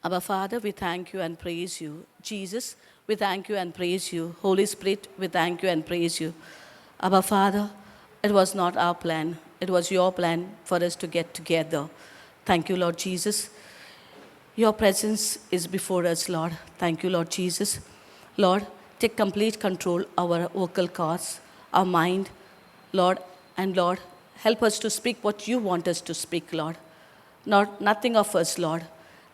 Our Father, we thank you and praise you. Jesus, we thank you and praise you. Holy Spirit, we thank you and praise you. Our Father, it was not our plan, it was your plan for us to get together. Thank you, Lord Jesus. Your presence is before us, Lord. Thank you, Lord Jesus. Lord, take complete control our vocal cords, our mind, Lord, and Lord, help us to speak what you want us to speak, Lord. Not nothing of us, Lord.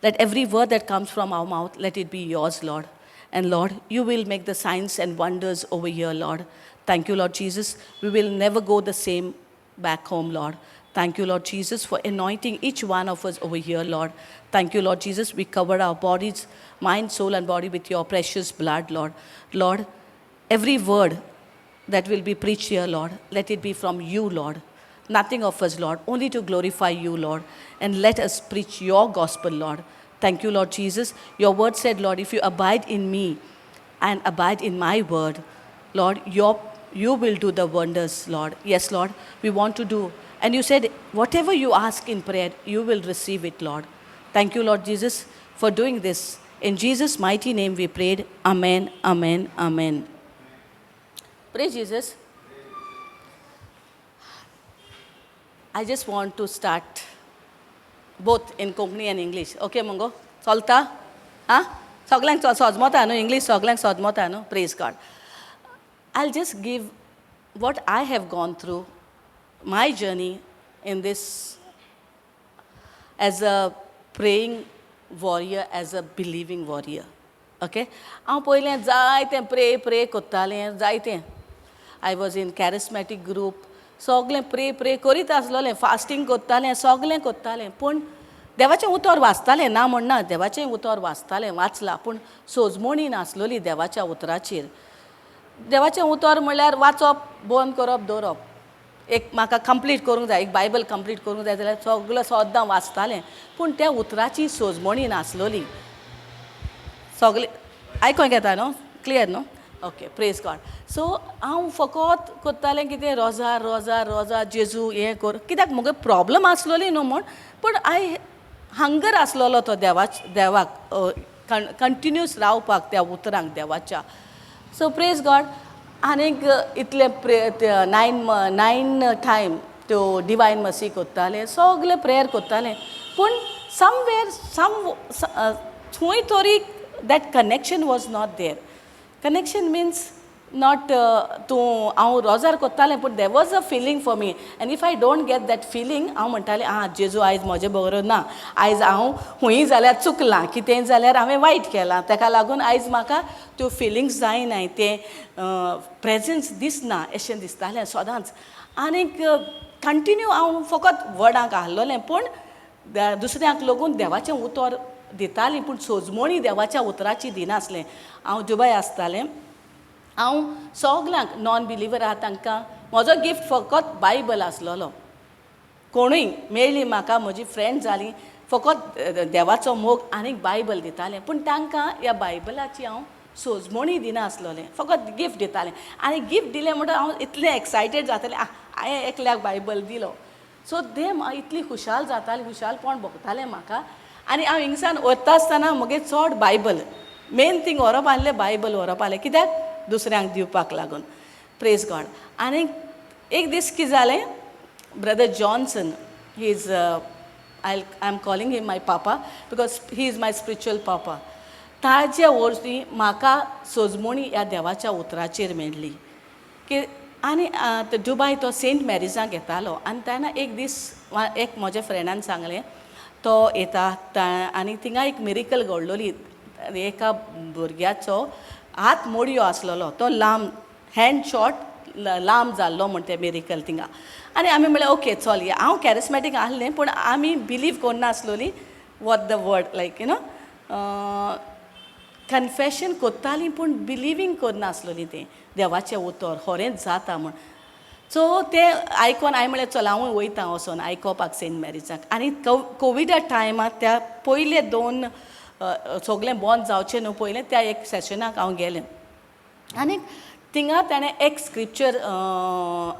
Let every word that comes from our mouth, let it be yours, Lord. And Lord, you will make the signs and wonders over here, Lord. Thank you, Lord Jesus. We will never go the same back home, Lord. Thank you, Lord Jesus, for anointing each one of us over here, Lord. Thank you, Lord Jesus. We cover our bodies, mind, soul, and body with your precious blood, Lord. Lord, every word that will be preached here, Lord, let it be from you, Lord. Nothing of us, Lord, only to glorify you, Lord. And let us preach your gospel, Lord. Thank you, Lord Jesus. Your word said, Lord, if you abide in me and abide in my word, Lord, you will do the wonders, Lord. Yes, Lord, we want to do. And you said, whatever you ask in prayer, you will receive it, Lord. Thank you, Lord Jesus, for doing this. In Jesus' mighty name we prayed. Amen, amen, amen. Praise Jesus. I just want to start both in Konkani and English. Okay, Mungo? चलता आं सगल्यांक सोजमता न्हू English सगल्यांक सोजमता न्हू. Praise God. I'll just give what I have gone through, my journey in this as a praying warrior, as a believing warrior. Okay? हांव पयलें जायतें pray pray कोत्तालें जायतें. I was in charismatic group, सगलें pray pray करीत आसलोलें, fasting कोत्तालें, सगलें कोत्तालें. पूण देवाचें उतर वाचतालें, ना म्हणना, देवाचें उतर वाचतालें, वाचलां, पूण सोजमणी नासलोली देवाच्या उतराचेर. देवाचें उतर म्हणल्यार वाचप, बंद करप, दवरप. एक म्हाका कंप्लीट करूंक जाय, एक बायबल कंप्लीट करूंक जाय जाल्यार सगळें सद्दां वाचतालें, पूण त्या उतराची सोजमणी नासलोली. सगळें आयकोंक येता न्हू? क्लियर न्हू? Okay, praise God. सो हांव फकत कोत्तालें कितें, रोजार रोजार रोजार, जेजू हें कर. कित्याक म्हगे प्रॉब्लम आसलोली न्हू म्हूण, पूण I hunger आसलोलो तो देवाच देवाक कंटिन्यूस रावपाक त्या उतरांक देवाच्या. सो प्रेज गॉड. आनीक इतलें प्रे नायन नायन टायम त्यो डिवायन मसी कोत्तालें, सगलें प्रेयर कोत्तालें, पूण समवेर सम खंय तरी that connection was not there. Connection means not तूं हांव रोजार कोत्तालें, पूण there was a feeling for me, and if I don't get that feeling, हांव म्हणटालें, आं, जेजू आयज म्हजे बरोबर ना, आयज हांव हुंय जाल्यार चुकलां, कितेंय जाल्यार हांवें वायट केलां, ताका लागून आयज म्हाका त्यो फिलिंग्स जायनाय, तें प्रेजन्स दिसना अशें दिसतालें सदांच. आनीक कंटिन्यू हांव फकत वडांक आहलोलें, पूण दुसऱ्यांक लागून देवाचें उतर दितालीं, पूण सोजमणी देवाच्या उतराची दिनासलें. हांव दुबय आसतालें. हांव सगल्यांक नॉन बिलिवर आहा तांकां म्हजो गिफ्ट फकत बायबल आसलेलो. कोणूय मेळ्ळी म्हाका, म्हजी फ्रेंड जालीं, फकत देवाचो मोग आनीक बायबल दितालें, पूण तांकां ह्या बायबलाची हांव सोजमणी दिनासलोलें, फकत गिफ्ट दितालें. आनी गिफ्ट दिलें म्हणटकच हांव इतलें एक्सायटेड जातालें, आं, हांवें एकल्याक बायबल दिलो. सो ते इतली खुशाल जाताली, खुशालपण भोगतालें म्हाका. आनी हांव हिंगसान वता आसतना म्हगे चड बायबल मेन थींग व्हरप आहलें, बायबल व्हरप आहलें, कित्याक दुसऱ्यांक दिवपाक लागून. Praise God. आनी एक दीस कितें जालें, Brother Johnson, he is I am calling him my papa because he is my spiritual papa, ताजे वरवीं म्हाका सोजमणी ह्या देवाच्या उतराचेर मेळ्ळी की. आनी दुबाय तो सेंट मॅरिजाक येतालो, आनी तेन्ना एक दीस एक म्हज्या फ्रेंडान सांगलें, तो येता आनी थिंगा एक मिरिकल घडलोली. एका भुरग्याचो हात मोडयो आसलेलो, तो लांब, हँड शॉर्ट, लांब जाल्लो म्हण तें मिरिकल थिंगा. आनी आमी म्हणलें, ओके, चल या. हांव कॅरिस्मॅटीक आहलें, पूण आमी बिलीव करनासलोली what the word, like confession कोत्तालीं, पूण बिलिवींग करनासलोलीं तें देवाचें उतर खरेंच जाता म्हूण. सो तें आयकोन हांवें म्हणलें, चल, हांवूय वयता वचोन आयकोपाक सेंट मॅरिजाक. आनी कोविडा टायमार त्या पयले दोन सगळें बंद जावचें न्हू पयलें, त्या एक सेशनाक हांव गेलें. आनी थिंगा ताणें एक स्क्रिप्चर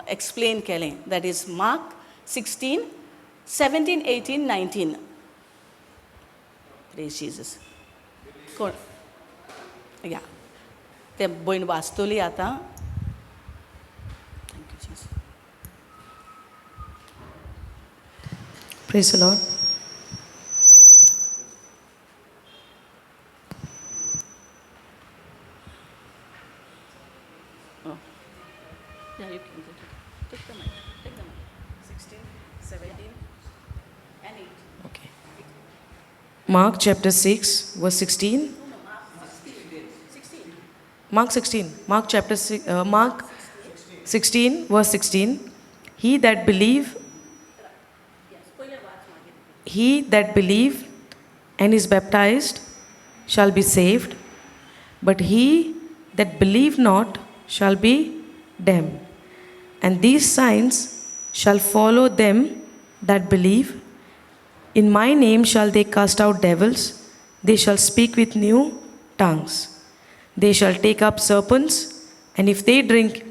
एक्सप्लेन केलें, that is Mark 16:17, 18, 19. Praise Jesus. कोण या ते भयण वाचतली आतां. Thank you Jesus. Praise the Lord. Yeah, you can take it. Take the mic. Take the mic. 16, 17, And 8. Okay. Mark chapter 6, verse 16. Mark 16. Mark chapter 6, Mark 16, verse 16. He that believe, he that believe and is baptized shall be saved, but he that believe not shall be damned. And these signs shall follow them that believe. In my name shall they cast out devils, they shall speak with new tongues. They shall take up serpents, and if they drink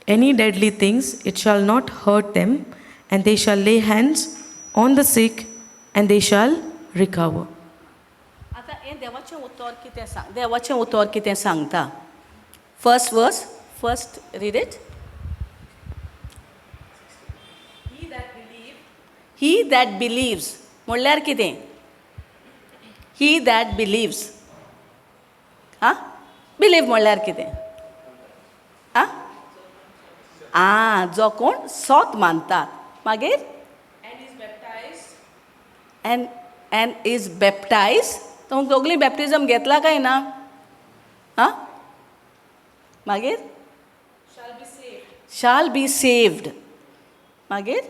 any deadly things, it shall not hurt them, and they shall lay hands on the sick, and they shall recover. आतां हें देवाचें उतर कितें सांग, देवाचें उतर कितें सांगता. First verse, first read it. He that believes म्हणल्यार कितें? ही that believes. आं, बिलीव म्हणल्यार कितें? आं आं, जो कोण सोत मानतात. मागीर एंड is baptise. तुमी दोगलीं बॅप्टिजम घेतला काय ना? आं, मागीर शाल बी सेव्ड. मागीर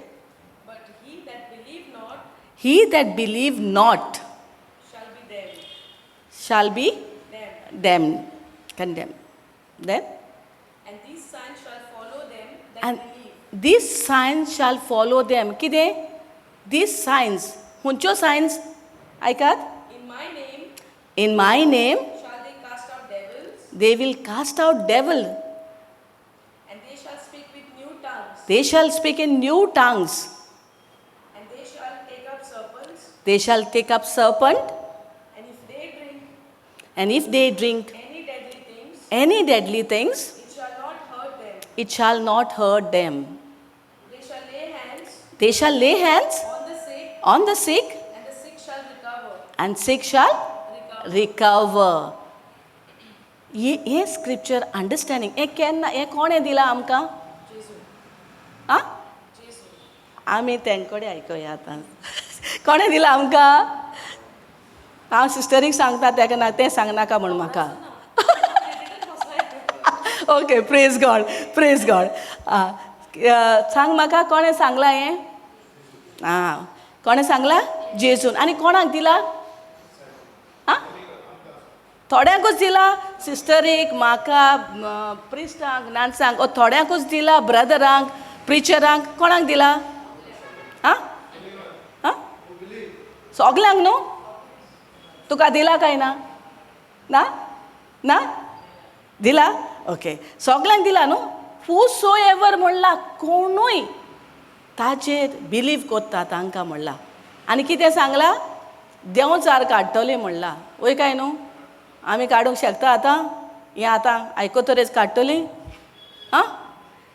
he that believe not shall be damned, condemned. Then and these signs shall follow them. कितें? These signs. खंयच्यो सायन्स? आयकात. In my name they will cast out devil, they shall speak in new tongues, they shall take up serpent, and if they drink any deadly things, it shall not hurt them. They shall lay hands on the sick, and sick shall recover. हे scripture understanding हें केन्ना, हें कोणें दिलां आमकां? आं, आमी तेंकडे आयकुया आतां. कोणें दिलां आमकां? हांव सिस्टरीक सांगता तेका ना, तें सांगनाका म्हूण म्हाका. Okay, praise God, praise God. आं, सांग म्हाका कोणें सांगलां हें? आं, कोणें सांगलां? जेजून. आनी कोणाक दिला? आं, थोड्यांकूच दिला. सिस्टरीक, म्हाका, प्रिस्टांक, नानसांक, थोड्यांकूच दिला. ब्रदरांक, प्रिचरांक, कोणाक दिला? आं आं, सगल्यांक न्हू? तुका दिला काय ना? ना ना दिला? ओके, सगल्यांक दिला न्हू? हू सो एवर म्हणला, कोणूय ताजेर बिलीव कोत्ता तांकां म्हणला. आनी कितें सांगलां? देंवचार काडटले म्हणला. वय काय न्हू? आमी काडूंक शकता आतां? हें आतां आयकतरेच काडटली? आं,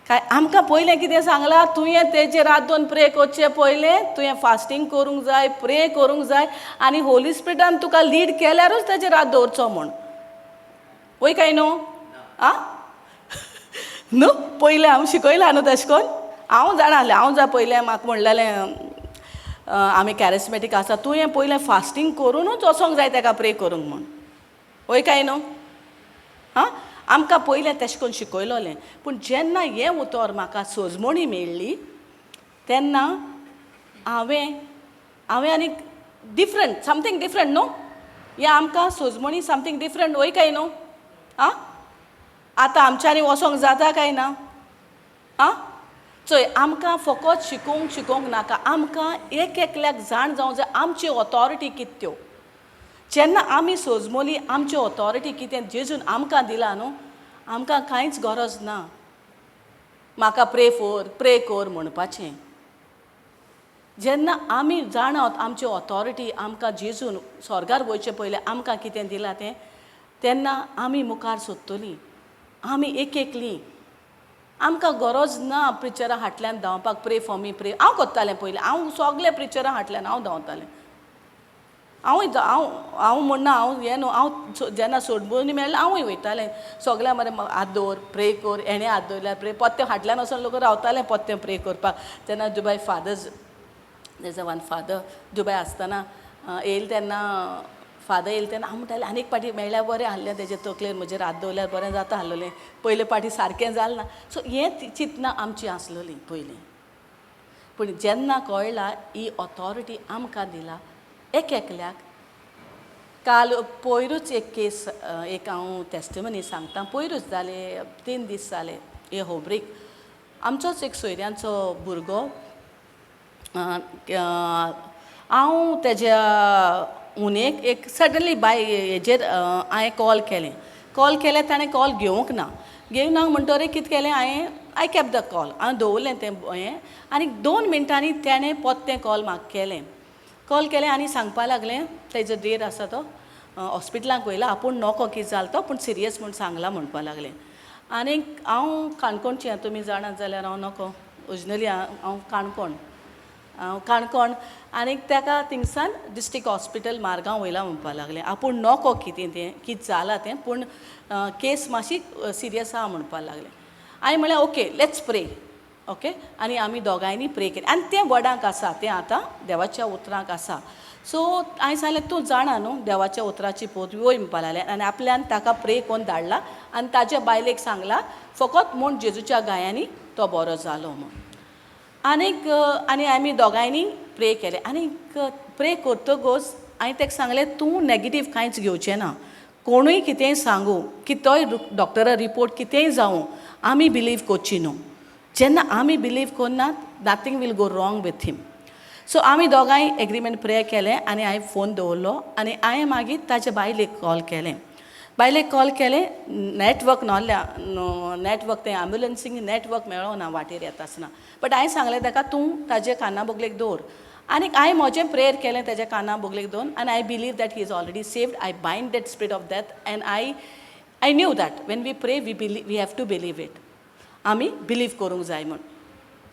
काय आमकां पयलें कितें सांगलां? तुवें तेजेर रात दोन प्रे करचें पयलें, तुवें फास्टींग करूंक जाय, प्रे करूंक जाय, आनी होली स्पिरिटान तुका लीड केल्यारूच तेजेर हात दवरचो म्हूण. वय काय न्हू? आं न्हू, पयलें आमी शिकयलां न्हू तशें करून. हांव जाणा आसलें, हांव जा पयलें म्हाका म्हणलेलें आमी कॅरिस्मेटीक आसा, तुवें पयलें फास्टींग करुनूच वचोंक जाय तेका प्रे करूंक म्हूण. वय काय न्हू? आं, आमकां पयलें तशें करून शिकयलोलें. पूण जेन्ना हें उतर म्हाका सोजमणी मेळ्ळी तेन्ना हांवें हांवें आनी डिफरंट, समथींग डिफरंट न्हू. हें आमकां सोजमणी समथींग डिफरंट. वय काय न्हू? आं, आतां आमच्यांनी वचोंक जाता काय ना? आं, चोय, आमकां फकत शिकोवंक शिकोवंक नाका, आमकां एक एकल्याक जाण जावंक जाय आमची ऑथॉरिटी कितें त्यो. जेन्ना आमी सोजमोली आमची ऑथॉरिटी कितें जेजून आमकां दिला न्हू, आमकां कांयच गरज ना म्हाका प्रे फोर प्रे कोर म्हणपाचें. जेन्ना आमी जाणात आमची ऑथॉरिटी आमकां जेजून स्वर्गार वयचे पयलें आमकां कितें दिलां तें, तेन्ना आमी मुखार सोदतलीं. आमी एक एकलीं, आमकां गरज ना प्रिचरा फाटल्यान धांवपाक, pray for me, pray. हांव करतालें पयलीं, हांव सगळें प्रिचरा फाटल्यान हांव धांवतालें. हांवूय हांव हांव म्हणना हांव हें न्हू, हांव जेन्ना सोडून मेळ्ळें हांवूय वयतालें सगळ्यां मरे हात दवर, प्रे कर, हेणें हात दवरल्यार प्रे. पोत्तें फाटल्यान वचोन लोक रावतालें पोत्तें प्रे करपाक. तेन्ना Dubai fathers, there's a one father Dubai आसतना येयले तेन्ना, फादर येयले तेन्ना हांव म्हणटालें आनी एक पाटी मेळ्ळ्यार बरें आहलें, तेजे तकलेर म्हजेर हात दवरल्यार बरें जाता आहलोलें, पयले पाटी सारकें जालें ना. सो हें चिंतना आमची आसलोली पयलीं. पूण जेन्ना कळ्ळा ही ऑथॉरिटी आमकां दिला एक एकल्याक. काल पयरूच एक केस, एक हांव टेस्टिमनी सांगता, पयरूच जाले, 3 दीस जाले हे होबरीक. आमचोच एक सोयऱ्यांचो भुरगो, हांव तेज्या उनेक एक सडनली बाय हेजेर हांवें कॉल केलें. कॉल केलें, ताणें कॉल घेवंक ना. घेवंक ना म्हणटकीर कितें केलें हांवें, I kept the call, हांवें दवरलें तें हें. आनी 2 मिनटांनी तेणें पोत्तें कॉल म्हाका केलें. कॉल केलें आनी सांगपा लागलें तेजो देर आसा तो हॉस्पिटलांक वयला, आपूण नको कितें जालें तो, पूण सिरियस म्हूण सांगलां म्हणपा लागलें. आनी हांव काणकोणचें, तुमी जाणात जाल्यार हांव नको, ओरिजिनली हांव काणकोण, हांव काणकोण. आनी ताका थिंगसान डिस्ट्रिक्ट हॉस्पिटल मारगांव वयला म्हणपा लागलें. आपूण नको कितें तें, कितें जालां तें, पूण केस मातशी सिरियस आहा म्हणपा लागलें. हांवें म्हणलें ओके let's pray, okay. आनी आमी दोगांयनी प्रे केलें. आनी तें वडांक आसा, तें आतां देवाच्या उतरांक आसा. सो हांवें सांगलें तूं जाणा न्हू देवाच्या उतराची पोत वय म्हणपा लागलें. आनी आपल्यान ताका प्रे करून धाडला आनी ताज्या बायलेक सांगला फकत म्हूण जेजूच्या गायांनी तो बरो जालो म्हूण. आनीक आनी आमी दोगांयनी प्रे केलें. आनीक प्रे करतकच हांवें ताका सांगलें तूं नेगेटीव कांयच घेवचें ना, कोणूय कितेंय सांगू, कितोय डॉक्टरा रिपोर्ट कितेंय जावं, आमी बिलीव करची न्हू. जेन्ना आमी बिलीव करनात nothing will go wrong with him. So आमी दोगांय एग्रीमेंट प्रे केलें आनी हांवें फोन दवरलो. आनी हांवें मागीर ताच्या बायलेक कॉल केलें. बायलेक कॉल केलें, नॅटवर्क नासल्या, नॅटवर्क तें एम्बुलन्सींग नॅटवर्क मेळना ना वाटेर येता आसतना. बट हांवें सांगलें ताका तूं ताजे काना बोगलेक दवर. आनी हांवें म्हजें प्रेयर केलें ताज्या काना बोगलेक दवरून. आनी I believe that he is already saved. I bind that spirit of death. And I knew that when we pray we believe, we have to believe it, आमी बिलीव करूंक जाय म्हूण.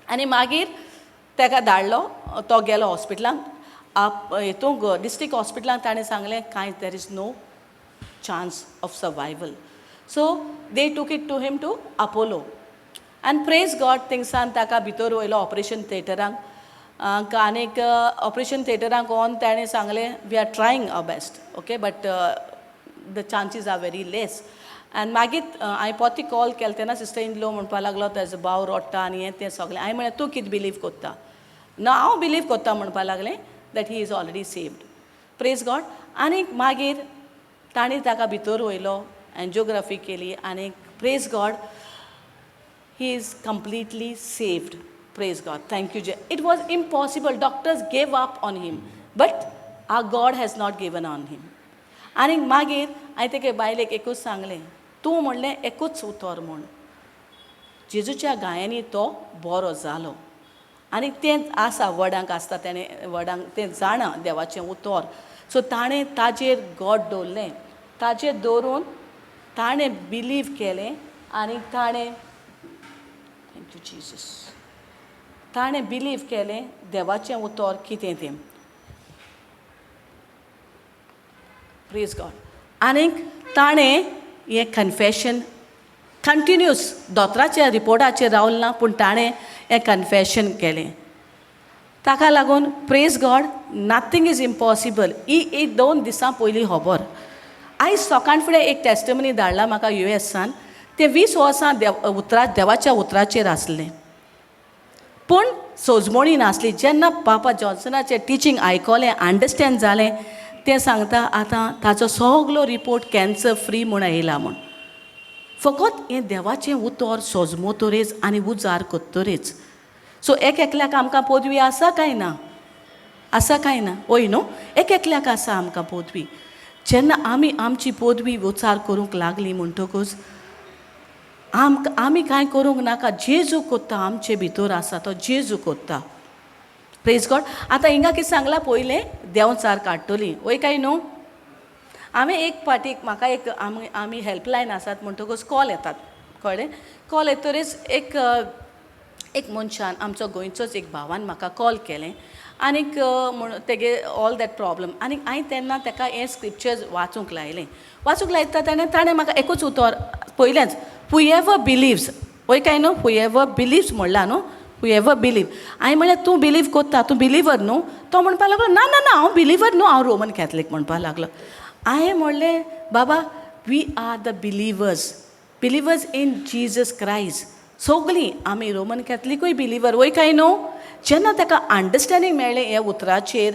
आनी मागीर ताका धाडलो, तो गेलो हॉस्पिटलांक, आप हितूंक डिस्ट्रिक्ट हॉस्पिटलांक. ताणें सांगलें कांय there is no chance of survival. So they took it to him to Apollo. And praise God, थिंगसान ताका भितर वयलो ऑपरेशन थिएटरांक. आनीक ऑपरेशन थिएटरांक वोन ताणें सांगलें we are trying our best, okay, but the chances are very less. आनी मागीर हांवें पोती कॉल केलो तेन्ना सिस्टर इन लो म्हणपा लागलो तेजो भाव रोडटा आनी हें तें सगळें. हांवें म्हणलें तूं कितें बिलीव कोत्ता? ना हांव बिलीव कोत्ता म्हणपा लागलें that he is already saved. Praise God. आनीक मागीर तांणी ताका भितर वयलो, एन्जियोग्राफी केली आनी praise God, he is completely saved. Praise God. Thank you. It was impossible. Doctors gave up on him, but our God has not given on him. आनी मागीर हांवें तेगे बायलेक एकूच सांगलें, तूं म्हणलें एकूच उतर म्हूण, जेजूच्या गायांनी तो बरो जालो. आनी तें आसा वडांक आसता, तेणें वडांक तें जाणा देवाचें उतर. सो ताणें ताजेर गॉड दवरलें, ताजेर दवरून ताणें बिलीव केलें आनी ताणें, thank you Jesus, ताणें बिलीव केलें देवाचें उतर कितें तें. Praise God. आनीक ताणें हें कन्फेशन कंटिन्यूस दोतोराच्या रिपोर्टाचेर रावलें ना, पूण ताणें हें कन्फेशन केलें. ताका लागून praise God, nothing is impossible. ही एक 2 दिसां पयलीं खबर. आयज सकाळ फुडें एक टेस्टिमनी धाडला म्हाका यू एसान. तें 20 वर्सां उतरा देवाच्या उतराचेर आसलें, पूण सोजमणी नासली. जेन्ना पापा जॉन्सनाचें टिचींग आयकलें, अंडरस्टँड जालें, तें सांगता आतां ताचो सगलो रिपोर्ट कॅन्सर फ्री म्हूण येयला म्हूण. फकत हें देवाचें उतर सोजमोतोरेच आनी उजार कोत्तोरेच. सो एक एकल्याक आमकां पदवी आसा काय ना? आसा काय ना? वय न्हू, एक एकल्याक आसा आमकां पदवी. जेन्ना आमी आमची पदवी उचार करूंक लागली म्हणटकूच आमकां आमी कांय करूंक नाका, जेजू कोत्ता, आमचे भितर आसा तो जेजू कोत्ता. प्रेज गॉड. आतां हिंगा कितें सांगलां पयलें देंवचार काडटली वय काय न्हू. हांवें एक पाटीक म्हाका एक आमी आमी हेल्पलायन आसात म्हणटकूच कॉल येतात कळ्ळें. कॉल येतरीच एक एक मनशान आमचो गोंयचोच एक भावान म्हाका कॉल केलें आनीक म्हण तेगे ऑल that problem. आनीक हांवें तेन्ना तेका हें स्क्रिप्चर्स वाचूंक लायलें. वाचूंक लायता तेन्ना ताणें म्हाका एकूच उतर पयलेंच हुएवर बिलीव्स वय काय न्हू, हुएवर बिलीव्स म्हणलां न्हू, हुएवर बिलीव. हांवें म्हणलें तूं बिलीव कोत्ता, तूं बिलीवर न्हू. तो म्हणपाक लागलो ना ना ना हांव बिलीवर न्हू, हांव रोमन कॅथलीक म्हणपाक लागलो. हांवें म्हणलें बाबा we are the believers, believers in Jesus Christ. सगळीं आमी रोमन कॅथलिकूय बिलीवर वय काय न्हू. जेन्ना ताका अंडरस्टँडींग मेळ्ळें ह्या उतराचेर,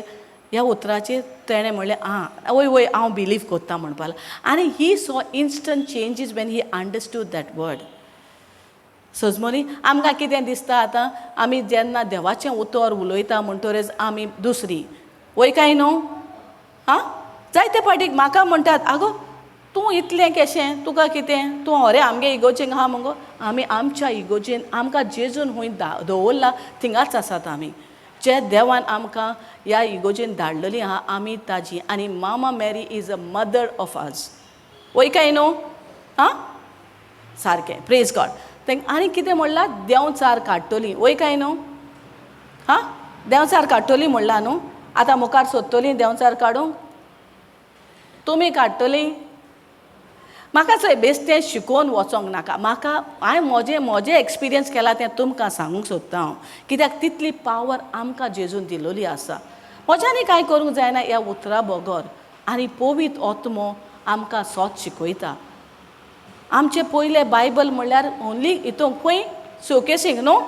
ह्या उतराचेर तेणें म्हणलें आं वय वय हांव बिलीव कोत्ता म्हणपाक लागलो. आनी he saw instant changes when he understood that word. सजमोनी आमकां कितें दिसता आतां आमी जेन्ना देवाचें उतर उलयता म्हणटकच आमी दुसरी वय काय न्हू. आं जायते फावटी म्हाका म्हणटात आगो तूं इतलें केशें, तुका कितें, तूं होरे आमगे इगोर्जेक आहा मुगो. आमी आमच्या इगोर्जेन आमकां जेजून खूंय दवरला थिंगाच आसात आमी. जे देवान आमकां ह्या इगोर्जेन धाडलेली आहा आमी ताजी. आनी Mama Mary is a mother of us वय काय न्हू. आं सारकें प्रेज गॉड. तेंक आनी कितें म्हणलां देंवचार काडटली वय काय न्हू. हां देंवचार काडटली म्हणलां न्हू. आतां मुखार सोदतली देंवचार काडूंक, तुमी काडटली. म्हाका चोय बेश्टें शिकोवन वचोंक नाका. म्हाका हांवें म्हजें म्हजें एक्सपिरियन्स केलां तें तुमकां सांगूंक सोदता हांव. कित्याक तितली पावर आमकां जेजून दिलोली आसा. म्हज्यानी कांय करूंक जायना ह्या उतरा बगर. आनी पवित्र आत्मो आमकां सोत शिकयता. आमचें पयलें बायबल म्हणल्यार ओन्ली हितूंक खंय शोकेसींक न्हू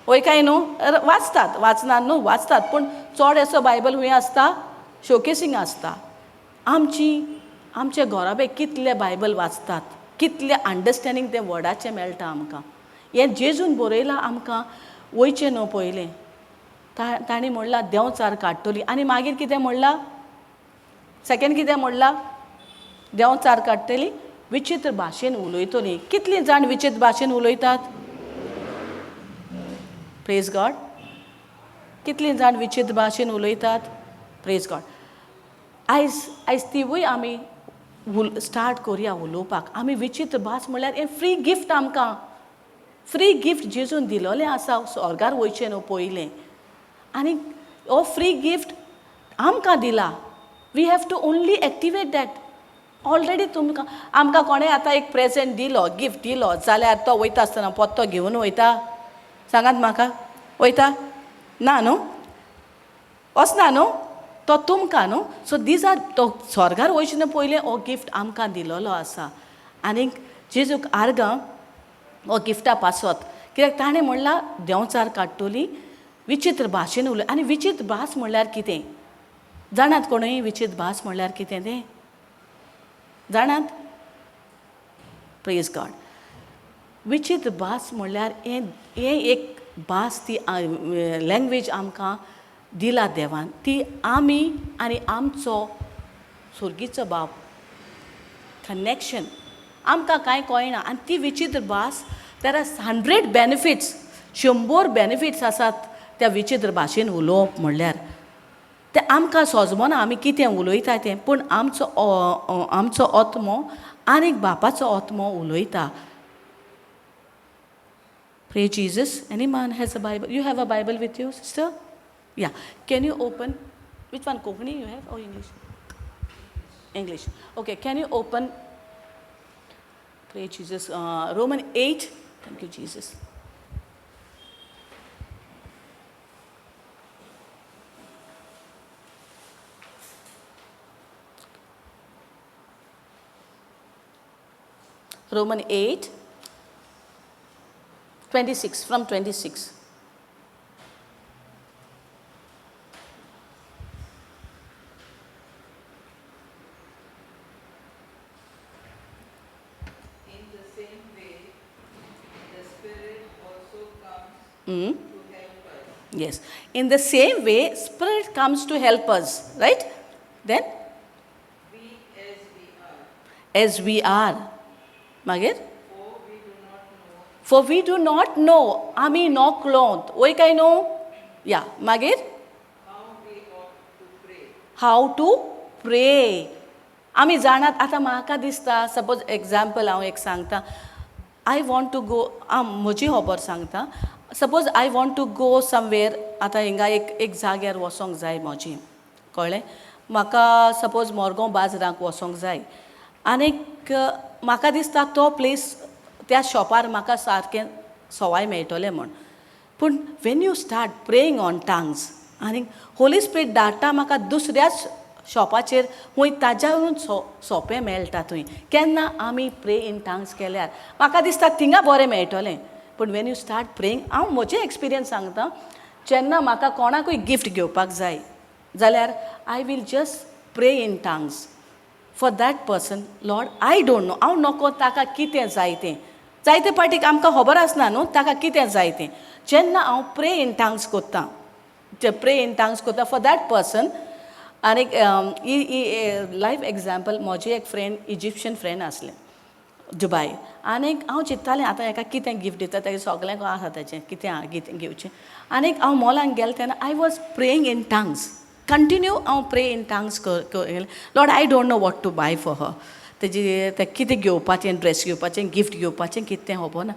वय काय न्हू. वाचतात, वाचनात न्हू, वाचतात, पूण चड असो बायबल खंय आसता शोकेसींग आसता. आमची आमचे घोराबे कितले बायबल वाचतात, कितलें अंडरस्टँडींग तें वर्डाचें मेळटा आमकां. हें जेजून बरयलां आमकां वयचें न्हू पयलें. तांणी म्हणलां देंवचार काडटली. आनी मागीर कितें म्हणलां सेकेंड कितें म्हणलां देंवचार काडटली विचित्र भाशेन उलयतली. कितलीं जाण विचित्र भाशेन उलयतात? प्रेज गॉड. कितलीं जाण विचित्र भाशेन उलयतात? Praise God. आयज आयज तिवूय आमी स्टार्ट करुया उलोवपाक. आमी विचित्र भास म्हणल्यार हें फ्री गिफ्ट आमकां, फ्री गिफ्ट जेजून दिलोलें आसा स्वर्गार वयचें न्हू पयलें. आनी हो फ्री गिफ्ट आमकां दिला. We have to only activate that. Already तुमकां आमकां कोणें आतां एक प्रेजेंट दिलो, गिफ्ट दिलो जाल्यार तो वयता आसतना पोत्तो घेवन वयता? सांगात म्हाका, वयता ना न्हू, वचना न्हू तो तुमकां न्हू. सो these are तो स्वर्गार वयचें न्हू पयलें हो गिफ्ट आमकां दिलोलो आसा. आनीक जेजूक आर्गां हो गिफ्टा पासत, कित्याक ताणें म्हणलां देंवचार काडटली विचित्र भाशेन उलय. आनी विचित्र भास म्हणल्यार कितें जाणात कोणूय? विचित्र भास म्हणल्यार कितें तें जाणात? Praise God. विचित्र भास म्हणल्यार हें हें एक भास, ती लँग्वेज आमकां दिला देवान, ती आमी आनी आमचो सुर्गीचो बाप कनेक्शन आमकां कांय कळना. आनी ती विचित्र भास, there are 100 benefits, 100 benefits आसात त्या विचित्र भाशेन उलोवप म्हणल्यार. तें आमकां सोजमना आमी कितें उलयता तें, पूण आमचो आमचो आत्मो आनीक बापाचो आत्मो उलयता. Pray Jesus. Any man has a Bible? You have a Bible with you sister? Yeah. Can you open which one? Konkani you have or English? English. Okay, can you open pray Jesus Roman 8? Thank you Jesus. Roman 8, 26, from 26. In the same way, the Spirit also comes to help us. Yes. In the same way, Spirit comes to help us, right? Then? Weak as we are. As we are. मागीर? For we do not know. For we do not know. आमी नोकलोंत. वय काय न्हू? या मागीर How we ought to pray. How to pray. आमी जाणात आतां म्हाका दिसता, सपोज एग्जाम्पल हांव एक सांगता, I want to go, हांव म्हजी खबर सांगता. Suppose I want to go somewhere, आतां हिंगा एक एक जाग्यार वचोंक जाय म्हजी, कळ्ळें म्हाका? सपोज मोरगांव बाजाराक वचोंक जाय आनीक म्हाका दिसता तो प्लेस, त्या शॉपार म्हाका सारकें सवाय मेळटलें म्हूण. पूण when you start praying on tongues आनी होली स्पिरीट धाडटा म्हाका दुसऱ्याच शॉपाचेर खूंय ताज्याहून सोंपें मेळटा थंय. केन्ना आमी प्रे इन टांग्स केल्यार म्हाका दिसता थिंगा बरें मेळटलें. पूण when you start praying, हांव म्हजें एक्सपिरियन्स सांगता, जेन्ना म्हाका कोणाकूय गिफ्ट घेवपाक जाय जाल्यार I will just pray in tongues for that person. Lord, I don't know, हांव नको ताका कितें जाय तें. जायते पाटीक आमकां खबर आसना न्हू ताका कितें जाय तें. जेन्ना हांव प्रे इन टांग्स कोत्ता, ते प्रे इन टांग्स कोत्ता फॉर that person. आनी ही लायफ एग्जाम्पल, म्हजी एक फ्रेंड, इजिप्शियन फ्रेंड आसलें दुबाय. आनीक हांव चिंत्तालें आतां हेका कितें गिफ्ट दिता, तेजें सगळें आसा, तेजें कितें आहा कितें घेवचें. आनीक हांव मॉलान गेलें तेन्ना I was praying in tongues continue. हांव pray in tongues. Lord, I don't know what to buy for her. तेजी तें कितें घेवपाचें, ड्रेस घेवपाचें, गिफ्ट घेवपाचें, कितें तें खबर ना.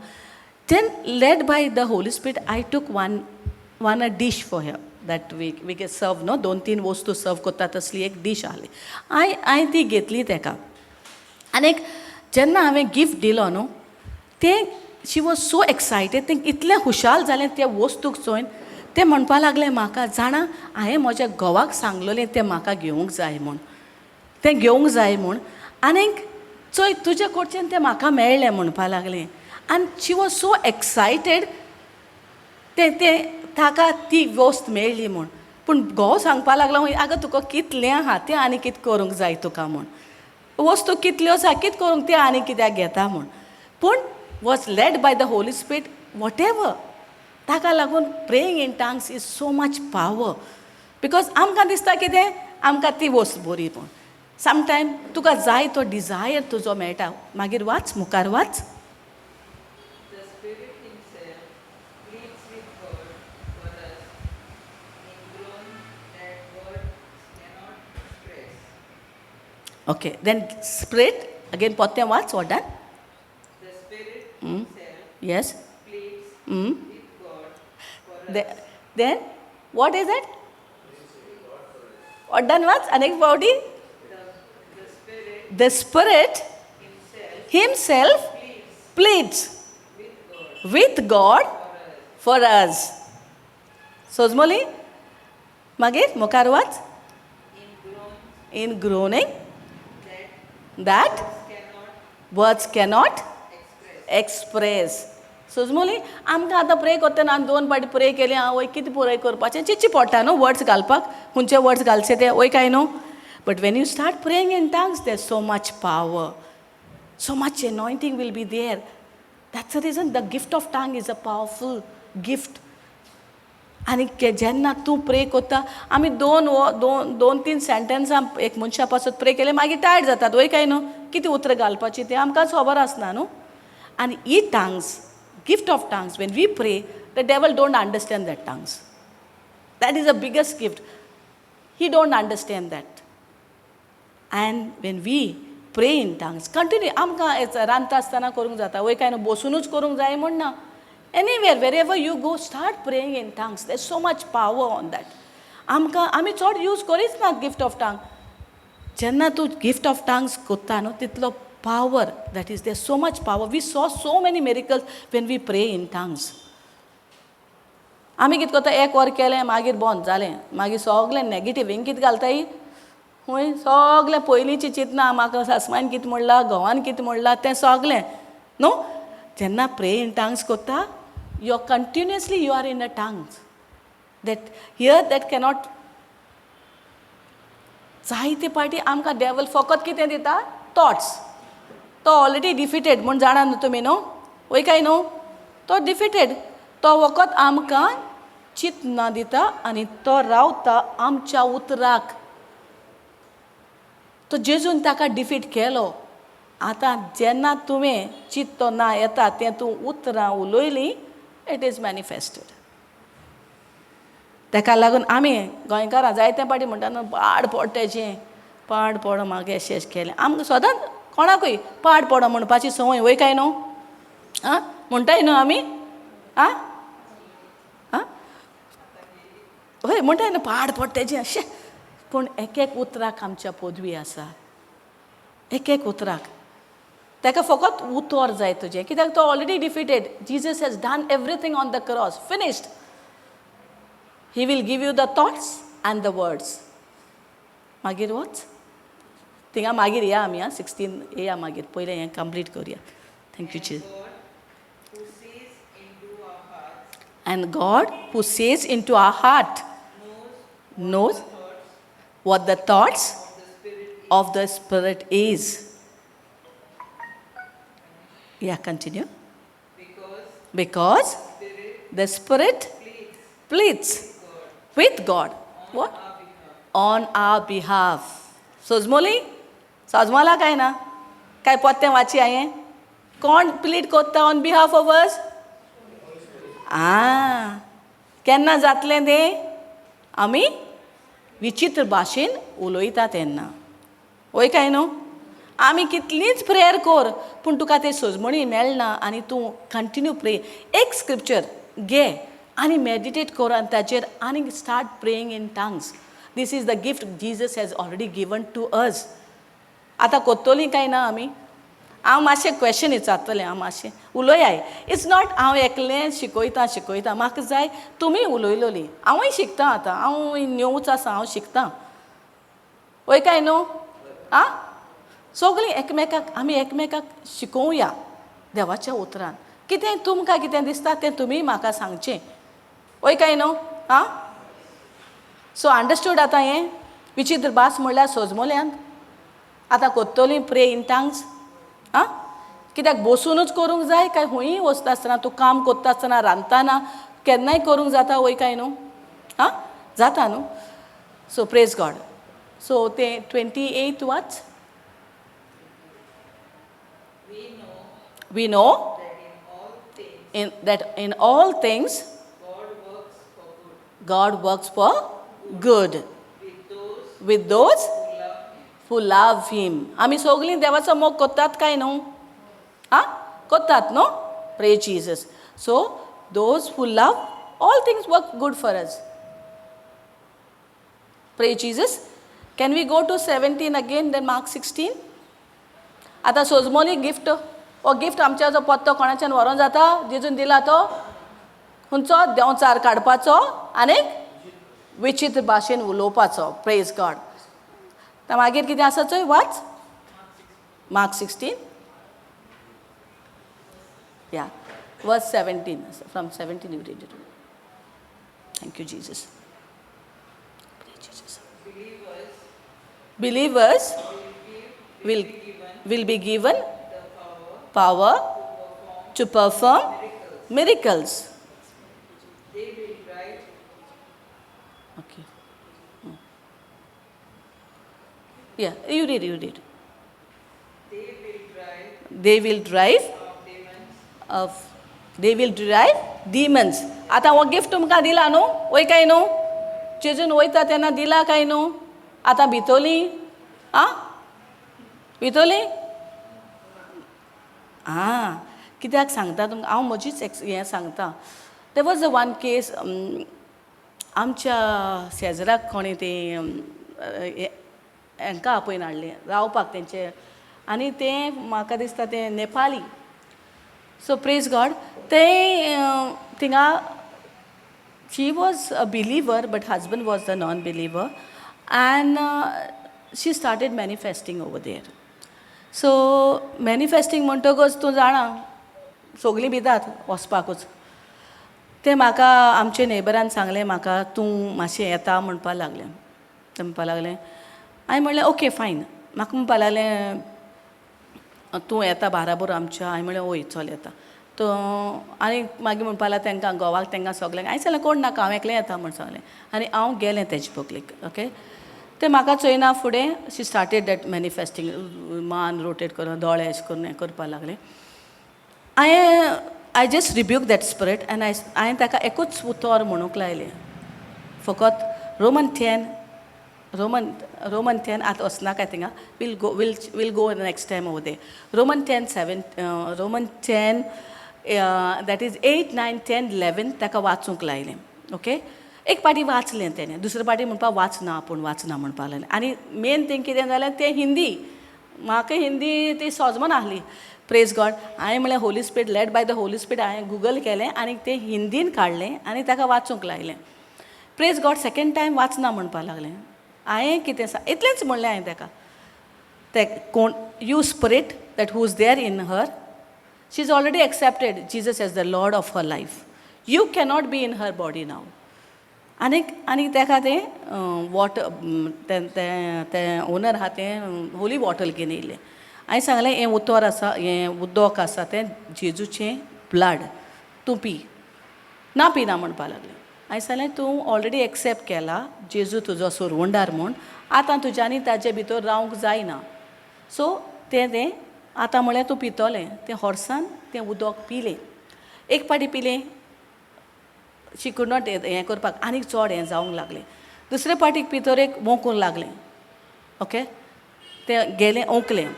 Then led by the Holy Spirit, I took one a dish for her that we can serve, न्हू, दोन तीन वस्तू सर्व करता तसली एक डीश आहली. हांवें ती घेतली तेका. आनीक जेन्ना हांवें गिफ्ट दिलो न्हू तें, she was so excited. तें इतलें खुशाल जालें त्या वस्तूक चोयन. तें म्हणपा लागलें म्हाका, जाणा, हांवें म्हज्या घोवाक सांगलेलें तें म्हाका घेवंक जाय म्हूण, तें घेवंक जाय म्हूण. आनीक चोय, तुज्या कडच्यान तें म्हाका मेळ्ळें म्हणपा लागलें. आनी she was so excited तें तें ताका ती वस्त मेळ्ळी म्हूण. पूण घोव सांगपा लागलो, आगो, तुका कितलें आहा तें, आनी कितें करूंक जाय तुका म्हूण? वस्तू कितल्यो आसा, कितें करूंक तें आनी कित्याक घेता म्हूण. पूण was led by the Holy Spirit, whatever. ताका लागून praying in tongues is so much power, because आमकां दिसता कितें आमकां ती वस्त बरी, पूण समटायम तुका जाय तो डिजायर तुजो मेळटा. मागीर वाच, मुखार वाच. The Spirit Himself pleads with God for us in groans that words cannot express. Okay, then spirit again, पोत्तें वाच व्हडान. The Spirit Himself pleads with God for us. Then what is it? व्हडान वाच आनी एक फावटी. The Spirit The Spirit Himself Himself pleads pleads with God with God for us. सोजमोली? मागीर मुखार वाच. In groans in groaning that that cannot words cannot express. Express. सोजमोली? आमकां आतां प्रे करतना आमी दोन पाटी प्रे केली, हांव वय कितें प्रे करपाचें चिंतचें पडटा न्हू, वर्ड्स घालपाक, खंयचे वर्ड्स घालचे ते, वय काय न्हू? But when you start praying in tongues, there so much power, so much anointing will be there. That's the reason the gift of tongue is a powerful gift. आनी जेन्ना तूं प्रे करता, आमी दोन वो दोन दोन तीन सेंटेन्सां एक मनशा पासत प्रे केले, मागीर टायर्ड जातात, वय काय न्हू? कितें उतरां घालपाची तें आमकांच खबर आसना न्हू. आनी ही tongues, gift of tongues, when we pray, the devil don't understand that tongues. That is a biggest gift. He don't understand that. And when we pray in tongues continue, आमकां रांदता आसतना करूंक जाता, वय काय न्हू? बसुनूच करूंक जाय म्हूण ना. Anywhere, wherever you go, start praying in tongues. There so much power on that. आमकां आमी चड यूज करीच ना गिफ्ट ऑफ टांग. जेन्ना तूं गिफ्ट ऑफ टांग्स कोत्ता न्हू, तितलो power that is there, so much power. We saw so many miracles when we pray in tongues. आमी कितें करता, एक वर केलें, मागीर बंद जालें. मागीर सगलें नेगेटीव हिंग कितें घालताय खूंय, सगलें पयलींची चिंतना, म्हाका सासमान कितें म्हणलां, घोवान कितें म्हणलां, तें सगलें न्हू. जेन्ना प्रे इन टांग्स कोत्ता, you are continuously, you are in a tongues that here that cannot. जायते पाटी आमकां डेवल फकत कितें दिता? थॉट्स. तो ऑलरेडी डिफिटेड म्हूण जाणा न्हू तुमी? न्हू, वय काय न्हू? तो डिफिटेड. तो वखद आमकां चिंतना दिता आनी तो रावता आमच्या उतराक. तो जेजून ताका डिफीट केलो. आतां जेन्ना तुवें चित्तो ना येता तें तूं उतरां उलयलीं, it is manifested. ताका लागून आमी गोंयकारां जायते पाटी म्हणटा न्हू, पाड पड तेजें, पाड पड मागीर अशें अशें केलें. आमकां सदांच कोणाकूय पाड पड म्हणपाची संवय, वय काय न्हू? आं, म्हणटाय न्हू आमी? आं आं हय म्हणटाय न्हू, पाड पड तेजें अशें. पूण एक एक उतराक आमच्या पदवी आसा, एक एक उतराक. ताका फकत उतर जाय तुजें, कित्याक तो already defeated. Jesus has done everything on the cross, finished. He will give you the thoughts and the words. मागीर वच थिंगा, मागीर या आमी. आं, 16 येया मागीर, पयलें हें कंप्लीट करुया. Thank you जी. God who sees into our hearts And God who sees into our heart knows knows what the thoughts of the Spirit of the Spirit is. Yeah, continue. Because Because Spirit the Spirit pleads pleads with God. What? on our behalf. On our behalf. सोजमोली, सोजमोला काय ना? काय पोत्तें वाची हांवें? कोण plead कोत्ता on behalf of us? आ, केन्ना जातलें तें? आमी विचित्र भाशेन उलयता तेन्ना, वय काय न्हू? आमी कितलींच प्रेयर कर, पूण तुका तें सोजमणी मेळना. आनी तूं कंटिन्यू प्रे. एक स्क्रिप्चर घे आनी मेडिटेट कर आनी ताचेर आनी start praying in tongues. This is the gift Jesus has already given to us. आतां कोत्तोलीं काय ना आमी? हांव मातशें क्वेशन विचारतलें. हांव मातशें उलयाय. It's not हांव एकलें शिकयता शिकयता. म्हाका जाय तुमी उलयलोली. हांवूय शिकतां आतां. हांव न्यूच आसा, हांव शिकतां, वय काय न्हू? आं, सगळीं एकमेकाक आमी एकमेकाक शिकोवया देवाच्या उतरान. कितें तुमकां कितें दिसता तें तुमी म्हाका सांगचें, वय काय न्हू? आं, सो अंडरस्टूड आतां हें विचित्र भास म्हणल्यार सोजमोल्यांत? आतां कोत्तोली प्रे इन टांग्स? आं, कित्याक बसुनूच करूंक जाय काय हुंय वचता आसतना, तूं काम कोत्ता आसतना, रांदतना, केन्नाय करूंक जाता, वय काय न्हू? आं, जाता न्हू? सो प्रेज गॉड. सो तें 28 वाच. We know We know that in all things that in all things God works for good God works for good with those with those who love Him. Who love Him. आमी सगळीं देवाचो मोग कोत्तात काय न्हू? आं, कोत्तात न्हू? Praise Jesus. So those who love, all things work good for us. Praise Jesus. Can we go to 17 again, then Mark 16? आतां सोजमोनी gift? हो गिफ्ट आमच्या जो पत्तो कोणाच्यान व्हरोन जाता? जेजून दिला तो खंयचो? देंवचार काडपाचो आनीक विचित्र भाशेन उलोवपाचो. प्रेज गॉड. मागीर कितें आसा चोय, वाच मार्क 16. या, verse 17, from 17 you read it. Thank you, Jesus. Jesus. Believers believers will be given the power power to perform to perform miracles. They will drive Okay. Yeah, you read, you read. They will drive They will drive out demons. Of they will drive demons. आतां हो gift तुमकां दिला न्हू, वय काय न्हू? जेजून वयता तेन्ना दिला काय न्हू? आतां भितोली? आं, भितोली? आं, कित्याक सांगता तुमकां हांव, म्हजीच एक्स हें सांगता. There was a one case. आमच्या शेजराक कोणें तें हांकां आपोवन हाडलें रावपाक तेंचे आनी तें म्हाका दिसता तें नेपाली. सो प्रेज गॉड, तें थिंगा she was a believer, but husband was the non believer, and she started manifesting over there. So manifesting म्हणटकच तूं जाणा, सगळीं भितात वचपाकूच. तें म्हाका आमचे नेबरान सांगलें म्हाका, तूं मातशें येता म्हणपाक लागलें. तें म्हणपाक लागलें, हांवें म्हणलें ओके फायन. म्हाका म्हणपाक लागलें, तूं येता बाराबोर आमच्या? हांवें म्हणलें, वय, चल येता. तो आनी मागीर म्हणपाक लागलो तांकां, घोवाक, तांकां सगल्यांक. हांवें सांगलें, कोण नाका, हांव एकलें येता म्हण सांगलें आनी हांव गेलें तेजे बगलेक. ओके, तें म्हाका चोयना फुडें she started that manifesting. मान रोटेट करून, दोळे अशें करून हें करपाक लागलें. हांवें I just rebuke that spirit and I हांवें ताका एकूच उतर म्हणूंक लायलें. फकत Roman 10, Roman 10 आतां वचनाका थिंगा, we'll go next time over there. Roman 10 7, Roman 10, that is 8 9 10 11 ताका वाचूंक लायलें. ओके, एक पाटी वाचलें तेणें, दुसरे पाटी म्हणपाक वाचना आपूण, वाचना म्हणपाक लागलें. आनी मेन थींग कितें जालें तें हिंदी, म्हाका हिंदी ती सोजमना आहली. प्रेज गॉड, हांवें म्हणलें Holy Spirit, led by the Holy Spirit, हांवें गुगल केलें आनी तें हिंदीन काडलें आनी ताका वाचूंक लायलें. प्रेज गॉड, सेकेंड टायम वाचना म्हणपाक लागलें. हांवें कितें सा इतलेंच म्हणलें हांवें ताका, ते कोण you spirit that who is there in her, she is already accepted Jesus as the Lord of her life, you cannot be in her body now. आनीक आनी ताका तें वॉटर, तें तें ओनर आहा तें होली बॉटल घेवन येयलें. हांवें सांगलें हें उतर आसा, हें उदक आसा तें जेजूचें ब्लड, तूं पी. ना पिना म्हणपाक लागलें. हांवें सांगलें तूं ऑलरेडी एक्सेप्ट केला जेजू तुजो सोरवंडार म्हूण, आतां तुज्यानी ताजे भितर रावंक जायना. सो तें तें आतां म्हळ्यार तूं पितलें. तें हॉर्सान तें उदक पिलें, एक पाटी पिलें, शी could not हें करपाक, आनीक चड हें जावंक लागलें. दुसरे पाटीक पितर एक ओंकूंक लागलें. ओके, तें गेलें ओंकलें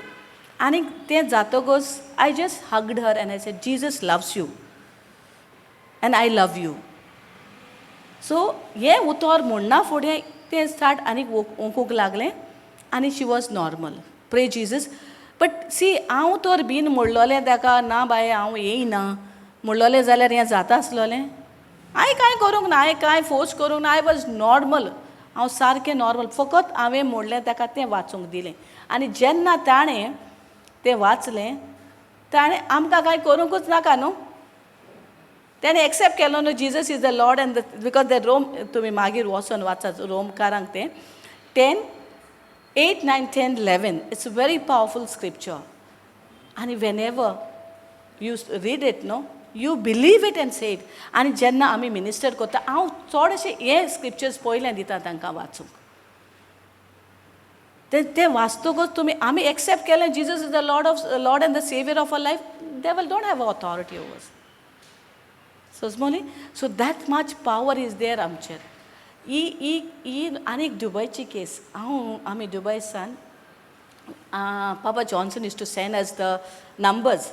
आनीक तें जातकच I just hugged her and I said Jesus loves you and I love you. So हें उतर म्हणना फुडें तें स्टार्ट आनीक ओंकूंक लागलें आनी she was normal. Praise Jesus. But see, हांव तर बीन म्हणलोलें ताका ना बाये हांव येयना म्हणलोलें जाल्यार हें जाता आसलोलें? हांवें कांय करूंक ना, हांवें कांय फोर्स करूंक ना. I was normal, हांव सारकें नॉर्मल. फकत हांवें म्हणलें ताका तें वाचूंक दिलें आनी जेन्ना ताणें तें वाचलें, ताणें आमकां कांय करूंकूच नाका न्हू, तेणें एक्सेप्ट केलो न्हू Jesus is the Lord. And because the Rome, तुमी मागीर वचोन वाचात रोमकारांक तें 10 8 9 10 11, it's a very powerful scripture. आनी whenever you read it no, you believe it and say it. आनी जेन्ना आमी मिनिस्टर करता, हांव चडशें हे स्क्रिप्चर्स पयलें दिता तांकां वाचूंक. ते तें वाचतकच तुमी आमी एक्सेप्ट केलें Jesus is the Lord and the saviour of our life, devil don't have authority over. सजमोली? So that much power is there आमचेर. ही ही ही आनीक दुबयची केस. हांव आमी दुबय सान, Papa Johnson used to send us the numbers,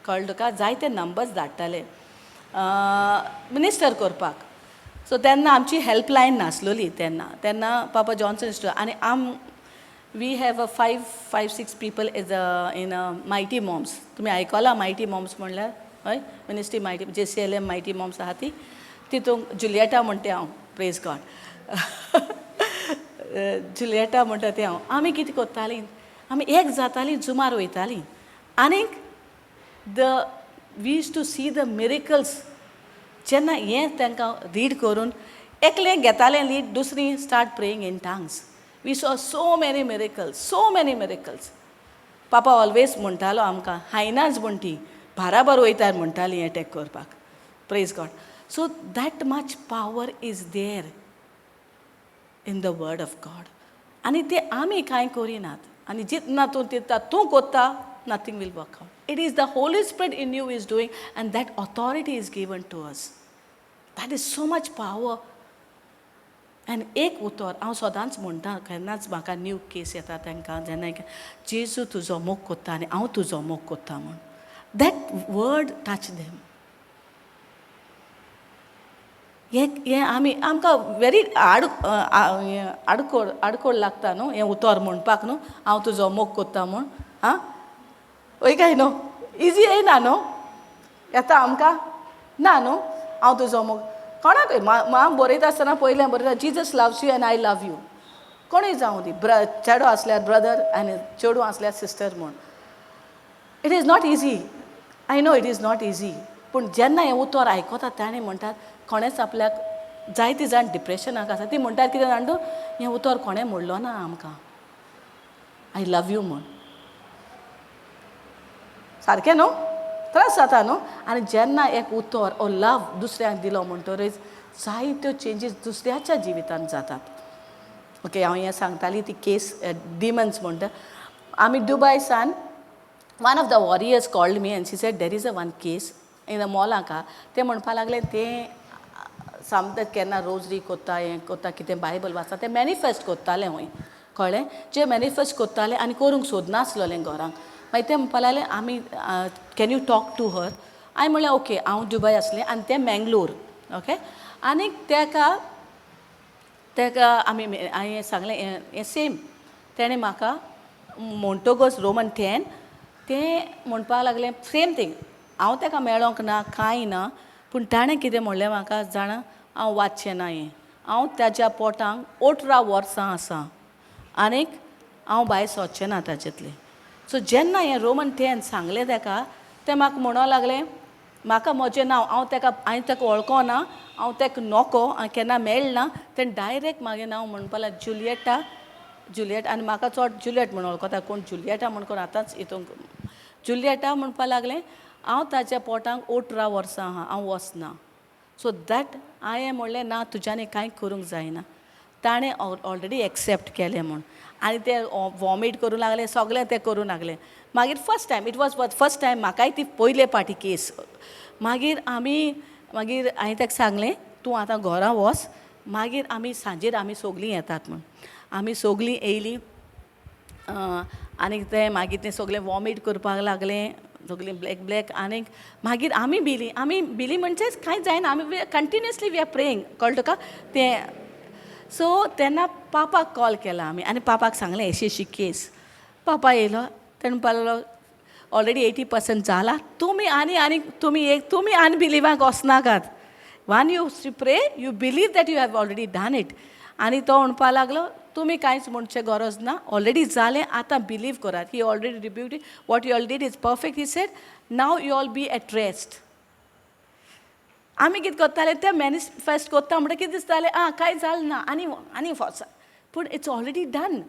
कळ्ळें तुका, जायते numbers धाडटाले minister करपाक. सो तेन्ना आमची हेल्पलायन नासलोली तेन्ना. तेन्ना पापा जॉन्सन यूज टू आनी we have a five six people is a in a Mighty Moms. तुमी आयकलां मायटी मॉम्स म्हणल्यार? हय, ministry Mighty, JCLM Mighty Moms आहा ती, तितूंत जुलियटा म्हणटा हांव. प्रेज गॉड, जुलियटा म्हणटा तें हांव. आमी कितें करतालीं, आमी एक जातालीं, जुमार वयतालीं आनीक the we used to see the miracles. जेन्ना हें तांकां रीड करून एकलें घेतालें लीड, दुसरी start praying in tongues. We saw so many miracles, so many miracles. Papa always म्हणटालो आमकां, हायनाच म्हण ती बाराबर वयतार म्हणटाली एटॅक करपाक. Praise God. So that much power is there in the word of God. आनी ते आमी कांय करिनात आनी जितना तूं तिता तूं कोत्ता, nothing will work out. It is the Holy Spirit in you is doing, and that authority is given to us. That is so much power. आनी एक उतर हांव सदांच म्हणटा, केन्नाच म्हाका न्यू केस येता तांकां जेन्ना, जेजू तुजो मोग कोत्ता आनी हांव तुजो मोग कोत्ता म्हूण, that word touch them. हें हें आमी आमकां वेरी आड आडकोळ आडकोळ लागता न्हू हें उतर म्हणपाक न्हू, हांव तुजो मोग कोत्ता म्हूण. आं, वय काय न्हू? इजी येयना न्हू, येता आमकां ना न्हू. हांव तुजो मोग कोणाकय हांव बरयता आसतना पयलें बरयता, Jesus loves you and I love you. कोणूय जावं दी, चेडो आसल्यार ब्रदर आनी चेडूं आसल्यार सिस्टर म्हूण. It is not easy, I know it is not easy. पूण जेन्ना हें उतर आयकता ताणें म्हणटात, कोणेंच आपल्याक जायतीं जाण डिप्रेशनाक आसा, ती म्हणटात कितें जाण तूं, हें उतर कोणें म्हणलो ना आमकां, I love you म्हूण. सारकें न्हू? त्रास जाता न्हू? आनी जेन्ना एक उतर ओ लव दुसऱ्यांक दिलो म्हणटरीच जायत्यो चेंजीस दुसऱ्याच्या जिवितांत जातात. ओके, हांव हें सांगताली ती केस डिमन्स म्हणटा. आमी दुबय सान one of the warriors called me and she said there is a one case in a मॉलाक. ते म्हणपा लागले तें सामकें केन्ना रोजरी कोत्ता, हें कोत्ता, कितें बायबल वाचता, तें मॅनिफेस्ट कोत्तालें हूंय, कळ्ळें? जें मॅनिफेस्ट कोत्तालें आनी करूंक सोदनासलोलें घरांक. मागीर तें म्हणपा लागलें, आमी can you talk to her? हांवें म्हणलें ओके. हांव दुबय आसलें आनी तें मँगलोर, ओके. आनी तेका आमी हांवें सांगलें, हें सेम तेणें म्हाका म्हणटकच रोमन 10 तें म्हणपाक लागलें, सेम थींग. हांव तेका मेळोंक ना, कांय ना, पूण ताणें कितें म्हणलें म्हाका जाणा, हांव वाचचें ना हें. हांव ताच्या पोटांक 18 वर्सां आसा आनीक हांव भायर सोदचें ना ताचेंतलें. सो जेन्ना हें रोमन 10 सांगलें तेका, तें म्हाका म्हणोंक लागलें, म्हाका म्हजें नांव, हांव तेका, हांवें तेका वळखोना, हांव तेका नको, हांव केन्ना मेळना. तेणें डायरेक्ट म्हागें नांव म्हणपा लागलें, जुलियेटा, जुलियट. आनी म्हाका चड जुलियट म्हणून वळखता, कोण जुलियटा म्हण कोण आतांच हितूंक जुलियटा म्हणपा लागलें. हांव ताच्या पोटांक 18 वर्सां आहा, हांव वचना. सो that हांवें म्हणलें, ना, तुज्यानी कांय करूंक जायना, ताणें ऑलरेडी एक्सेप्ट केलें म्हूण. आनी ते वॉमीट करूं लागले, सगळें तें करूं लागलें. मागीर first time, it was first time, म्हाकाय ती पयले पाटी केस. मागीर आमी, मागीर हांवें ताका सांगलें, तूं आतां घरा वच, मागीर आमी सांजेर आमी सगलीं येतात म्हूण. आमी सगलीं येयलीं आनीक तें मागीर तें सगलें वॉमीट करपाक लागलें, सगलीं ब्लॅक ब्लॅक. आनीक मागीर आमी भिली. आमी भिली म्हणचेच कांय जायना, आमी कंटिन्युअसली we are praying, कळ्ळें तुका तें? सो तेन्ना पापाक कॉल केला आमी आनी पापाक सांगलें, अशी अशी केस. पापा येयलो, तेणें म्हणपाक लागलो, ऑलरेडी 80% जाला, तुमी आनी आनी तुमी एक तुमी आनी बिलिवांक वचनाकात. When you pray, you believe that you have already done it. आनी तो म्हणपा लागलो, तुमी कांयच म्हणचें गरज ना, ऑलरेडी जालें, आतां बिलीव करात. He already rebuked, what you all did is perfect, he said, now you all be at rest. आमी कितें करताले, ते मॅनिफेस्ट करता म्हणटा, कितें दिसतालें, आं, कांय जालें ना, आनी आनी फोर्सा, पूण it's already done.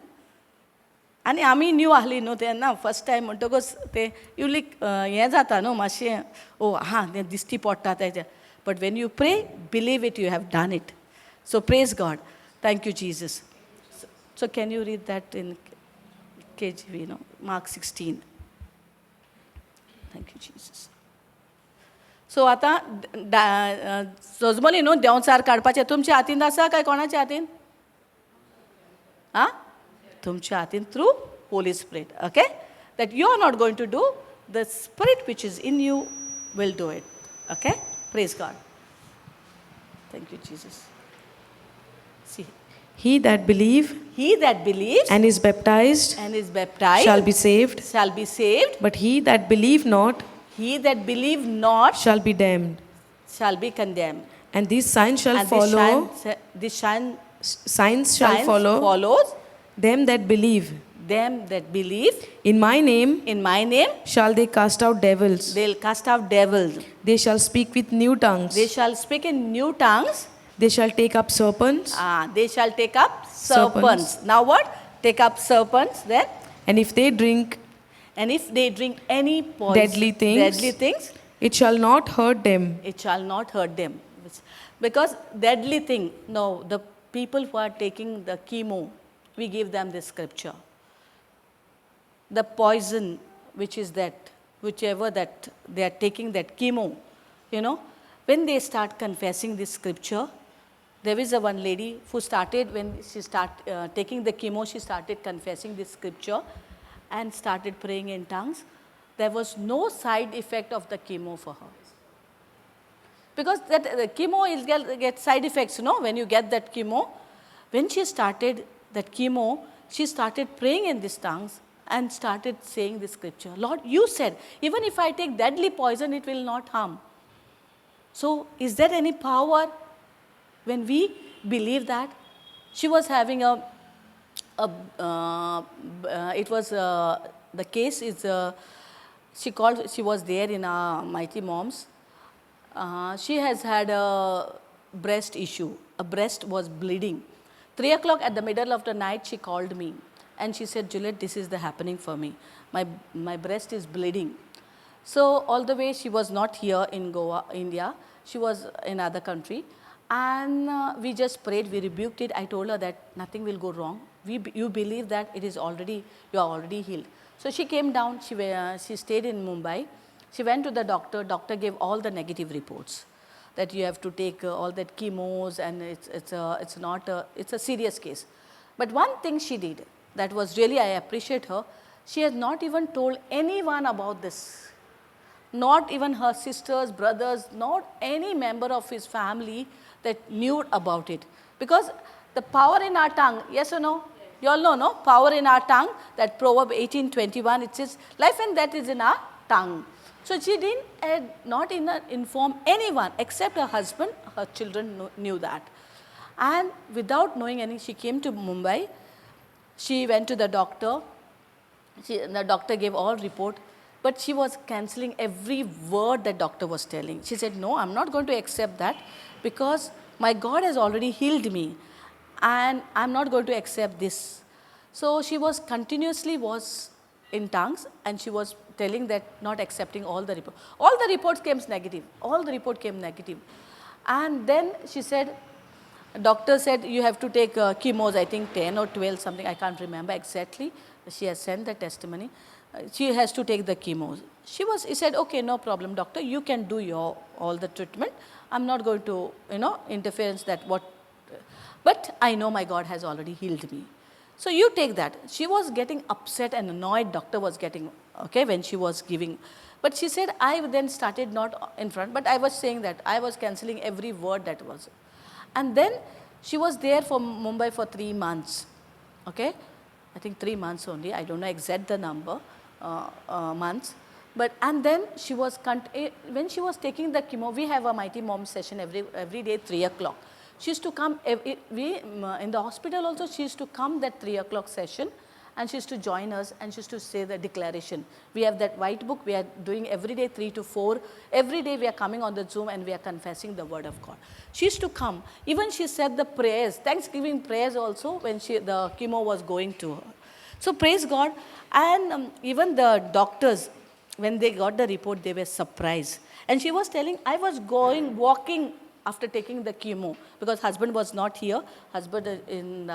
आनी आमी न्यू आहली न्हू तेन्ना, फर्स्ट टायम म्हणटकूच तें इवली हें जाता न्हू मातशें, ओ हां, तें दिश्टी पडटा तेजें. But when you pray, believe it, you have done it. So praise God, thank you Jesus. So can you read that in KJV, no, Mark 16? Thank you Jesus. So आतां सजमली न्हू, देंवचार काडपाचें तुमच्या हातीन आसा काय कोणाच्या हातीन? आं, तुमच्या हातीन, through Holy Spirit, okay? That you are not going to do, the spirit which is in you will do it, okay? Praise God, thank you Jesus. See. He that believe He that believes and is baptized and is baptized shall be saved, shall be saved, but he that believe not he that believe not shall be damned. Shall be condemned. And these signs shall And this follow, this shine, signs shall signs follow follows them that believe. Them that believe. In my name In my name shall they cast out devils. They'll cast out devils. They shall speak with new tongues. They shall speak in new tongues. They shall take up serpents, Ah, they shall take up serpents. Serpents. Now what? Take up serpents then. And if they drink And if they drink any poison, deadly things, deadly things, it shall not hurt them. It shall not hurt them. Because deadly thing, no, the people who are taking the chemo, we give them this scripture. The poison, which is that, whichever that they are taking that chemo, when they start confessing this scripture, there is a one lady who started, when she start taking the chemo, she started confessing this scripture and started praying in tongues. There was no side effect of the chemo for her. Because that the chemo will get side effects, when you get that chemo. When she started that chemo, she started praying in these tongues and started saying this scripture. Lord, you said, even if I take deadly poison, it will not harm. So, is there any power when we believe that? She was having a it was, the case is, she called, she was there in our Mighty Moms. She has had a breast issue. A breast was bleeding. 3 o'clock at the middle of the night, she called me and she said, "Juliet, this is the happening for me. My breast is bleeding." So all the way she was not here in Goa, India. She was in other country. And we just prayed, we rebuked it. I told her that nothing will go wrong. You believe that it is already, you are already healed. So she came down, she stayed in Mumbai. She went to the doctor, doctor gave all the negative reports. that you have to take all that chemos and it's not a, it's a serious case. But one thing she did that was really, I appreciate her, she has not even told anyone about this. Not even her sisters, brothers, not any member of his family that knew about it. Because the power in our tongue, yes or no? You all know, no? Power in our tongue, that Proverb 18:21, it says, life and death is in our tongue. So she didn't not inform anyone except her husband, her children knew that. And without knowing any, she came to Mumbai. She went to the doctor. The doctor gave all report, but she was cancelling every word that doctor was telling. She said, no, I'm not going to accept that because my God has already healed me and I'm not going to accept this. So she was continuously was in tongues and she was telling that not accepting all the report. All the reports came negative. All the report came negative. And then she said, doctor said you have to take chemos, I think 10 or 12 something, I can't remember exactly. She has sent the testimony. She has to take the chemos. He said, okay, no problem, doctor, you can do your all the treatment. I'm not going to, interference that what, but I know my God has already healed me. So you take that. She was getting upset and annoyed, doctor was getting, okay, when she was giving. But she said, I then started not in front, but I was saying that I was cancelling every word that was. And then she was there for Mumbai for 3 months, okay? I think 3 months only, I don't know exact the number, months. But, and then she was, when she was taking the chemo, we have a Mighty Mom session every day, 3 o'clock. She used to come, we, in the hospital also, she used to come that 3 o'clock session and she used to join us and she used to say the declaration. We have that white book, we are doing every day 3 to 4. Every day we are coming on the Zoom and we are confessing the word of God. She used to come, even she said the prayers, Thanksgiving prayers also when the chemo was going to her. So praise God. And even the doctors, when they got the report, they were surprised. And she was telling, I was walking after taking the chemo because husband was not here, husband in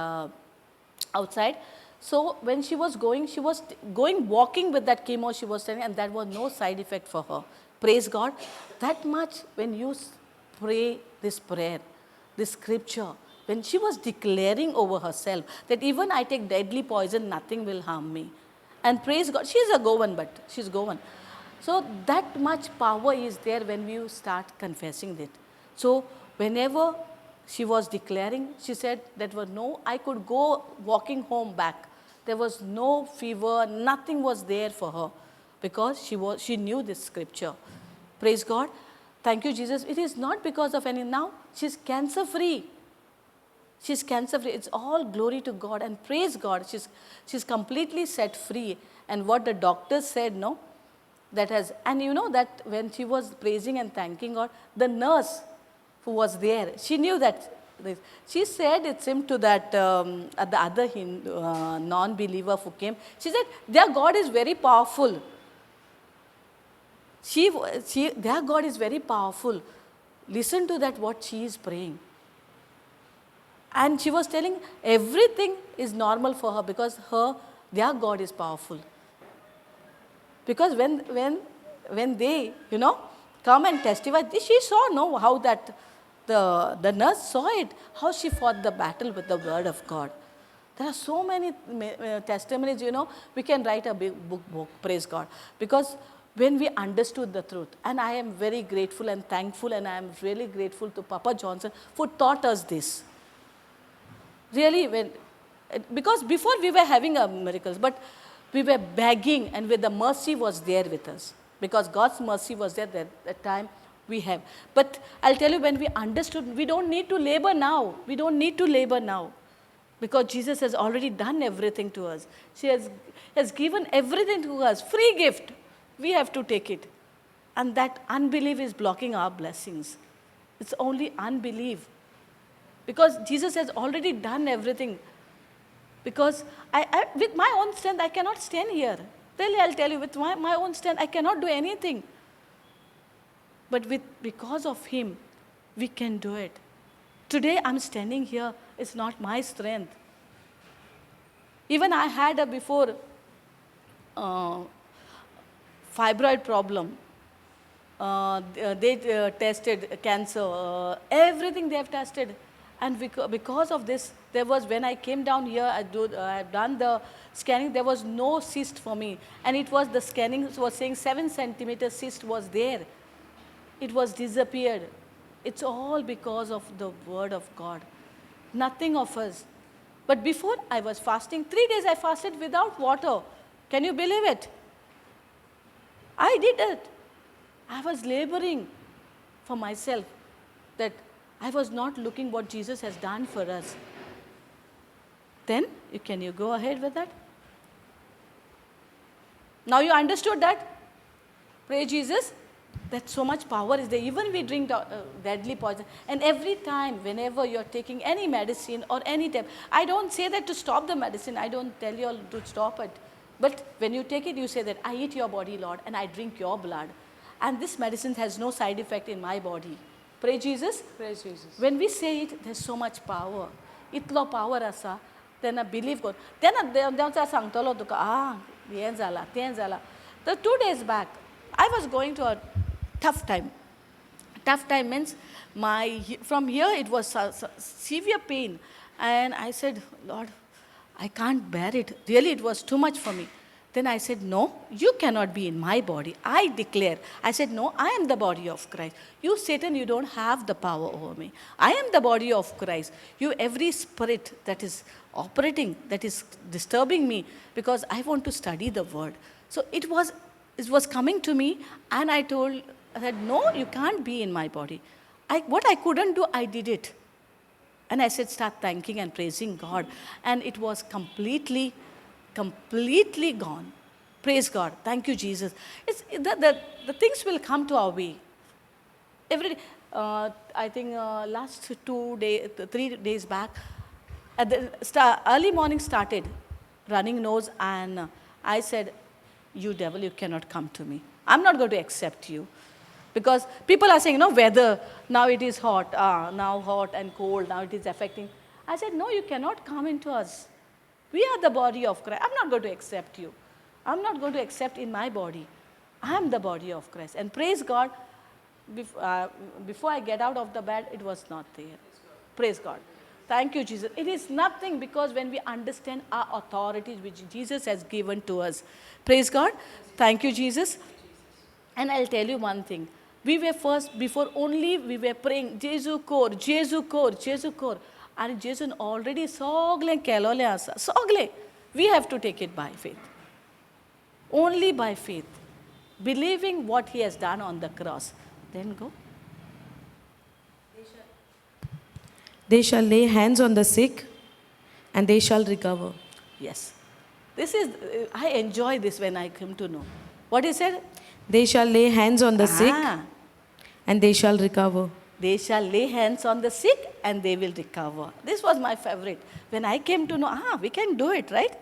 outside. So when she was going, she was going walking with that chemo, she was telling, and that was no side effect for her. Praise God. That much when you pray this prayer, this scripture, when she was declaring over herself that even I take deadly poison, nothing will harm me. And praise God, she's a Goan, but she's Goan. So that much power is there when you start confessing it. So whenever she was declaring, she said that was no, I could go walking home back. There was no fever, nothing was there for her because she knew this scripture. Praise God. Thank you, Jesus. It is not because of any, now she's cancer free. She's cancer free. It's all glory to God and praise God. She's completely set free. And what the doctor said, no, that has, and you know that when she was praising and thanking God, the nurse who was there, she knew that. She said it seemed to that the other non-believer who came. She said, their God is very powerful. Their God is very powerful. Listen to that, what she is praying. And she was telling everything is normal for her because their God is powerful. Because when they, come and testify, she saw, no, how that the nurse saw it, how she fought the battle with the word of God. There are so many testimonies, we can write a big book, praise God. Because when we understood the truth, and I am very grateful and thankful, and I am really grateful to Papa Johnson who taught us this. Really, because before we were having a miracles, but we were begging, and with the mercy was there with us. Because God's mercy was there that time we have. But I'll tell you, when we understood, we don't need to labor now. We don't need to labor now. Because Jesus has already done everything to us. She has given everything to us. Free gift. We have to take it. And that unbelief is blocking our blessings. It's only unbelief. Because Jesus has already done everything. Because I with my own strength, I cannot stand here. Really, I'll tell you, with my own strength, I cannot do anything. But because of Him, we can do it. Today, I'm standing here. It's not my strength. Even I had a before fibroid problem. They tested cancer, everything they have tested. And because of this, there was, when I came down here, I have done the scanning, there was no cyst for me. And it was, the scanning was saying 7 centimeter cyst was there. It was disappeared. It's all because of the word of God. Nothing of us. But before I was fasting, 3 days I fasted without water. Can you believe it? I did it. I was laboring for myself that I was not looking what Jesus has done for us. Then, can you go ahead with that? Now you understood that? Pray Jesus. That so much power is there. Even we drink deadly poison. And every time, whenever you're taking any medicine or any type, I don't say that to stop the medicine. I don't tell you all to stop it. But when you take it, you say that I eat your body, Lord, and I drink your blood. And this medicine has no side effect in my body. Pray Jesus. Praise Jesus. When we say it, there's so much power. Itlo power asa, then believe God. Then देव सांगतलो तुका, ah, हें जाला, तें जाला. The 2 days back, I was going to a tough time. Tough time means from here it was severe pain. And I said, Lord, I can't bear it. Really, it was too much for me. Then I said, no, you cannot be in my body. I declare. I said, no, I am the body of Christ. You, Satan, you don't have the power over me. I am the body of Christ. You, every spirit that is operating, that is disturbing me, because I want to study the word. So it was coming to me, and I said, no, you can't be in my body. What I couldn't do, I did it. And I said, start thanking and praising God. And it was completely, completely gone. Praise God. Thank you, Jesus. The things will come to our way. Every, I think last 2 days, 3 days back, at the early morning started, running nose, and I said, you devil, you cannot come to me. I'm not going to accept you. Because people are saying, no, weather, now it is hot, now hot and cold, now it is affecting. I said, no, you cannot come into us. We are the body of Christ. I'm not going to accept you. I'm not going to accept in my body. I am the body of Christ. And praise God, before I get out of the bed, it was not there. Praise God. Thank you, Jesus. It is nothing, because when we understand our authorities, which Jesus has given to us. Praise God. Thank you, Jesus. And I'll tell you one thing. We were first, before only we were praying, Jesu kor, Jesu kor, Jesu kor. And Jesu already sogle kelole asa, sogle. We have to take it by faith. Only by faith. Believing what he has done on the cross. Then go. They shall lay hands on the sick and they shall recover. Yes. I enjoy this when I come to know. What he said? They shall lay hands on the sick and they shall recover. They shall lay hands on the sick and they will recover. This was my favorite. When I came to know, we can do it, right?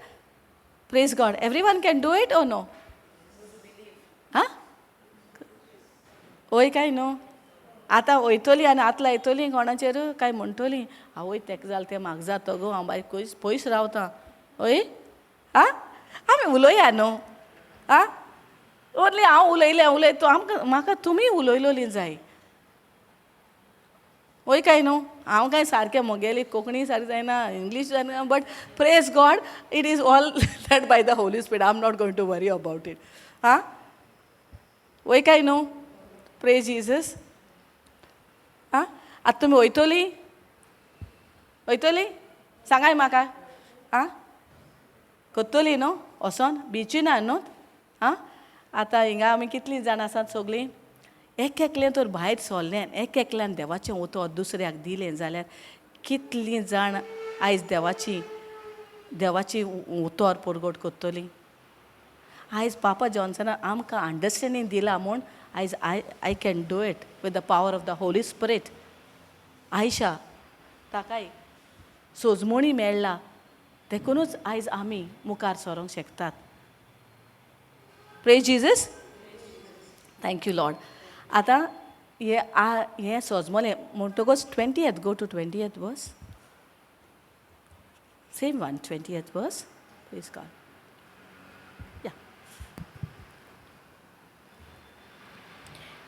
Praise God. Everyone can do it or no? Huh? Oy kai no? आतां वयतली आनी आतां लायतली कोणाचेर काय म्हणटली आवय तेका जालें तें म्हाका जाता गो हांव बाय पयस पयस रावता हय आं आमी उलोया न्हू आं ओन्ली हांव उलयलें उलयता आमकां म्हाका तुमी उलयलोली जाय वय काय न्हू हांव काय सारकें म्हगेली कोंकणी सारकी जायना इंग्लीश जायना but praise God it is all led by the Holy Spirit. I am not going to worry about it. आं वय काय न्हू प्रेज जीजस. आं आतां तुमी वयतली वयतली सांगाय म्हाका आं करतली न्हू वचोन बिची ना न्हू आं आतां हिंगा आमी कितलीं जाणां आसात सगळीं एक एकलें तर भायर सरलें एक एकल्यान देवाचें उतर दुसऱ्याक दिलें जाल्यार कितलीं जाण आयज देवाची देवाची उतर परगट करतलीं. आयज पापा जॉन्सनान आमकां अंडरस्टँडींग दिलां म्हूण आयज I can do it with the power of the Holy Spirit. Ayesha ताकाय सोजमणी मेळ्ळा देखुनूच आयज आमी मुखार सरोंक शकतात. Praise Jesus. Thank you Lord. आतां हें हें सोजमलें म्हणटकूच 20th go to 20th verse same one 20th verse. Praise God.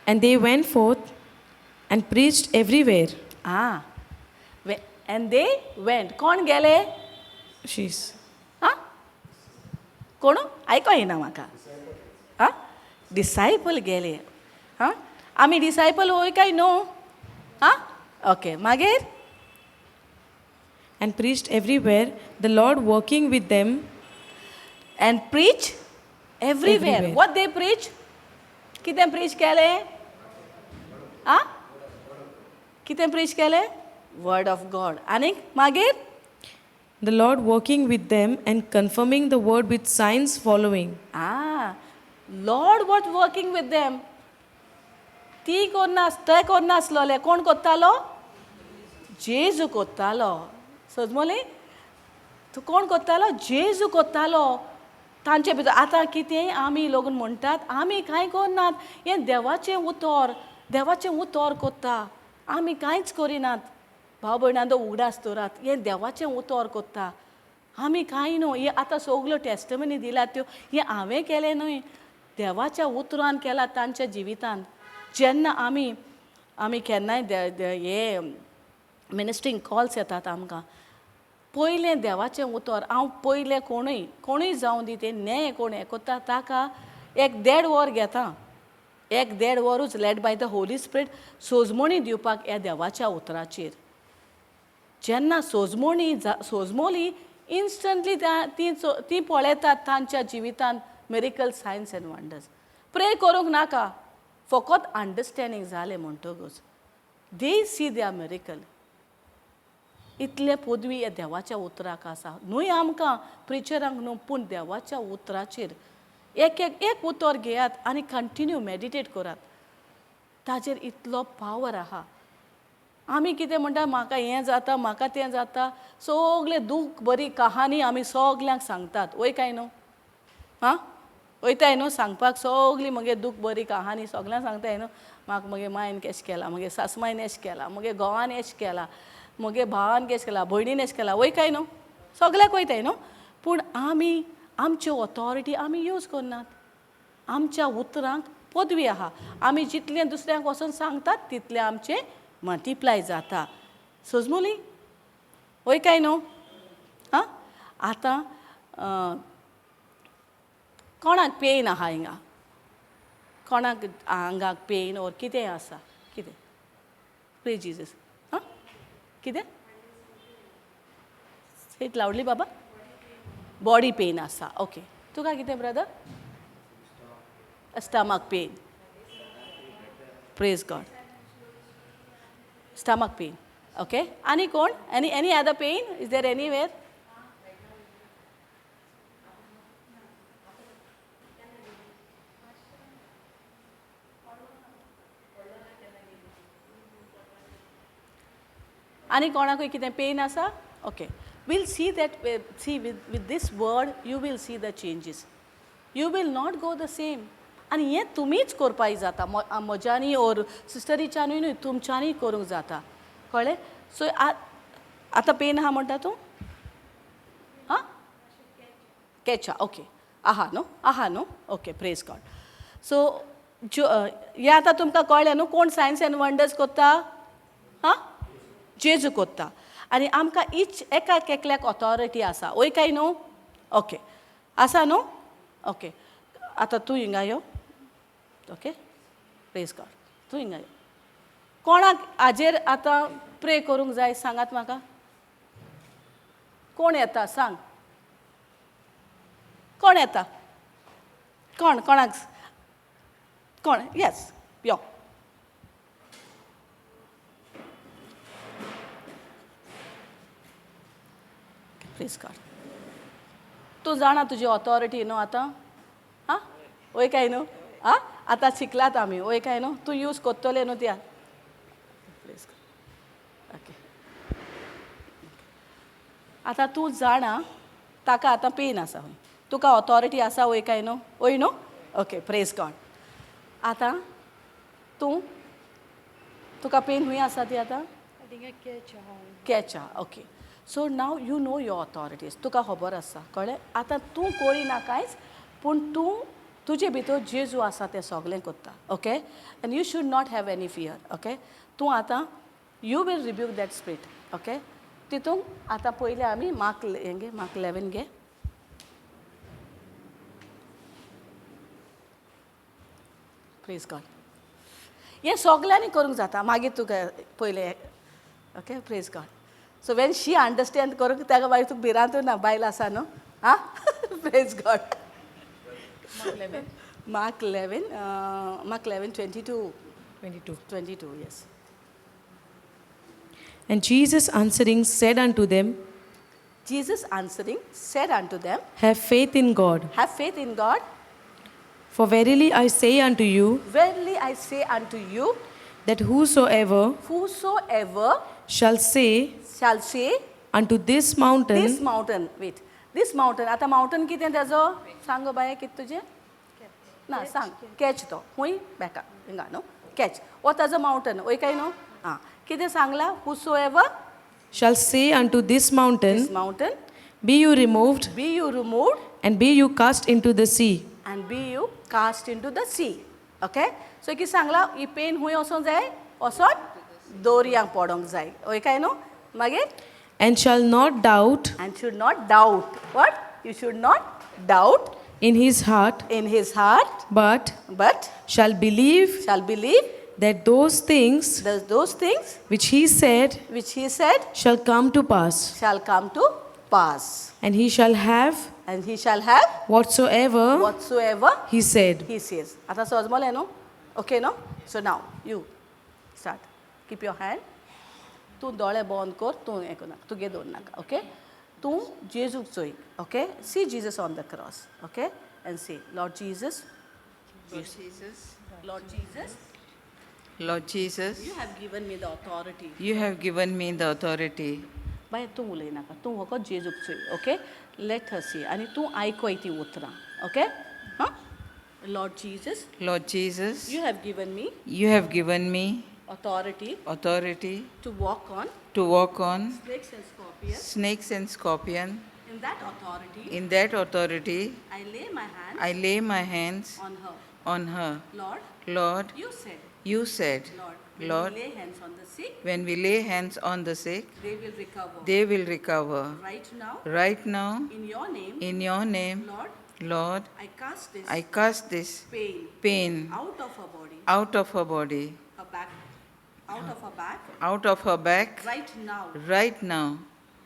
And And they went forth and preached everywhere. Ah, and they went. कोण गेले? She's. आं, कोण? आयको येना म्हाका. आं, डिसायपल गेले. आं, आमी डिसायपल वय काय न्हू? आं, ओके, मागीर? And preached everywhere, the Lord working with them. And preach everywhere. Everywhere. What they preach? कितें प्रीच केलें? आं, कितें प्रीच केलें? Word of God. आनीक मागीर? The Lord working with them and confirming the word with signs following. Ah, Lord was working with them. ती कोन्नास ते कोन्नासलोले. कोण कोत्तालो? जेजू कोत्तालो. सजमोली तूं कोण कोत्तालो? जेजू कोत्तालो तांचे भितर. आतां कितें आमी लोक म्हणटात आमी कांय करनात, हें देवाचें उतर, देवाचें उतर कोत्ता, आमी कांयच करिनात. भाव भयणां उगडास दवरात, हें देवाचें उतर कोत्ता, आमी कांय न्हू. हें आतां सगल्यो टेस्टमनी दिल्यात त्यो हें हांवें केलें न्हय, देवाच्या उतरान केलां तांच्या जिवितान. जेन्ना आमी आमी केन्नाय हे मिनिस्ट्रींग कॉल्स येतात आमकां, पयलें देवाचें उतर हांव पयलें कोणूय कोणूय जावं दी तें न्हय, कोण हें कोत्ता ताका एक देड वर घेता, एक देड वरूच led by the Holy Spirit सोजमणी दिवपाक ह्या देवाच्या उतराचेर. जेन्ना सोजमणी सोजमोली इन्स्टंटली तीं तीं पळयतात तांच्या जिवितांत miracle signs and wonders. Pray करूंक नाका, फकत अंडरस्टँडींग जालें म्हणटकूच they see their miracle. इतले पदवी ह्या देवाच्या उतराक आसा न्हय आमकां प्रिचरांक न्हू, पूण देवाच्या उतराचेर एक एक एक उतर घेयात आनी कंटिन्यू मेडिटेट करात, ताजेर इतलो पावर आहा. आमी कितें म्हणटा, म्हाका हें जाता म्हाका तें जाता, सगलें दूख बरी कहानी आमी सगल्यांक सांगतात, वय काय न्हू? आं, वयताय न्हू सांगपाक सगली मगे दूख बरी कहानी सगल्यांक सांगताय न्हू. म्हाका मगे मायन केश केला, मगे सासमायन एश केला, मगे घोवान एश केला, मगे भावान केश केला, भयणीन एश केला, वय काय न्हू? सगल्याक वयताय न्हू. पूण आमी आमच्यो ऑथॉरिटी आमी यूज करनात. आमच्या उतरांक पदवी आहा, आमी जितलें दुसऱ्यांक वचून सांगतात तितलें आमचें मल्टिप्लाय जाता. सजमुली वय काय न्हू? आं, आतां कोणाक पेन आहा हिंगा? कोणाक आंगाक पेन ओर कितें आसा? कितें? Pray Jesus. आं, कितें? सेट लावडली बाबा? बॉडी पेन आसा. ओके, तुका कितें brother? Stomach pain. Praise God. Stomach pain. Okay, आनी कोण? Any any other pain? Is there anywhere? आनी कोणाकूय कितें पेन आसा? Okay, we'll see that, see with this word you will see the changes. You will not go the same. आनी हें तुमीच करपाक जाता, म्हज्यानी ओर सिस्टरीच्यानूय न्हय, तुमच्यांनी करूंक जाता. कळ्ळें? सो आतां पेन आहा म्हणटा तूं? आं, केचा. ओके, आहा न्हू? आहा न्हू? Okay, praise God. सो ज्यो हें आतां तुमकां कळ्ळें न्हू कोण सायन्स एंड वंडर्स कोत्ता? आं, जेजू कोत्ता. आनी आमकां इच एकाक एकल्याक ऑथॉरिटी आसा, वय काय न्हू? ओके, आसा न्हू? ओके, आतां तूं हिंगा यो. ओके, प्रेज गॉड. तूं हिंगा यो. कोणाक हाजेर आतां प्रे करूंक जाय सांगात म्हाका? कोण येता सांग? कोण येता? कोण कोणाक कोण? येस, यो. Praise God. तूं जाणा तुजी ऑथॉरिटी न्हू आतां? आं, वय काय न्हू? आं, आतां शिकलात आमी, वय काय न्हू? तूं यूज कोत्तोलें न्हू त्या. Praise God. Okay, आतां तूं जाणा ताका आतां पेन आसा, तुका ऑथॉरिटी आसा, वय काय न्हू? वय न्हू? Okay, praise God. आतां तूं तुका पेन खूंय आसा ती आतां? कॅचा. Okay, so now you know your authorities, तुका खबर आसा, कळ्ळें? आतां तूं करिना कांयच, पूण तूं तुजे भितर जेजू आसा तें सगलें करता, okay? And you should not have any fear, okay? तूं आतां you will rebuke that spirit, okay? तितूंत आतां पयलें आमी मार्क हें घे, मार्क 11 घे. प्रेज गॉड. हें सगल्यांनी करूंक जाता, मागीर तुका पयलें, okay? Praise God. So when she understand करूंक ताका मागीर तुका भिरांत ना, बायल आसा न्हू, आं. Praise God. Mark 11, Mark 11:22. 22. 22, yes. And Jesus answering said unto them, Jesus answering said unto them, Have faith in God. Have faith in God. For verily I say unto you, Verily I say unto you, that whosoever whosoever shall say shall say unto this mountain, this mountain, wait, this mountain, आतां mountain कितें तेजो सांग गो बाये, कितें तुजें ना सांग, catch तो खूंय बेका हिंगा न्हू, कॅच हो ताजो मावंटन वय काय न्हू, आं, कितें सांगलां? Whosoever shall say unto this mountain, this mountain, Be you removed, be you removed, and be you cast into the sea, and be you cast into the sea. Okay? So कितें सांगलां, ही pen खूंय वचोंक जाय, वचोन दोरयांक पडोंक जाय, हय काय न्हू? मागीर and shall not doubt and should not doubt. What? You should not doubt in his heart, in his heart, but but shall believe shall believe that those things those things which he said which he said shall come to pass, shall come to pass, and he shall have and he shall have whatsoever whatsoever he said. He says. आतां समजलें न्हू? Okay न्हू? So now you start. Keep your hand. तूं दोळे बंद कर, तूं हें करनाका, तुगे दवर नाका, ओके? तूं जेजूक चोय, okay? See Jesus on the cross, okay? And say, Lord Jesus, Lord Jesus, Lord Jesus, Lord Jesus, you have given me the authority. You have given me the authority. बाय तूं उलयनाका, तूं फकत जेजूक चोय, ओके? Let her सी आनी तूं आयकोय ती उतरां, okay? हां, Lord Jesus, Lord Jesus, you have given me you have given me authority authority to walk on to walk on snakes and scorpions. Snakes and scorpion. In that authority, In that authority, I lay my hand I lay my hands on her. On her. Lord, Lord, you said, you said, Lord, when Lord, we lay hands on the sick, when we lay hands on the sick, they will recover. They will recover. Right now, Right now, in your name, in your name, Lord, Lord, I cast this I cast this pain pain out of her body, out of her body, her back, out of her back, out of her back, right now. Right now.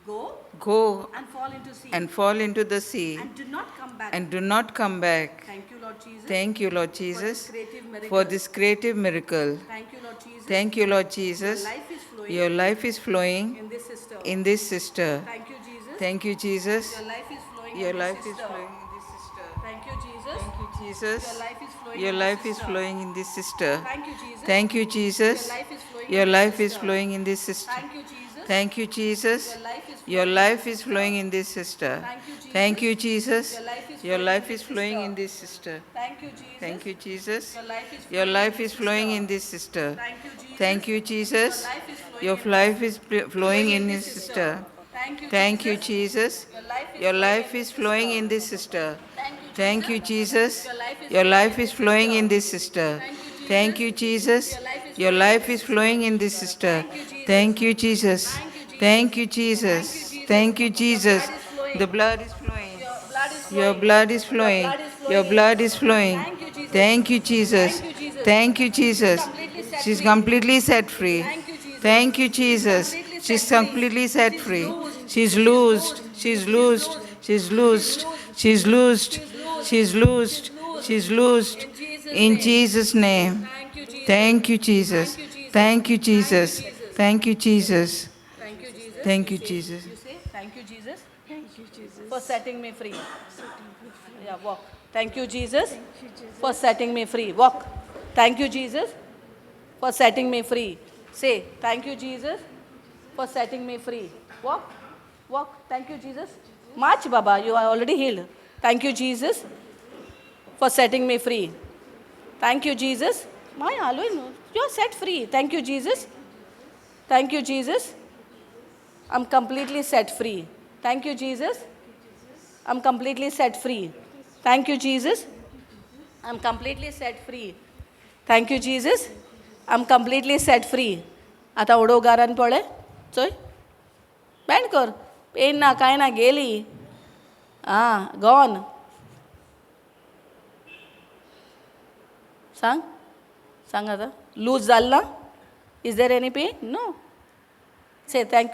Go Go and fall into sea and fall into the sea and do not come back. And do not come back. Thank you, Lord Jesus, Thank you, Lord for this Jesus, creative miracle. For this creative miracle. Thank you, Lord Jesus. Thank you, Lord Jesus. Life is flowing Your life is flowing in this sister. In this sister. Thank you, Jesus. Thank you, Jesus. Your life is flowing Your in this life is sister. Flowing in this sister. Thank you, Jesus. Thank you, Jesus. Your life is flowing Your in this life is sister. Flowing in this sister. Thank you, Jesus. Thank you, Jesus. Your life is flowing Your in life this is sister. Flowing in this sister. Thank you, Jesus. Thank you, Jesus. Your life is Your flowing in life this is flowing in this sister. Thank you, Jesus. Thank you, Jesus. Your life is Your flowing life in is this flowing sister. In this sister. Thank you, Jesus. Thank you, Jesus. Your life is Your flowing life in is this flowing sister. In this sister. Thank you, Jesus. Thank you, Jesus. Your life is flowing Your in life this is flowing in this his sister. Sister. Thank you, Thank you, Jesus. Jesus. Your life is Your flowing life in is this flowing sister. In this sister. Thank you, Thank you, Jesus. Your Your life life is is flowing flowing in in this this sister. Thank you, Thank you, Jesus. Your Your life life is is flowing in this sister. Thank you, Jesus. Thank you, Jesus. Thank you, Jesus. The blood is flowing. Your blood is flowing. Your blood is flowing. Your blood is flowing. Thank you, Jesus. Thank you, Jesus. Thank you, She's Jesus. completely set free. Thank you, Jesus. Thank you, Jesus. She's completely She's set completely free. Set free. She's She's loosed. loosed. She's loosed. She's loosed. She's loosed. She's loosed. She's loosed. In In Jesus' Jesus' name. Thank you, Jesus. Thank you, Jesus. Thank you, Jesus. Thank you, Jesus. Thank you, Jesus. Thank you, Jesus. Thank you, say- Jesus. You say, thank you, Jesus. Thank you, Jesus. For setting me free. Yeah, walk. Thank you, Jesus. For setting me free. Walk. Thank you, Jesus. For setting me free. Say, thank you, Jesus. For setting me free. Walk. Walk. Thank you, Jesus. March, Baba. You are already healed. Thank you, Jesus. For setting me free. Thank you, Jesus. My always, you are set free. Thank you, Jesus. Thank you, Jesus. I'm completely set free. Thank you, Jesus. I'm completely set free. Thank you, Jesus. I am completely set free. Thank you Jesus, I am completely set free. आतां उडोव गारान पळय, चोय band कर, pen ना कांय ना, गेली आं gone. सांग सांग आतां लूज जाल ना? Is there any pain? No. Say thank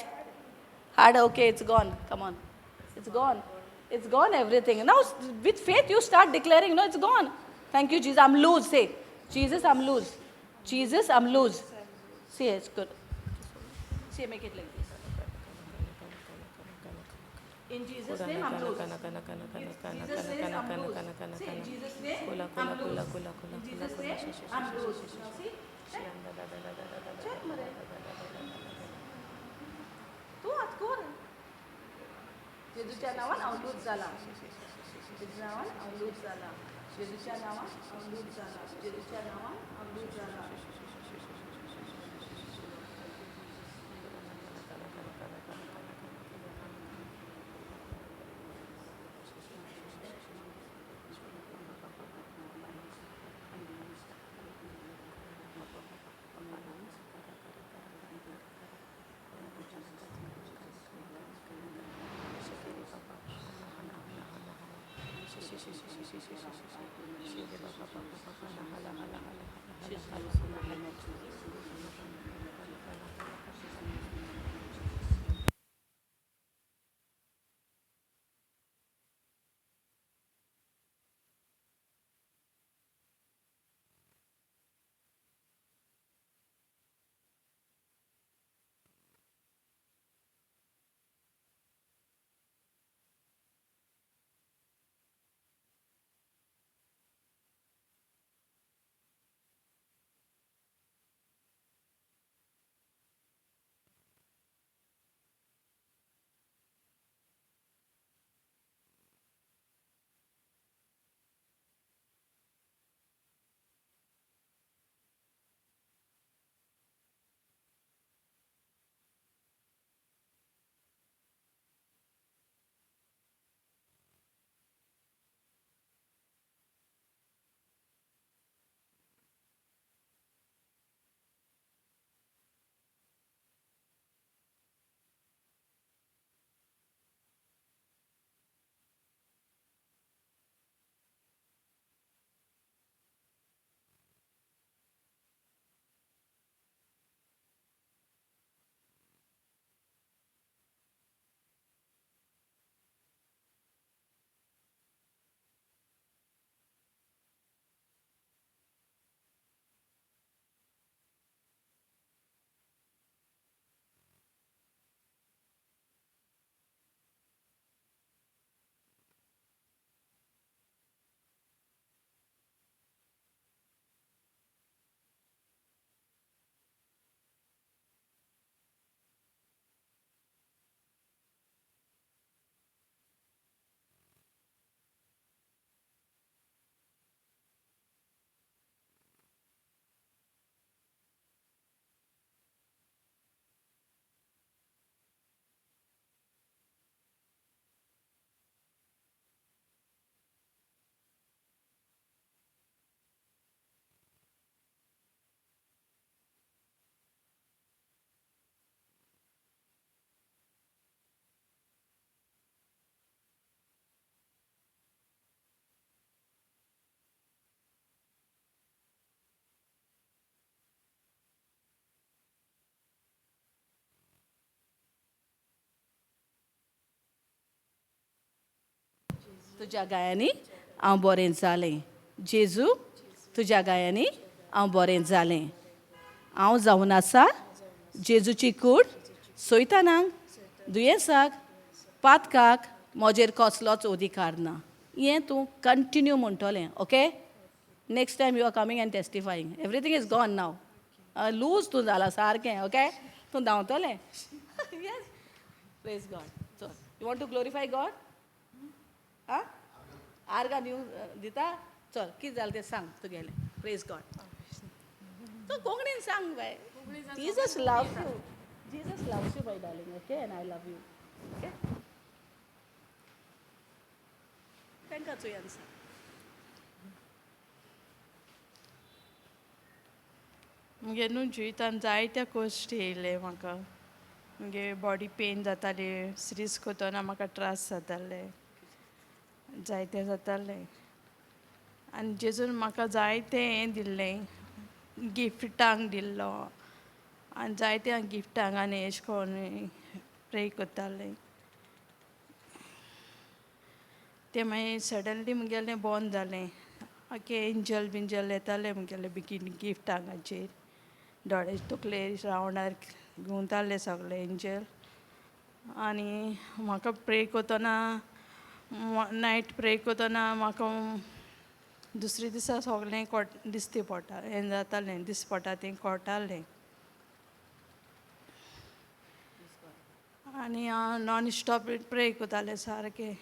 hard. Okay, it's gone. Come on, it's gone, it's gone, everything. Now with faith you start declaring, no, it's gone. Thank you Jesus, I am loose. Say Jesus, I am loose. Jesus, I am loose. See, it's good. See, make it like this. In Jesus' name, I'm loose. Jesus' name, I'm loose. See, in Jesus' name, I'm loose. In Jesus' name, I'm loose. Now see? Check मरे. तूं आत कर. जेजूच्या नांवान हांव loose जाला. जेजूच्या नांवान हांव loose जाला. जेजूच्या नांवान हांव लूज जाला. जेजूच्या नांवान हांव लूज जाला. तुज्या गायांनी हांव बरें जालें. जेजू, तुज्या गायांनी हांव बरें जालें. हांव जावन आसा जेजूची कूड सोयतानाक, दुयेंसाक, पातकाक म्हजेर कसलोच अधिकार ना. हें तूं कंटिन्यू म्हणटलें. Okay, next time you are coming and testifying. Everything is gone now. Loose तूं जाला सारकें. ओके, तूं धांवतलें. Yes, praise God. So you want to glorify God? आं, आर्गां दिवं दिता. चल, कितें जालें तें सांग तुगेलें. Praise God. तूं कोंकणीन सांग बाय. Jesus loves you. Jesus loves you my darling. Okay, and I love you. Okay, तांकां चोयान सांग. मुगे न्हू जिवितान जायते कश्ट येयले म्हाका. मुगे बॉडी पेन जाताली, सिरीस कोतना म्हाका त्रास जाताले, जायते जाताले. आनी जेजून म्हाका जायतें हें दिल्लें, गिफ्टांक दिल्लो आनी जायते गिफ्टांक आनी एशें कोन्न प्रे करतालें. तें मागीर सडनली मुगेलें बंद जालें. आखे एंजल बिंजल येताले मुगेले बेगीन गिफ्टांचेर, दोळे तकले रावंडार घुंवताले सगळे एंजल. आनी म्हाका प्रे करतना, नायट प्रे करतना म्हाका दुसरे दिसा सगळें कोट दिसती पडटा हें जातालें, दिस पडटा तें कळटालें. आनी हांव नॉन स्टॉप प्रे करतालें सारकें.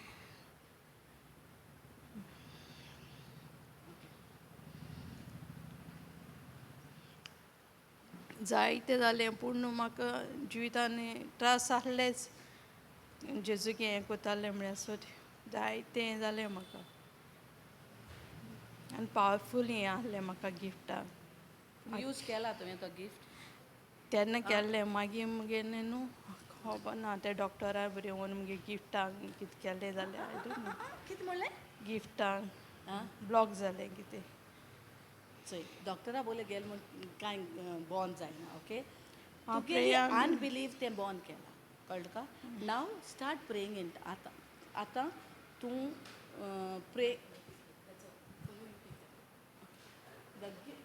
जायतें जालें पूण म्हाका जिवितान त्रास आहलेच. जेजूक हें करतालें म्हळ्यार सो जायतें हें जालें म्हाका आनी पावरफूल हें आहलें म्हाका गिफ्टाक. यूज केला तुवें तो गिफ्ट? तेन्ना केल्लें, मागीर मुगे न्हू खबर ना ते डॉक्टरा बरें वोन मुगे गिफ्टांक कितें केलें जाल्यार I don't know. कितें म्हणलें? गिफ्टांक ब्लॉक जालें कितें. चोय, डॉक्टरा बोले गेल म्हूण कांय बॉन जायना, ओके? हांव तुगेली प्रेयांक अनबिलीव तें बॉन केलां, कळ्ळें तुका? नाव स्टार्ट प्रेईंग इन. आतां आतां तूं प्रे,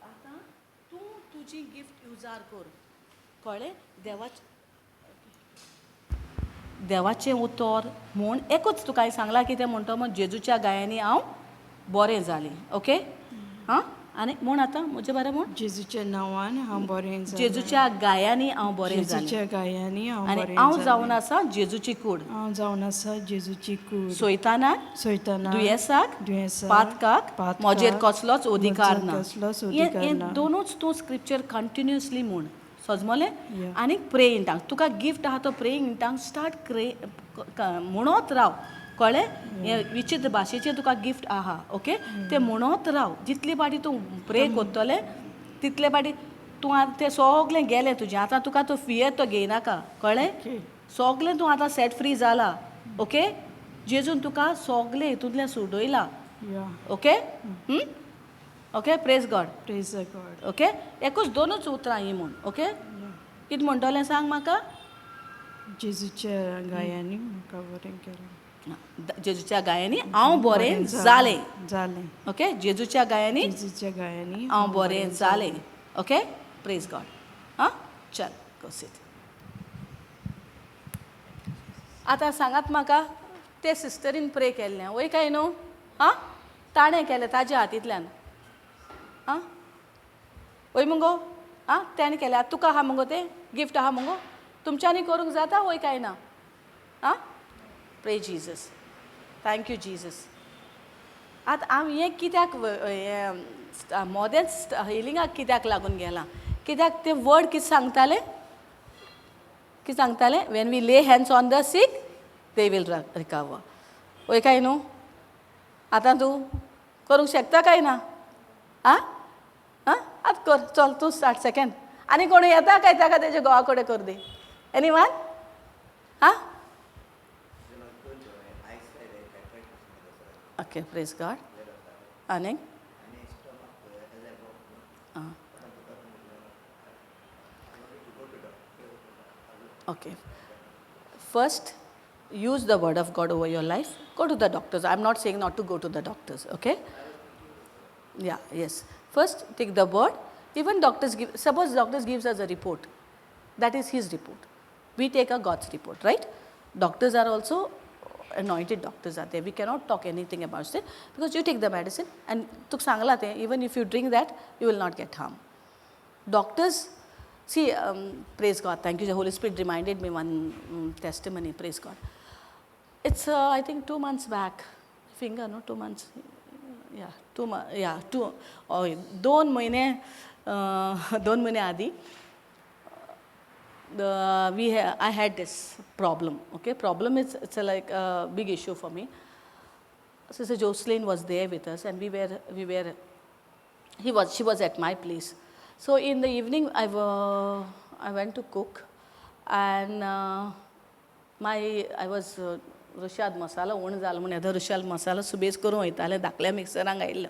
आतां तूं तुजी गिफ्ट युजार कर, कळ्ळें? देवाचें देवाचें उतर म्हूण एकूच तुका हांवें सांगलां कितें म्हणटा म्हूण, जेजूच्या गायांनी हांव बरें जालें, ओके? आं, आनी म्हूण आतां म्हजे बरें म्हूण, जेजूच्या नांवान हांव बरें जालें. जेजूच्या गायांनी हांव बरें जालें. जेजूच्या गायांनी हांव आनी बरें हांव जालें. जावन आसा जेजूची कूड. हांव जावन आसा जेजूची कूड. सोयतानाक, सोयताना, दुयेंसाक, दुयेंसाक, पातकाक पातकाक म्हजेर कसलोच अधिकार म्हजो ना. कसलोच हें अधिकार हें ना. दोनूच तूं स्क्रिप्चर कंटिन्युअसली म्हूण, सजमलें? Yeah. आनी प्रे इन टंग, तुका गिफ्ट आहा तो प्रेईंग इन टंग स्टार्ट क्रे म्हणत राव, कळ्ळें? हें विचित्र भाशेचें तुका गिफ्ट आहा, ओके? तें म्हणत राव. जितले पाटी तूं प्रे करतलें तितले पाटी तूं आतां तें सगलें गेलें तुजें. आतां तुका तो फियर तो घेयनाका, कळ्ळें? सगलें तूं आतां सेट फ्री जाला, ओके? जेजून तुका सगलें हितूंतल्यान सोडयला. Okay, okay, praise God. Praise the God. Okay, एकूच दोनूच उतरां हीं म्हूण, ओके? कितें म्हणटलें सांग म्हाका? जेजूच्या गायांनी म्हाका बरें केलें. जेजूच्या गायांनी हांव बरें जालें. जालें. ओके, जेजूच्या गायांनी जेजूच्या गायांनी हांव बरें जालें. ओके, प्रेज गॉड. आं, चल, गो सीट. आतां सांगात म्हाका, ते सिस्टरीन प्रे केल्लें वय काय न्हू? आं, ताणें केलें ताज्या हातींतल्यान. आं, वय मुगो? आं, तेणें केलें. आतां तुका आहा मुगो तें गिफ्ट आहा मुगो, तुमच्यांनी करूंक जाता वय काय ना? आं, pray Jesus, thank you Jesus. आतां हांव हें कित्याक हें मोदेंच हिलिंगाक कित्याक लागून गेलां? कित्याक तें वर्ड कितें सांगतालें, कितें सांगतालें? When we lay hands on the sick, they will recover. वय काय न्हू? आतां तूं करूंक शकता काय ना? आं आं, आतां कर, चल तूं स्टार्ट सेकेंड. आनी कोण येता काय ताका तेजे घोवा कडेन कर दी? Any one? आं, ओके, प्रेज गॉड. आनीक? आं, okay. First use the word of God over your life. Go to the doctors. I'm not saying not to go to the doctors, okay? Yeah, yes. First take the word. Even doctors give, suppose doctors gives us a report. That is his report. We take a God's report, right? Doctors are also anointed doctors are there. We cannot talk anything about it because you take the medicine and tuk sangla te, even if you drink that, you will not get harm. Doctors, see, praise God, thank you. The Holy Spirit reminded me one testimony, praise God. It's, I think, 2 months back, finger, no, 2 months, yeah, 2 months, yeah, 2, oh, 2 महिने, 2 महिने आधी, I had this problem, okay, problem is, it's a, like a big issue for me. Sister Jocelyn was there with us and she was at my place. So in the evening I went to cook and my I was Rushad मसालो उणो जालो म्हूण येदो रुशाद मसालो सुबेज करूंक वयतालें धाकल्या मिक्सरान घायिल्लो.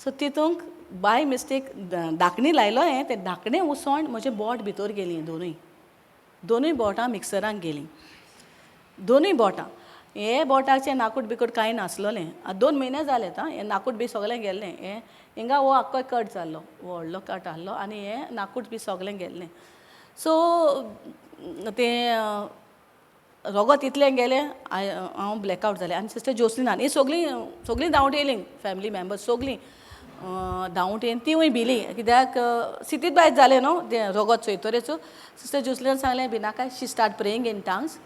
सो तितूंक बाय मिस्टेक धाकणी लायलो हांवें, तें धाकणें उसोन म्हजें बोट भितर गेलीं, दोनूय दोनूय बोटां मिक्सरान गेलीं, दोनूय बोटां. हे बोटाचें नाकूट बिकूट कांय नासलोलें. आतां 2 म्हयने जाले आतां हें नाकूट बी सगळें गेल्लें. हें हिंगा हो आख्खो कट जाल्लो, व्हडलो कट आहलो आनी हें नाकूट बी सगळें गेल्लें. सो तें रोगोत इतलें गेलें, हांव ब्लॅकआवट जालें. आनी सिस्टर जोसलिनान ही सगळीं सगळीं धांवट येयलीं, फॅमिली मेंबर्स सगळीं धांवट येवन तिवूय भिली, कित्याक सितीत बायत जालें न्हू तें रोगोत चोयतरेच. सिस्टर जोसलिनान सांगलें भिनाका, she start praying in tongues.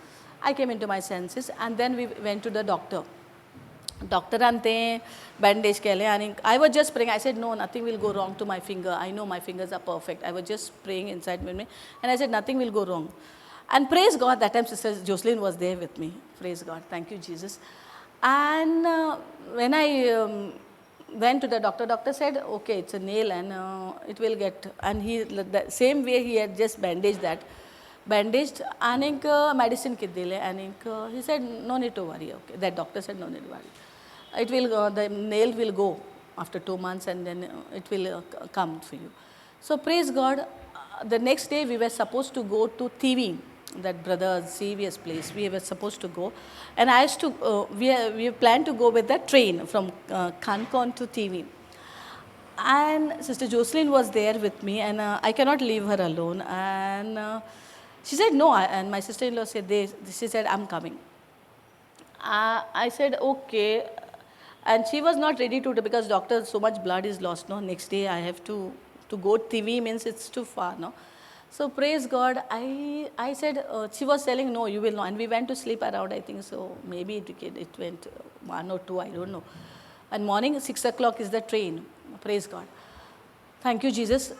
I came into my senses and then we went to the doctor. डॉक्टरान तें बँडेज केलें आनी I was just praying. I said no, nothing will go wrong to my finger. I know my fingers are perfect. I was just praying inside me and I said nothing will go wrong. And praise God, that time Sister Jocelyn was there with me. Praise God, thank you Jesus. And when I went to the doctor, doctor said, okay, it's a nail and it will get, and he, the same way he had just bandaged that, bandaged आनीक medicine कितें दिलें आनीक he said, no need to worry, okay. That doctor said, no need to worry. It will, the nail will go after 2 months and then it will come for you. So praise God, the next day we were supposed to go to Thivi, that brother Xavier's place. We were supposed to go, and I used to, we planned to go with the train from Canacona to Thivi. And Sister Jocelyn was there with me, and I cannot leave her alone. And she said, no, and my sister-in-law said, she said, I'm coming. I said, okay. And she was not ready to, because doctor, so much blood is lost, no? Next day I have to go Thivi means it's too far, no? So praise God, I said, she was telling, no, you will not. And we went to sleep around, I think, so maybe it went 1 or 2, I don't know. And morning, 6 o'clock is the train, praise God. Thank you, Jesus.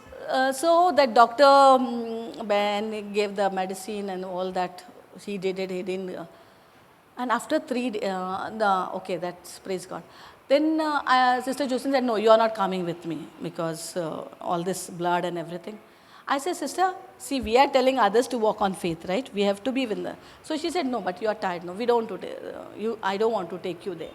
So that doctor Ben gave the medicine and all that. He did it, he didn't. And after 3, okay, that's praise God. Then Sister Jocelyn said, no, you are not coming with me because all this blood and everything. I said, sister, see, we are telling others to walk on faith, right? We have to be with them. So she said, no, but you are tired. No, we don't want to, you, I don't want to take you there.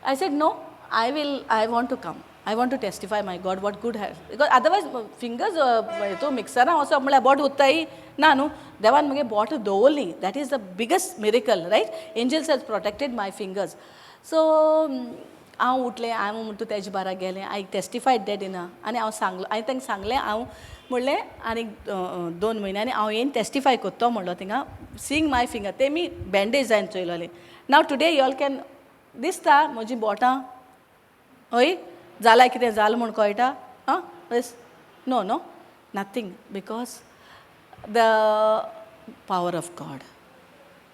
I said, no, I will, I want to come. I want to testify, my God, what good has. Because otherwise, fingers, to mixer also, म्हळ्यार बोट उत्ताई ना न्हू, देवान म्हगे बोट दवरली. That is the biggest miracle, right? Angels has protected my fingers. So, हांव उठलें, हांव म्हणटा तेजे बारा गेलें. I testified that in आनी हांव सांगलो, हांवें तांकां सांगलें, हांव म्हणलें आनीक 2 म्हयन्यांनी हांव येवन टेस्टिफाय करतो म्हणलो थिंगा, सींग my finger, ते मी बँडेज जायन चोयलोलें. Now today you all can दिसता म्हजी बोटां हय जालां कितें जालां म्हूण कळटा. आं बस no no nothing, because the power of God.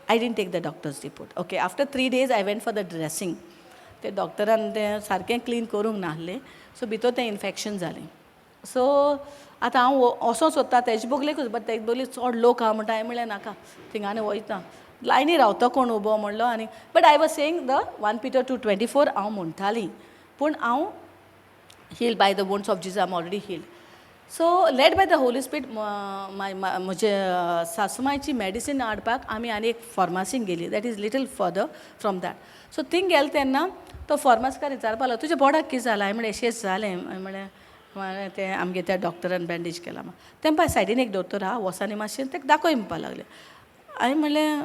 I didn't take the doctor's report. Okay, after 3 days I went for the dressing. ते डॉक्टरान तें सारकें क्लीन करूंक नासलें, सो भितर तें इन्फेक्शन जालें. सो आतां हांव वचोंक सोदता तेजे बगलेकूच, बट तेजे बगलेक चड लोक आहा म्हणटा. हांवें म्हणलें नाका, थिंगा आनी वयता, लायनी रावता कोण उबो म्हणलो. आनी but I was saying the 1 Peter 2:24 हांव म्हणटाली, पूण हांव healed by the wounds of Jesus, I am already healed. So led by the Holy Spirit, म्हजे सासुमायची मेडिसीन हाडपाक आमी आनी एक फार्मासीन गेली, that is little further from that. So thing गेले तेन्ना तो फार्मासकार विचारपा लागलो, तुज्या बोडाक कितें जालां? हांवें म्हणलें अशेंच जालें. हांवें म्हणलें तें आमगे त्या डॉक्टरान बँडेज केलां. तें पळय सायडीन एक दोतोर आहा, वोसानी मातशें ताका दाखय म्हणपाक लागलें. हांवें म्हणलें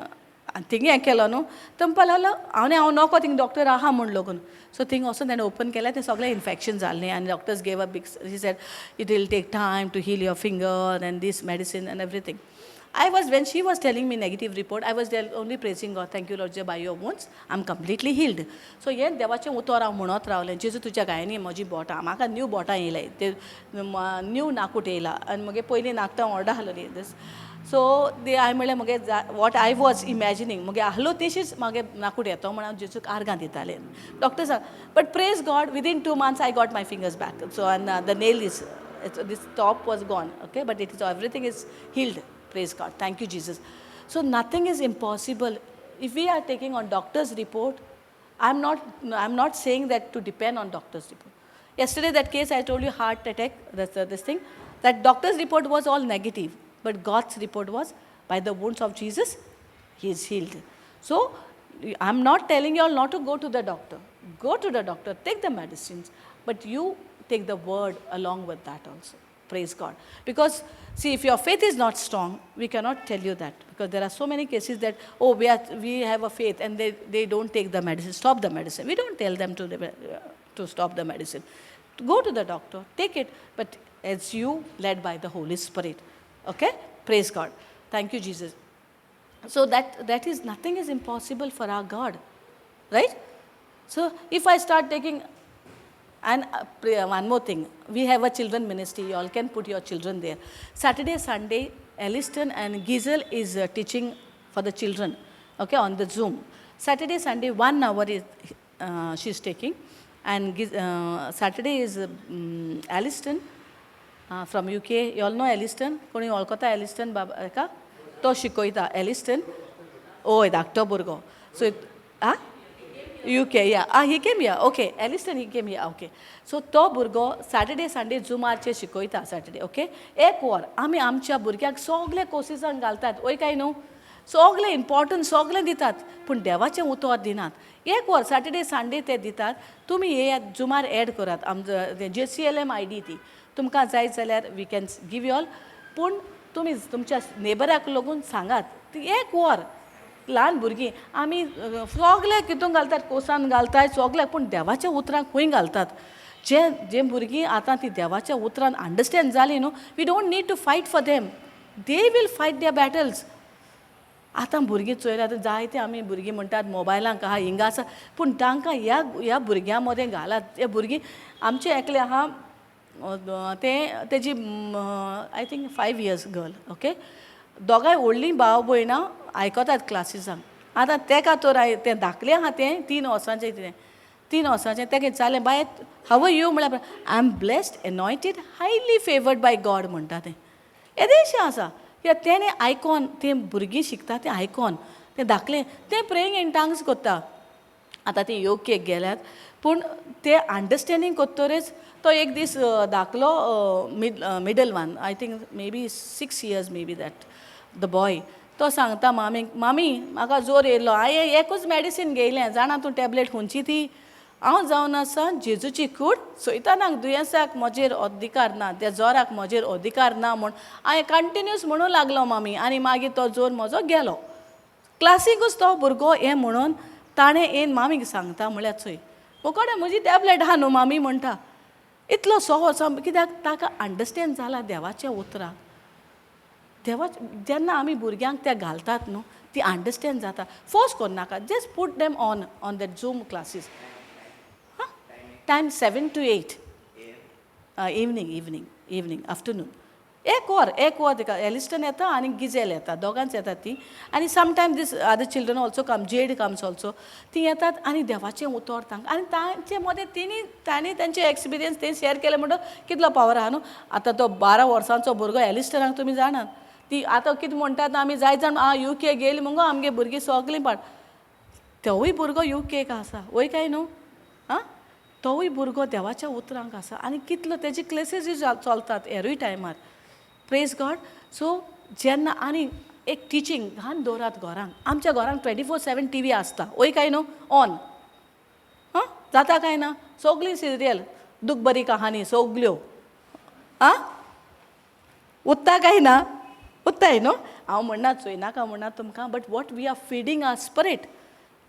थिंग हें केलो न्हू, तो म्हणपाक लागलो हांव हांव नको थिंग डॉक्टर आहा म्हूण लोगून. सो थिंग वचून ताणें ओपन केलें, तें सगळें इन्फेक्शन जाल्लें. आनी doctors gave a big, he said it will take time to heal your finger and this medicine and everything. I was, when she was telling me negative report, I was only praising God, thank you Lord, by your wounds, I am completely healed. So हें देवाचें उतर हांव म्हणत रावलें, जेजू तुज्या gynae म्हजी बोटां, म्हाका न्यू बोटां येयलाय, ते न्यू नाकूट येयला. आनी मगे पयलीं नाकटां ऑर्डर आहलोली दीस. सो ते हांवें म्हणलें मगे what I was imagining मगे आहलो तेशीच मागे नाकूट येतो म्हण हांव जेजूक आर्गां दितालें. डॉक्टर सांग, but praise God, within 2 months I got my fingers back. So and the nail is, this top was gone, okay, but it is everything is healed. Praise God, thank you Jesus. So nothing is impossible if we are taking on doctor's report. I am not saying that to depend on doctor's report. Yesterday that case I told you, heart attack, this thing, that doctor's report was all negative, but God's report was, by the wounds of Jesus he is healed. So I am not telling you all not to go to the doctor. Go to the doctor, take the medicines, but you take the word along with that also. Praise God. Because see, if your faith is not strong, we cannot tell you that, because there are so many cases that, oh, we have a faith and they don't take the medicine, stop the medicine. We don't tell them to stop the medicine. Go to the doctor, take it, but as you led by the Holy Spirit. Okay? Praise God. Thank you, Jesus. So that is, nothing is impossible for our God, right? So if I start taking, and one more thing, we have a children ministry, you all can put your children there. Saturday, Sunday, Elliston and Gizel is teaching for the children, okay, on the Zoom. Saturday, Sunday, 1 hour is she's taking, and Saturday is Elliston from UK. You all know Elliston? Koni olkota Elliston baba eka? तो शिकयता एलिस्टन, ओय धाकटो भुरगो. So आ UK, या आ he came या, okay, Elliston he came या, okay. So तो भुरगो सॅटर्डे संडे जुमारचे शिकयता सॅटर्डे, ओके. एक वर आमी आमच्या भुरग्यांक सगळे कोर्सीसान घालतात, वय काय न्हू, सगळे इम्पॉर्टन्स सगळें दितात, पूण देवाचें उतर दिनात. एक वर सॅटर्डे संडे ते दितात. तुमी येयात, जुमार एड करात आमचो जे C L M I D, ती तुमकां जाय जाल्यार we can give you all. पूण तुमी तुमच्या नेबराक लागून सांगात, ती एक वर ल्हान भुरगीं आमी सगळे कितून घालतात, कोसान घालतात सगळ्याक, पूण देवाच्या उतरांक खंय घालतात? जे भुरगीं आतां ती देवाच्या उतरान अंडरस्टँड जालीं न्हू, we don't need to fight for them, they will fight their battles. आतां भुरगीं चोयल्यार आतां जायते आमी भुरगीं म्हणटात मोबायलांक आहा, हिंगा आसा, पूण तांकां ह्या भुरग्यां मदें घालात. ते भुरगीं आमचे एकले आहा, तें तेजी I think 5 years girl, okay. दोगांय व्हडलीं भाव भयणां आयकतात क्लासिसांक. आतां तेका तर तें धाकलें आहा, तें 3 वर्सांचें, तें 3 वर्सांचें तेका विचारलें, बाय हाव you म्हळ्यार, I am blessed, anointed, highly favoured by God म्हणटा तें. येदेशें आसा कित्याक तेणें आयकोन तें भुरगीं शिकता, तें आयकोन तें धाकलें तें प्रेयींग इन टांग्स कोत्ता. आतां तीं योकेक गेल्यात, पूण ते अंडरस्टँडींग कोत्तरीच तो एक दीस धाकलो middle one, I think maybe 6 years maybe that the boy, तो सांगता मामीक, मामी म्हाका जोर येयलो, हांवें एकूच मॅडिसीन घेयलें, जाणा तूं टॅबलेट खंयची ती? हांव जावन आसा जेजूची कूड, सैतानाक दुयेंसाक म्हजेर अधिकार ना, त्या जोराक म्हजेर अधिकार ना म्हूण हांवें कंटिन्यूस म्हणूं लागलो मामी, आनी मागीर तो जोर म्हजो गेलो. क्लासीकूच तो भुरगो हें म्हणून ताणें येवन मामीक सांगता, म्हळ्यार चोय मुकोडे म्हजी टॅबलेट आहा न्हू मामी म्हणटा. इतलो सो वर्सां कित्याक ताका अंडरस्टँड जाला देवाच्या उतराक. देवा जेन्ना आमी भुरग्यांक ते घालतात न्हू, ती अंडरस्टँड जाता. फोर्स करनाका, just put them on that Zoom classes. हां, time 7 to 8 evening, evening, evening, afternoon. एक वर, एक वर तेका एलिस्टन येता आनी गिजेल येता, दोगांच येतात ती. आनी sometime this other children also come, Jade comes also. ती येतात आनी देवाचें उतर तांकां, आनी तांचे मदें तेणी तांणी तेंचे एक्सपिरियन्स ते शेअर केले म्हणटकच कितलो पावर आहा न्हू. आतां तो 12 वर्सांचो भुरगो एलिस्टनाक तुमी जाणात, ती आतां कितें म्हणटात आमी जायत जाण आं you के गेली मुगो आमगे भुरगीं सगलीं पाड, तोवूय भुरगो you cake आसा, वय काय न्हू? आं, तोवूय भुरगो देवाच्या उतरांक आसा आनी कितलो तेजी क्लासीसूय चलतात एरूय टायमार. Praise God. सो जेन्ना आनी एक टिचींग घान दवरात घरांक, आमच्या घरांक 24/7 टी व्ही आसता, वय काय न्हू? ऑन हां जाता काय ना? सगळीं सिरियल दुख बरी कहानी सगल्यो आं उत्ता काय ना? उत्ताय न्हू? हांव म्हणना चोयनाका म्हणना तुमकां, but what we are feeding our spirit,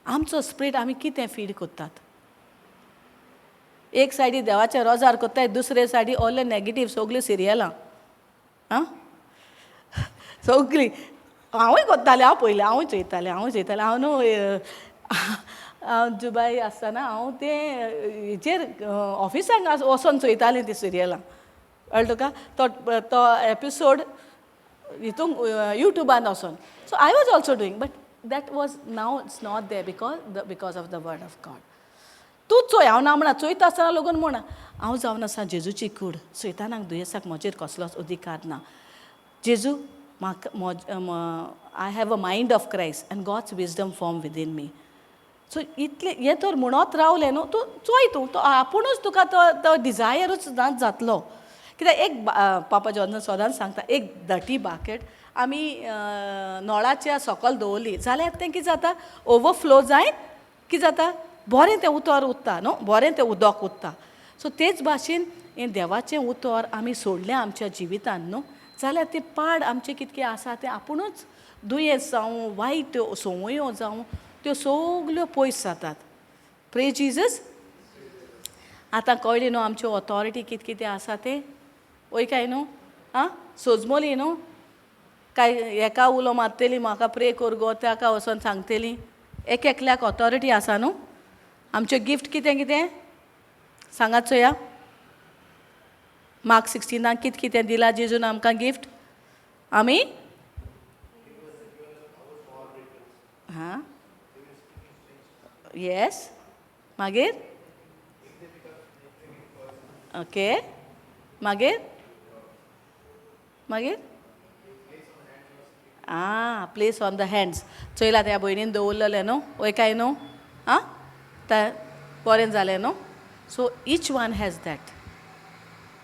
आमचो स्पिरीट आमी कितें फीड कोत्तात? एक सायडी देवाचें रोजार कोत्ताय, दुसरे सायडी ऑल नॅगेटीव सगळीं सिरियलां आं सगळीं. हांवूय कोत्तालें, हांव पयलें हांवूय चोयतालें, हांवूय चोयतालें. हांव न्हू हांव दुबाय आसतना हांव तें हेचेर ऑफिसांक वचोन चोयतालें ती सिरियलां, कळ्ळें तुका? तो एपिसोड हितून युट्यूबान वचोन. So I was also doing, but that was now it's not there because of the word of God. तूं चोय, हांव ना म्हणा, चोयता आसतना लागून म्हणा हांव जावन आसा जेजूची कूड, सैतानाक दुयेंसाक म्हजेर कसलोच अधिकार ना. जेजू म्हाका I have a mind of Christ and God's wisdom form within me. So इतलें हें तर म्हणत रावलें न्हू तूं चोय तूं तो आपुणूच तुका तो तो डिजायरूच ना जातलो. कित्याक एक पापा जॉन्सन सदांच सांगता, एक डटी बाकेट आमी नळाच्या सकल दवरली जाल्यार तें कितें जाता, ओवरफ्लो जायन कितें जाता, बरें तें उतर उत्ता न्हू, बरें तें उदक उत्ता. सो तेच भाशेन हें देवाचें उतर आमी सोडलें आमच्या जिवितान न्हू जाल्यार तें पाड आमचें कितकें आसा तें आपुणूच दुयेंस जावं वायट संवयो जावं त्यो सगल्यो पयस जातात. Pray Jesus. आतां कळ्ळी न्हू आमच्यो ऑथॉरिटी कितें कितें आसा तें, वय काय न्हू? आं सोजमोली न्हू? काय एका उलो मारतली म्हाका प्रे कर गो, ताका वचोन सांगतली. एक एकल्याक ऑथॉरिटी आसा न्हू. आमच्यो गिफ्ट कितें कितें सांगात चोया. मार्क 16 कितें कितें दिला जेजून आमकां गिफ्ट? आमी हां येस, मागीर ओके, मागीर मागीर आं प्लेस ऑन the hands. चोयला त्या भयणीन दवरलेलें न्हू, वय काय न्हू? आं तें बरें जालें न्हू. So each one has that,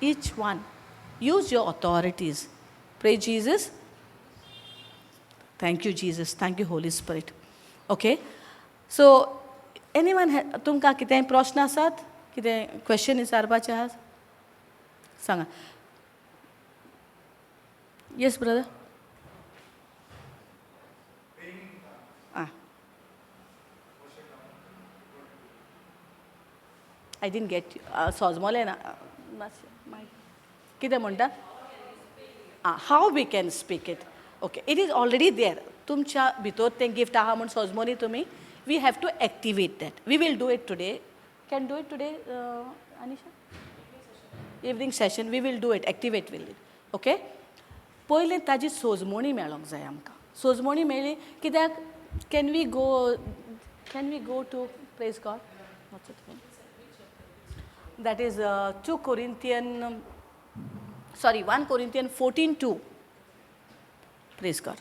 each one use your authorities. Pray Jesus. Thank you Jesus, thank you Holy Spirit. Okay, so anyone तुमकां कितेंय प्रश्न आसात, कितें क्वेश्चन विचारपाचें आसा सांगा. Yes brother. आं I didn't get सोजमोलें ना मातशें, कितें म्हणटा? आं, how we can speak it. Okay, it is already there. तुमच्या भितर तें गिफ्ट आहा म्हूण सोजमोली तुमी. We have to activate that. We will do it today. Can do it today Anisha? Evening session we will do it, activate will it. Okay, पयलें ताजी सोजमणी मेळोंक जाय आमकां. सोजमणी मेळ्ळी कित्याक can we go to praise God. That is 2 Corinthians, sorry, 1 Corinthians 14:2. Praise God.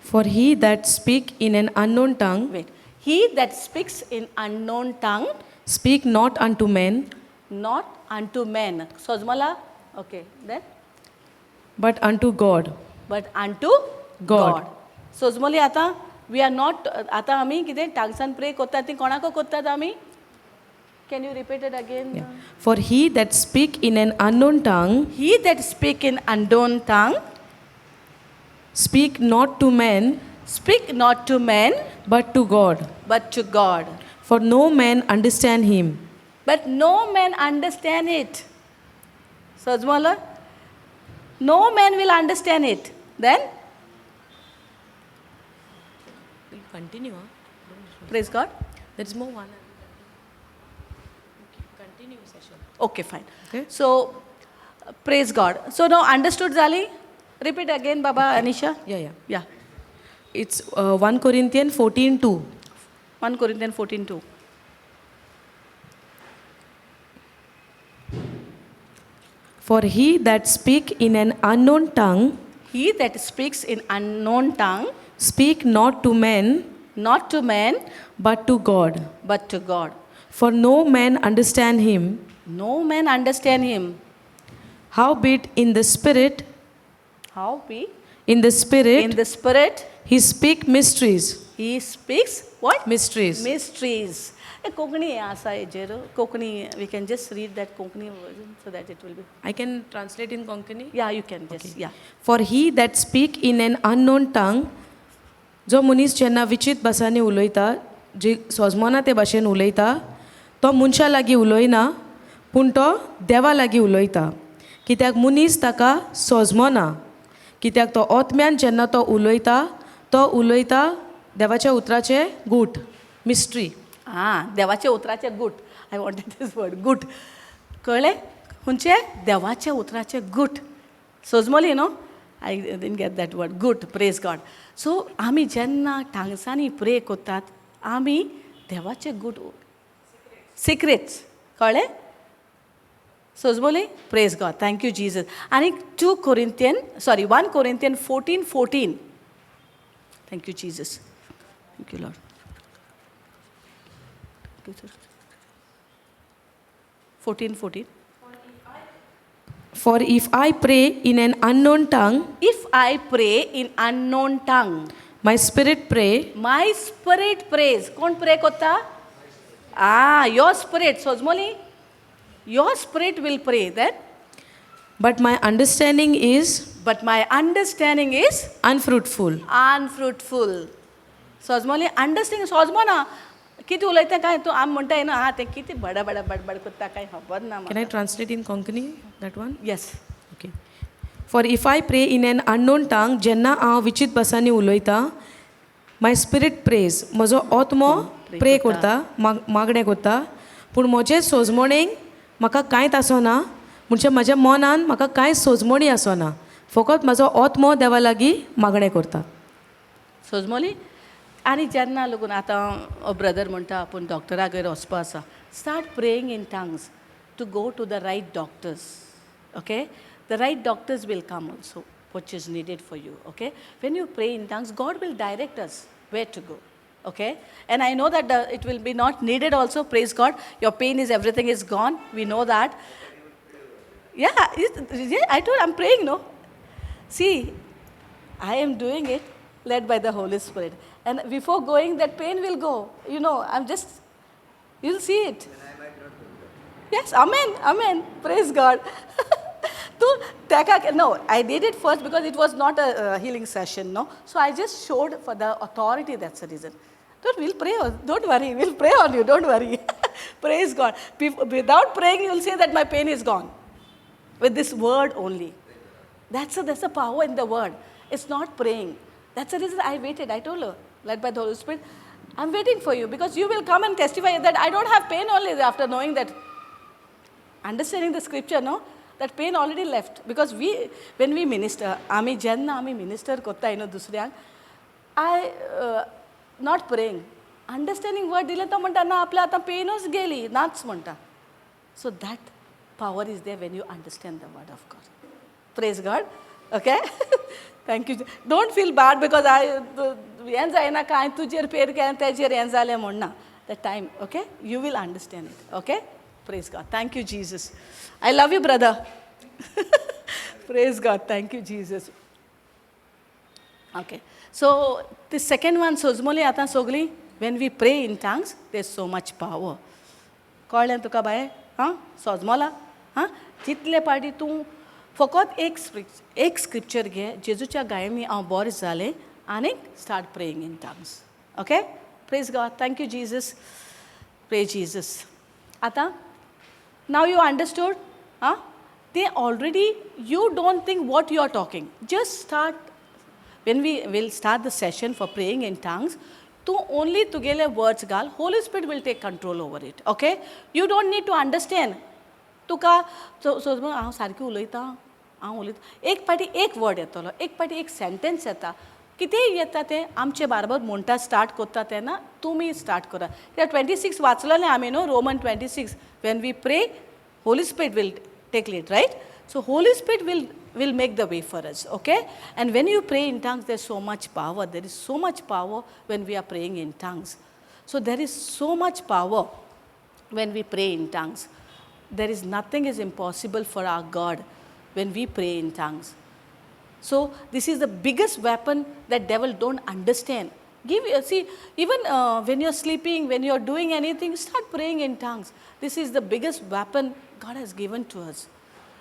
For he that speak in an unknown tongue, wait, he that speaks in unknown tongue, speak not unto men, not unto men. Sojmala, okay, then? But unto God. But unto God. Sojmoli आता we are not, आता आमी कितें टांगसान pray करतात ती कोणाक करतात आमी? Can you repeat it again? Yeah. For he that speak in an unknown tongue, he that speak in unknown tongue, speak not to men, speak not to men, but to God. But to God. For no man understand him. But no man understand it. Sajmala, no man will understand it. Then? We'll continue. Praise God. There is more one. Continue session. Okay, fine. Okay. So, praise God. So now understood, Zali? Repeat again, Baba, okay. Anisha. Yeah, yeah. Yeah. It's 1 Corinthians 14:2. 1 Corinthians 14:2. For he that speak in an unknown tongue, he that speaks in unknown tongue, speak not to men, not to men, but to God. But to God. For no man understand him. No man understand him. Howbeit in the spirit, how be? In the spirit, in the spirit, he speak mysteries. He speaks what? Mysteries. Mysteries. Konkani asa ejero. Konkani, we can just read that Konkani version so that it will be. I can translate in Konkani? Yeah, you can just, okay. Yeah. For he that speak in an unknown tongue, जो मनीस जेन्ना विचित भासांनी उलयता, जी सोजमना ते भाशेन उलयता, तो मनशा लागीं उलयना, पूण तो देवा लागीं उलयता. कित्याक मनीस ताका सोजमना, कित्याक तो ओतम्यान जेन्ना तो उलयता, तो उलयता देवाच्या उतराचें गूट, मिस्ट्री. आं, देवाच्या उतराचें गूट. I wanted this word, गूट. कळ्ळें? खंयचें? देवाच्या उतराचें गूट. सोजमोली न्हू? I didn't get that word, गूट. Praise God. So आमी जेन्ना टांगसांनी प्रे करतात, आमी देवाचें गूट, सिक्रेट्स, कळ्ळें? सोजमोली. Praise God. Thank you, Jesus. आनी 2 Corinthian, sorry, 1 Corinthian 14:14. Thank you, Jesus. Thank you, Lord. 14:14. For if I pray in an unknown tongue, If I pray in unknown tongue, my spirit pray, my spirit prays. कोण pray कोत्ता? Ah, your spirit. सोजमोली, your spirit will pray then, but my understanding is but my understanding is unfruitful. Unfruitful. सोजमोली, understanding सोजमो ना. कितें उलयता काय तूं? आमी म्हणटाय न्हू, आं, तें कितें बड बड बडबड करता, कांय खबर ना. Can I translate in Konkani that one? Yes. Okay. For if I pray in an unknown tongue, जेन्ना हांव विचीत भासांनी उलयतां, my spirit prays, म्हजो आत्मो प्रे करता, मागणें करता, पूण म्हजे सोजमणेक म्हाका कांयच आसना, म्हणजे म्हज्या मनान म्हाका कांय सोजमणी आसना, फकत म्हजो आत्मो देवा लागीं मागणें करता. सोजमोली. आनी जेन्ना लागून आतां ब्रदर म्हणटा आपूण डॉक्टरागेर वचपा आसा, start praying in tongues to go to the right doctors, okay? The right doctors will come also, which is needed for you, okay? When you pray in tongues, God will direct us where to go, okay? And I know that it will be not needed also, praise God. Your pain is, everything is gone. We know that. Yeah, I told, I'm praying, no? See, I am doing it led by the Holy Spirit. And before going, that pain will go. I'm just, you'll see it. Yes, amen, amen. Praise God. तूं ताका, no, I did it first because it was not a healing session, no? So I just showed for the authority, that's the reason. Don't, we'll pray, don't worry, we'll pray on you, don't worry. Praise God. Without praying, you'll say that my pain is gone. With this word only. That's a power in the word. It's not praying. That's the reason I waited. I told her, led by the Holy Spirit, I'm waiting for you because you will come and testify that I don't have pain only after knowing that, understanding the scripture, no? That pain already left. Because we, when we minister, आमी जेन्ना आमी minister कोत्ताय न्हू दुसऱ्यांक, I not praying, understanding word दिलें, तो म्हणटा ना, आपल्या आतां पेनूच गेली, नाच म्हणटा. So that power is there when you understand the word of God. Praise God. Okay. Thank you. Don't feel bad because I हें जायना कांय, तुजेर पेर केलें, तेजेर हें जालें म्हण ना. The time, okay, you will understand it, okay? Praise God. Thank you, Jesus. I love you, brother. Praise God. Thank you, Jesus. Okay, so the second one सोजमोली आतां सगळीं. When we pray in tongues, there so much power. कळ्ळें तुका बाये? आं, सोजमोला? आं, जितले पाटी तूं फकत एक स्क्रिप्चर घे, जेजूच्या घायांनी हांव बरें जालें, आनीक start praying in tongues, okay? Praise God. Thank you, Jesus. Pray Jesus. आतां now you understood. आं, ते already you don't think what you are talking. Just start. When we will start the session for praying in tongues, तूं only तुगेले words घाल, Holy Spirit will take control over it, okay? You don't need to understand. तुका सोज हांव सारकें उलयतां, हांव उलयतां. एक पाटी एक वर्ड येतलो, एक पाटी एक सेंटेन्स येता, कितेंय येता, तें आमचे बारबर म्हणटा. स्टार्ट करता तेन्ना तुमी स्टार्ट करा, कित्याक 26 वाचलेलें आमी न्हू, Roman 26. When we pray, Holy Spirit will take lead, right? So Holy Spirit will make the way for us, okay? And when you pray in tongues, there's so much power. There is so much power when we are praying in tongues. So there is so much power when we pray in tongues. There is nothing is impossible for our God when we pray in tongues. So this is the biggest weapon that devil don't understand. Give see, even when you're sleeping, when you're doing anything, start praying in tongues. This is the biggest weapon God has given to us.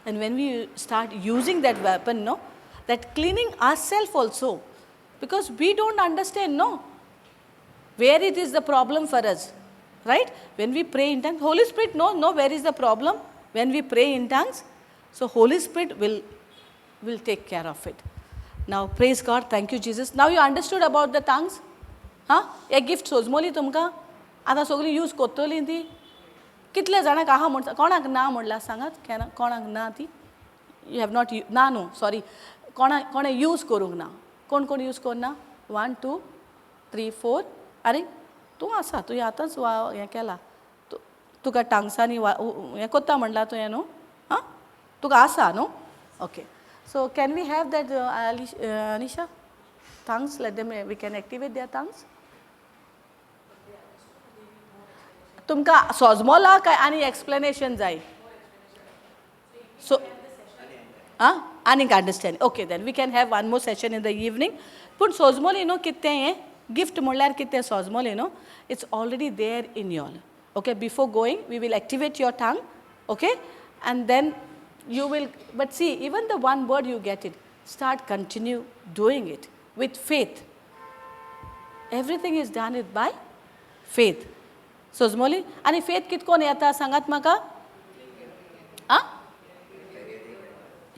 And when we start using that weapon, no, that cleaning ourselves also, because we don't understand, no, where it is the problem for us, right? When we pray in tongues, Holy Spirit know where is the problem when we pray in tongues. So Holy Spirit will take care of it. Now, praise God, thank you, Jesus. Now you understood about the tongues? हां, हे gift सोजमोली तुमकां. आतां सगळीं use कोत्तली ती. कितले जाणांक आहा म्हण, कोणाक ना म्हणल्यार सांगात. केन्ना कोणाक ना ती? You have not ना, न्हू, सॉरी, कोणाक कोणें यूज करूंक ना? कोण कोण यूज करना? One, two, three, four. आरे, तूं आसा, तुवें आतांच वा हें केलां. तूं तुका टांग्सांनी वा हें कोत्ता म्हणलां तुवें न्हू. तुका आसा न्हू? Okay, so can we have that Anisha tongues? Let them, we can activate their tongues. तुमकां सोजमोला काय आनी एक्सप्लेनेशन जाय? सो आं आनीक understand. Okay, then we can have one more session in the evening. पूण सोजमोली न्हू कितें हें गिफ्ट म्हणल्यार कितें सोजमोली न्हू? It's already there in y'all. Okay, before going we will activate your tongue. Okay, and then you will, but see, even the one word you get it, start continue doing it with faith. Everything is done it by faith. सोजमोली आनी faith कितकोन येता सांगात म्हाका? आं,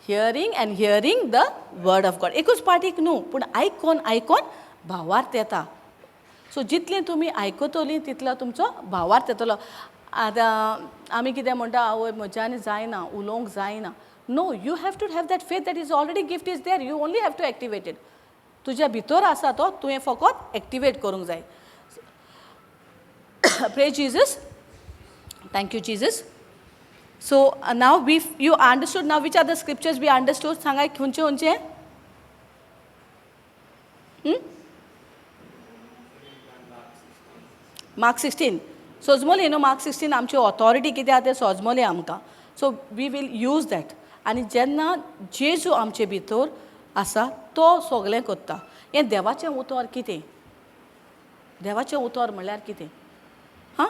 hearing and hearing the word of God. एकूच पार्टीक न्हू, पूण आयकोन आयकोन भावार्थ येता. सो जितलें तुमी आयकतलीं तितलो तुमचो भावार्थ येतलो. आतां आमी कितें म्हणटा, आवय म्हज्यान जायना, उलोवंक जायना. No, you have to have that faith that is already gift is there. You only have to activate it. तुज्या भितर आसा तो, तुवें फकत एक्टिवेट करूंक जाय. Pray Jesus. Thank you Jesus. So now we, you understood now which are the scriptures we understood? सांगाय खंयचे खंयचे? मार्क 16 सोजमोली न्हू? मार्क 16 आमची ऑथॉरिटी कितें आहा तें सोजमोली आमकां. So we will use that. आनी जेन्ना जेजू आमचे भितर आसा तो सगळें करता. हें देवाचें उतर कितें? देवाचें उतर म्हणल्यार कितें? हां,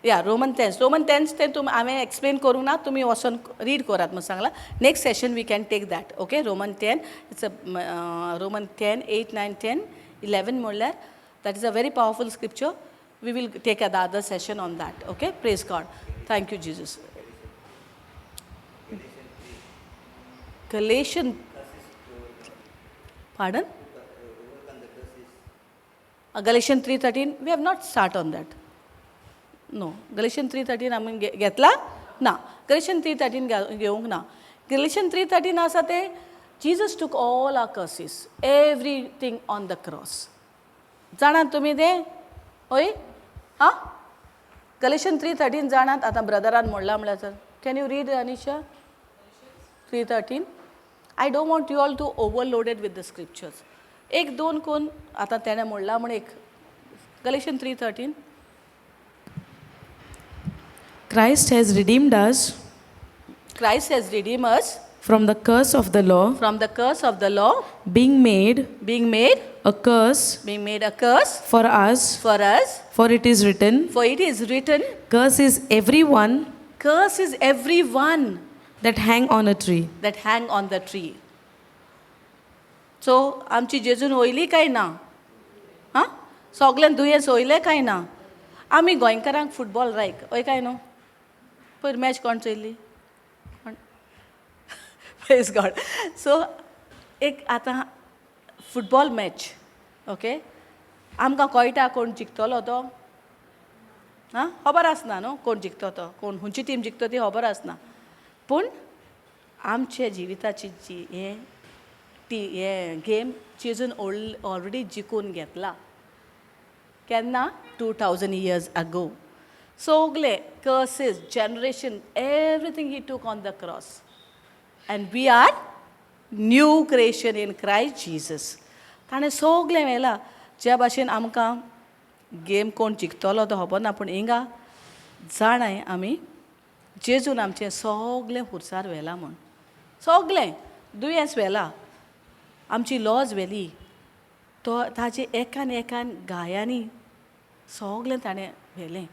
या रोमन 10, रोमन 10 तें तुमी हांवें एक्सप्लेन करूंक ना, तुमी वचोन रीड करात म्हूण सांगलां. Next session we can take that. Okay, Roman 10, it's a Roman 10:8, 9, 10, 11 म्हणल्यार that is a very powerful scripture. We will take a other session on that. Okay, praise God. Thank you Jesus. Galatian, pardon? Galatian 3:13, we have not start on that. No, Galatian 3:13 आमी घेतला ना. Galatian 3:13 घेवंक ना. Galatian 3:13 आसा तें Jesus took all our curses, everything on the cross. जाणात तुमी तें? हय, आं, Galatian 3:13 जाणात? आतां ब्रदरान म्हणलां म्हणल्यार sir, can you read, Anisha, 3:13? I don't want you all to overloaded with the scriptures. एक दोन कोण आतां तेणें म्हणलां म्हण एक Galatian 3:13. Christ has redeemed us Christ has redeemed us from the curse of the law, from the curse of the law, being made being made a curse being made a curse for us, for us, for it is written, for it is written, Curse is everyone curse is everyone that hang on a tree. That hang on the tree. So आमची जेजून वयली काय ना? हां, सगळ्यान दुयेंस वयलें काय ना? आमी गोंयकारांक फुटबॉल लायक, हय काय न्हू? पयर मॅच कोण चोयली? प्रेज गॉड. सो एक आतां फुटबॉल मॅच, ओके, आमकां कळटा कोण जिखतलो तो? आं, खबर आसना न्हू कोण जिखतो तो, कोण खंयची टीम जिखतो ती खबर आसना. पूण आमच्या जिविताची जी हें ती हें गेम जेजून ऑलरेडी जिखून घेतला. केन्ना? 2000 years ago. सगळे curses, generation, everything he took on the cross and we are new creation in Christ Jesus. ताणें सगळें व्हेलां. ज्या भाशेन आमकां गेम कोण जिखतलो तो खबर ना, पूण हिंगा जाणाय आमी जेजून आमचें सगळें खुर्सार व्हेलां म्हूण. सगळें दुयेंस व्हेलां, आमची लॉज व्हेली तो ताजे एकान एकान घायांनी सगळें ताणें व्हेलें.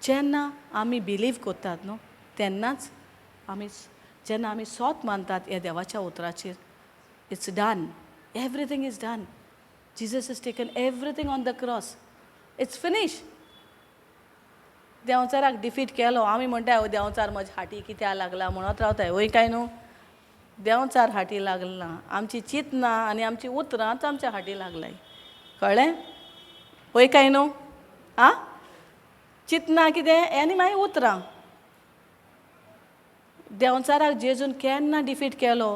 जेन्ना आमी बिलीव करतात न्हू, तेन्नाच आमी जेन्ना आमी सोत मानतात ह्या देवाच्या उतराचेर, it's done, everything is done. Jesus is taken everything on the cross. It's finish. देंवचाराक डिफीट केलो. आमी म्हणटाय, "ओ, देंवचार म्हज्या हाटी कित्याक लागला" म्हणत रावताय, वय काय न्हू? देंवचार हाटी लागला, आमची चिंतना आनी आमची उतरांच आमच्या हाटी लागलाय. कळ्ळें, वय काय न्हू? आं, चिंतना कितें आनी मागीर उतरां. देंवचाराक जेजून केन्ना डिफीट केलो?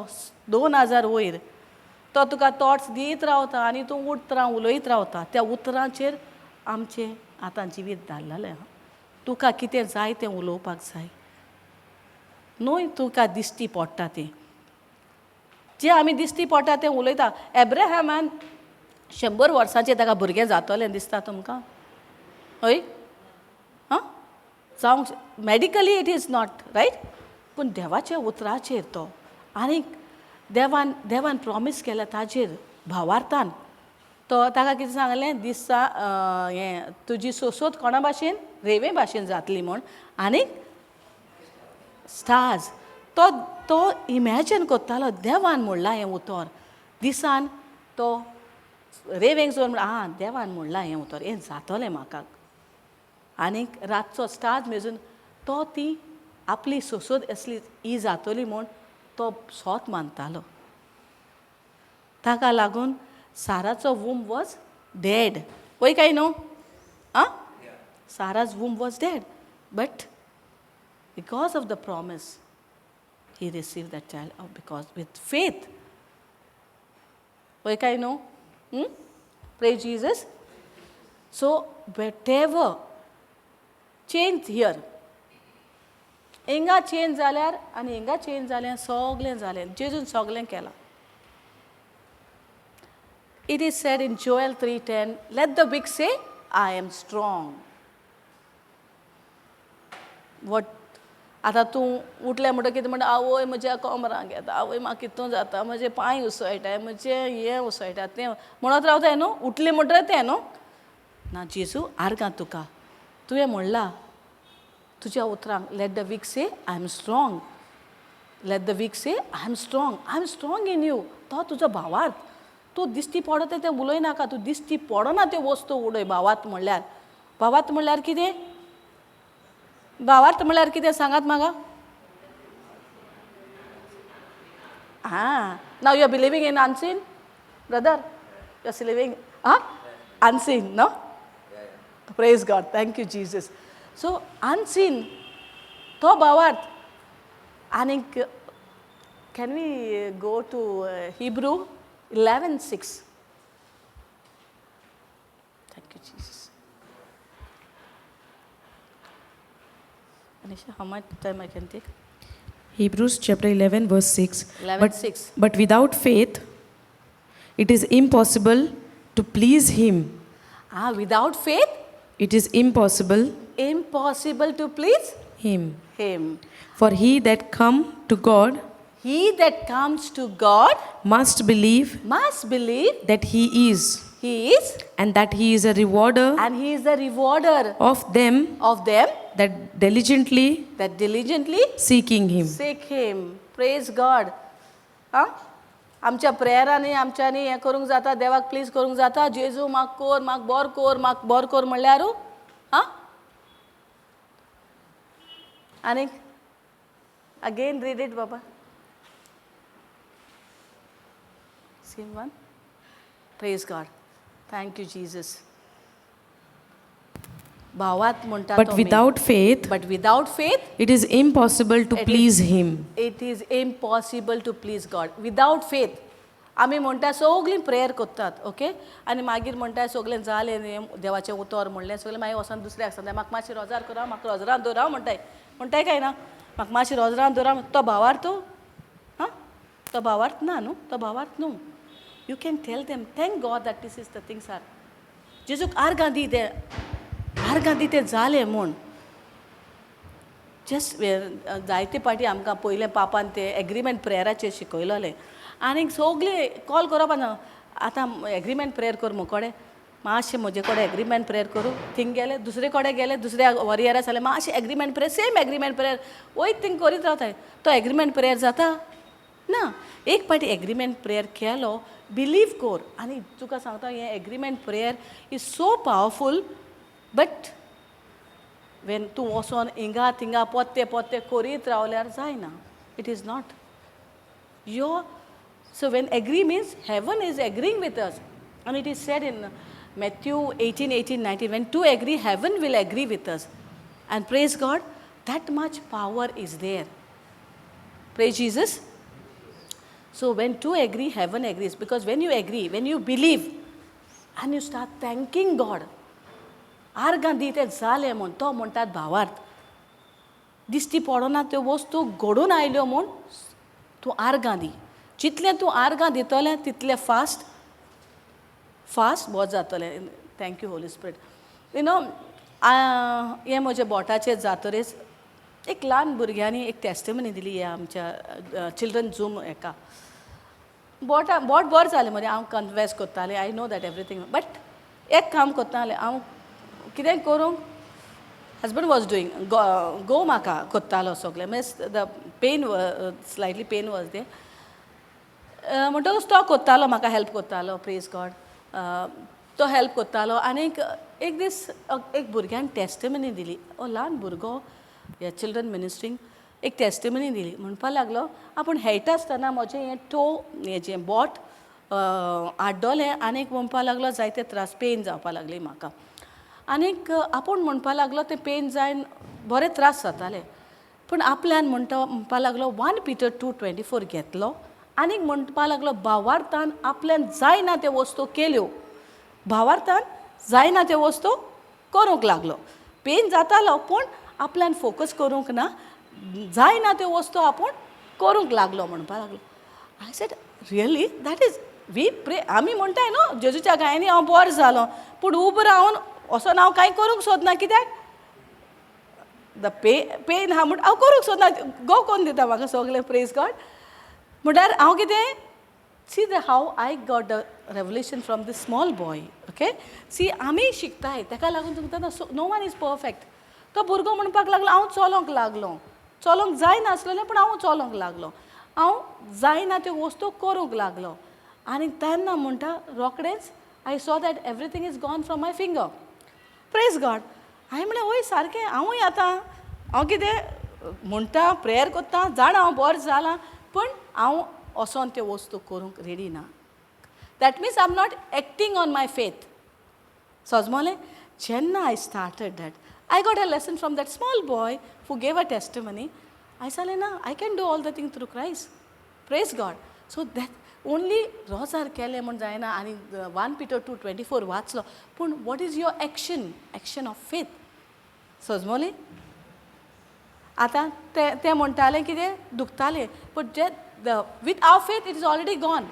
2000 वयर. तो तुका थॉट्स दीत रावता आनी तूं उतरां उलयत रावता. त्या उतरांचेर आमचें आतां जिवीत धाडलेलें आहा. तुका कितें जाय तें उलोवपाक जाय न्हय, तुका दिश्टी पडटा तें, जें आमी दिश्टी पडटा तें उलयता. एब्राहमान 100 वर्सांचेर ताका भुरगें जातलें दिसता तुमकां? हय, आं, जावंक medically it is not right, पूण देवाच्या उतराचेर तो आनीक देवान देवान प्रॉमीस केल्या ताजेर भावार्थान तो ताका कितें सांगलें, दिसा हें तुजी सोसोत कोणा भाशेन, रेंवे भाशेन जातली म्हूण, आनीक स्टार्स. तो तो इमॅजीन करतालो देवान म्हणलां हें उतर. दिसान तो रेंवेक चोवन म्हणटा, आं, देवान म्हणलां हें उतर, हें जातलें म्हाका. आनीक रातचो स्टार्स मेजून तो ती आपली सोसोत असली ही जातली म्हूण तो सोत मानतालो. ताका लागून साराचो वूम वॉज डेड. वय काय न्हू? आं, Sarah's womb was dead, but because of the promise he received that child because with faith. वय काय न्हू? Praise Jesus. So whatever change here, हिंगा चेंज जाल्यार आनी हिंगा चेंज जालें, सगलें जालें. जेजून सगलें केलां. It is said in Joel 3:10, let the weak say, I am strong. What आतां तूं उठलें म्हणटकीर कितें म्हणटा? आवय म्हज्या कमराक येता, आवय म्हाका कितू जाता, म्हजे पांय उसळटाय, म्हजें हें उसळटा, तें म्हणत रावताय न्हू. उठलें म्हणटकीर तें न्हू ना. जेजू आर्गां तुका, तुवें म्हणलां तुज्या उतरांक, let the weak say I am strong, let the weak say I am strong, I am strong in you. तो तुजो भावार्थ. तूं दिश्टी पडता तें उलय नाका, तूं दिश्टी पडना त्यो वस्तू उडय. भावार्थ म्हणल्यार, भावार्थ म्हणल्यार कितें? भावार्थ म्हणल्यार कितें सांगात म्हाका. आं, now you are believing in unseen, brother? You are believing आं unseen, no? Praise God, thank you Jesus. So unseen तो भावार्थ. आनीक can we go to Hebrew 11:6? Thank you Jesus. Anisha, how much time I can take? Hebrews chapter 11, verse 6. 11, But, 6. But without faith, it is impossible to please him. Ah, without faith, It is impossible impossible to please him. him. For he that come to God He that comes to God must believe must believe that he is, he is, and that he is a rewarder and he is the rewarder of them of them that diligently that diligently seeking him. seek him. Praise God. आं, आमच्या प्रेयरांनी आमच्यांनी हें करूंक जाता, देवाक please करूंक जाता? जेजू म्हाक कोर, म्हाक बोर कोर, म्हाक बोर कोर म्हणल्यारू आं. आनीक again read it Baba, same one. Praise God, thank you Jesus. भावार्थ म्हणटा. But without faith, but without faith it is impossible to It is- please him. It is impossible to please God without faith. आमी म्हणटा सगलीं prayer करतात, okay, आनी मागीर म्हणटा सगलें जालें न्ही, देवाचें उतर म्हणलें सगलें, मागीर वचोन दुसऱ्याक सांगता, म्हाका मातशें रोजार करा, म्हाका रोजरान दवरा म्हणटाय. म्हणटाय काय ना? म्हाका मातशें रोजरान दवरा. तो भावार्थ? आं, तो भावार्थ ना न्हू, तो भावार्थ न्हू. You can tell them, thank God that this is the things are. जेजूक आर्गां दी, तें आर्गां दी, तें जालें म्हूण. जस्ट जायते पाटी आमकां पयलें पापान ते एग्रीमेंट प्रेयराचेर शिकयलोलें. आनीक सगळीं कॉल करप ना, आतां एग्रीमेंट प्रेयर कर मुकोडे, मातशें म्हजे कडेन एग्रीमेंट प्रेयर करूं. थिंग गेले, दुसरे कडेन गेले, दुसऱ्या वॉरियरा जालें, मातशें agreement prayer, same agreement prayer वयत थिंग करीत रावताय. तो एग्रीमेंट प्रेयर जाता ना. एक पाटी एग्रीमेंट प्रेयर केलो, बिलीव कोर. आनी तुका सांगता, हें agreement prayer is so powerful, but when तूं वचोन हिंगा थिंगा पोत्ते पोत्ते करीत रावल्यार जायना. It is not your. So when agree means heaven is agreeing with us. And it is said in Matthew 18, 18, 19, when two agree, heaven will agree with us. And praise God, that much power is there. Praise Jesus. So when two agree, heaven agrees, because when you agree, when you believe and you start thanking God. आर्गां दी तें जालें म्हूण. तो म्हणटात भावार्थ दिश्टी पडना त्यो वस्तू घडून आयल्यो म्हूण तूं आर्गां दी. जितलें तूं आर्गां दितलें तितलें फास्ट फास्ट बरें जातलें. Thank you Holy Spirit. You know हें म्हज्या बोटाचेर जातरीच एक ल्हान भुरग्यांनी एक टेस्टिमनी दिली ह्या आमच्या चिल्ड्रन झूम हेका. बोटा बोट बरें जालें मरे, हांव कन्फेस करतालें, I know that everything, but एक काम करतालें हांव, कितें करूंक हजबंड वॉज डुईंग गो म्हाका करतालो सगळें, means the pain, slightly pain was there, म्हणटकूच तो करतालो, म्हाका हेल्प करतालो. प्रेज गॉड, तो हेल्प करतालो. आनीक एक दीस एक भुरग्यान टेस्टिमनी दिली, ओ ल्हान भुरगो ह्या चिल्ड्रन मिनिस्ट्रींग एक टेस्टिमनी दिली. म्हणपा लागलो आपूण खेळटा आसतना म्हजें हें टो हेजें बोट आड्डलें आनीक म्हणपा लागलो जायते त्रास, पेन जावपा लागली म्हाका. आनीक आपूण म्हणपा लागलो तें पेन जायन बरे त्रास जाताले, पूण आपल्यान म्हणटा म्हणपा लागलो 1 Peter 2:24 घेतलो आनीक म्हणपा लागलो भावार्थान आपल्यान जायना त्यो वस्तू केल्यो, भावार्थान जायना त्यो वस्तू करूंक लागलो. पेन जातालो पूण आपल्यान फोकस करूंक ना, जायना त्यो वस्तू आपूण करूंक लागलो म्हणपा लागलो. I said really that is we pray. आमी म्हणटाय न्हू जेजूच्या गायांनी हांव बरो जालो, पूण उबो रावन वचोन हांव कांय करूंक सोदना, कित्याक the pen आहा म्हूण हांव करूंक सोदना. गो कोन्न दिता म्हाका सगलें. प्रेज गॉड. म्हणल्यार हांव कितें, see the how I got the revelation from this small boy. Okay, see आमी शिकताय, ताका लागून तुमकां no one is perfect. तो भुरगो म्हणपाक लागलो हांव चलोंक लागलो, चलोंक जायनासलेलें पूण हांव चलोंक लागलो, हांव जायना त्यो वस्तू करूंक लागलो. आनी तेन्ना म्हणटा रोखडेंच I saw that everything is gone from my finger. Praise God. हांवें म्हणलें वय सारकें, हांवूय आतां हांव कितें म्हणटा प्रेयर करता, जाणा हांव बरें जालां, पूण हांव वचोन त्यो वस्तू करूंक रेडी ना. That means I am not acting on my faith. सजमोलें? जेन्ना I started that, I got a lesson from that small boy who gave a testimony. I जालें ना, I can do all the thing through Christ. Praise God. So that only रोजार केलें म्हूण जायना आनी 1 Peter 2:24 वाचलो, पूण what is your action, action of faith. सजमोलें? आतां ते ते म्हणटाले कितें दुखतालें, but J the with our faith it is already gone.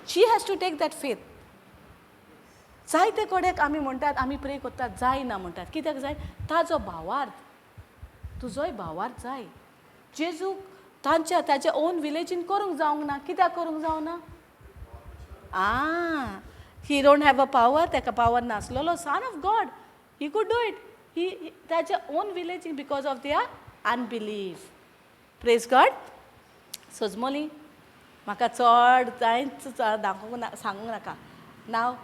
She has to take that faith. जायते कडेक आमी म्हणटात आमी प्रे करतात, जायना म्हणटात. कित्याक जाय? ताजो भावार्थ, तुजोय भावार्थ जाय. जेजूक तांच्या ताच्या ओन विलेजीन करूंक जावंक ना. कित्याक करूंक जावना? आ, he don't have a power. ताका पावर नासलेलो. Son of God, he could do it. He ताच्या ओन विलेजीन because of their unbelief. Praise God. सजमोली? म्हाका चड कांयच दाखोवंक ना, सांगूंक नाका. Now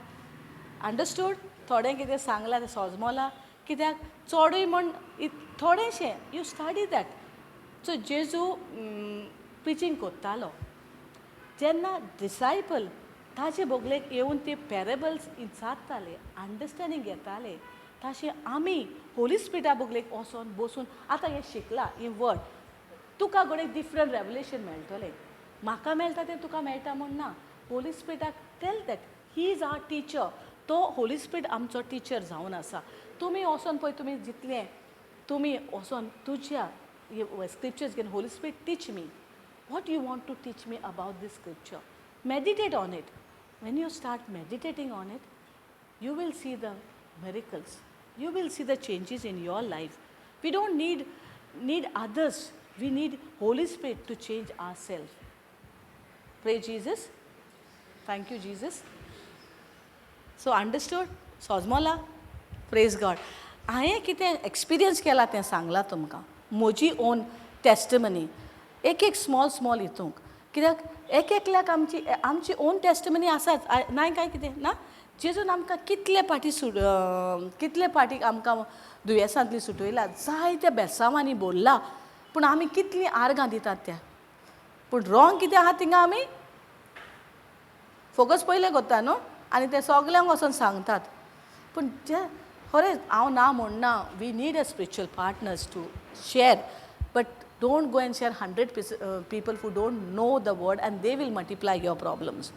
understood. थोडें कितें सांगलां तें सोजमोलां? कित्याक चडूय म्हण थोडेंशें you study that. So जेजू प्रिचींग करतालो जेन्ना डिसायपल ताजे बगलेक येवन ते पॅरेबल्स विचारताले, अंडरस्टँडींग घेताले, तशें आमी होली स्पिरिटा बगलेक वचोन बसून आतां हें शिकलां, हें वर्ड तुका घडये डिफरंट रेवलेशन मेळटलें. म्हाका मेळटा तें तुका मेळटा म्हूण ना. Holi स्पिरिटाक tell that he is our teacher. तो होली स्पिरिट आमचो टिचर जावन आसा. तुमी वचोन पळय, तुमी जितलें तुमी वचोन तुज्या स्क्रिप्चर्स घेवन, Holy Spirit, teach me what you want to teach me about this scripture. Meditate on it. When you start meditating on it, you will see the miracles. You will see the changes in your life. We don't need others. We need Holy Spirit to change ourselves. Pray Jesus. Thank you, Jesus. So understood? सोजमोला? Praise God. हांवें कितें experience केला तें सांगलां तुमकां, म्हजी own testimony, एक एक small small हितूंक. कित्याक एक एकल्याक आमची आमची ओन टेस्टमनी आसाच नाय काय कितें ना? जेजून आमकां कितले पाटी सुट, कितले पाटी आमकां दुयेंसांतली सुटयला, जायत्या बेसांवांनी भरला, पूण आमी कितलीं आर्गां दितात त्या? पूण रॉंग कितें आहा थिंगा, आमी फोकस पयलें करता न्हू आनी ते सगल्यांक वचोन सांगतात. पूण जे खरेंच हांव ना म्हणना, we need a spiritual partners to share, but don't go and share 100 people who don't know the word and they will multiply your problems.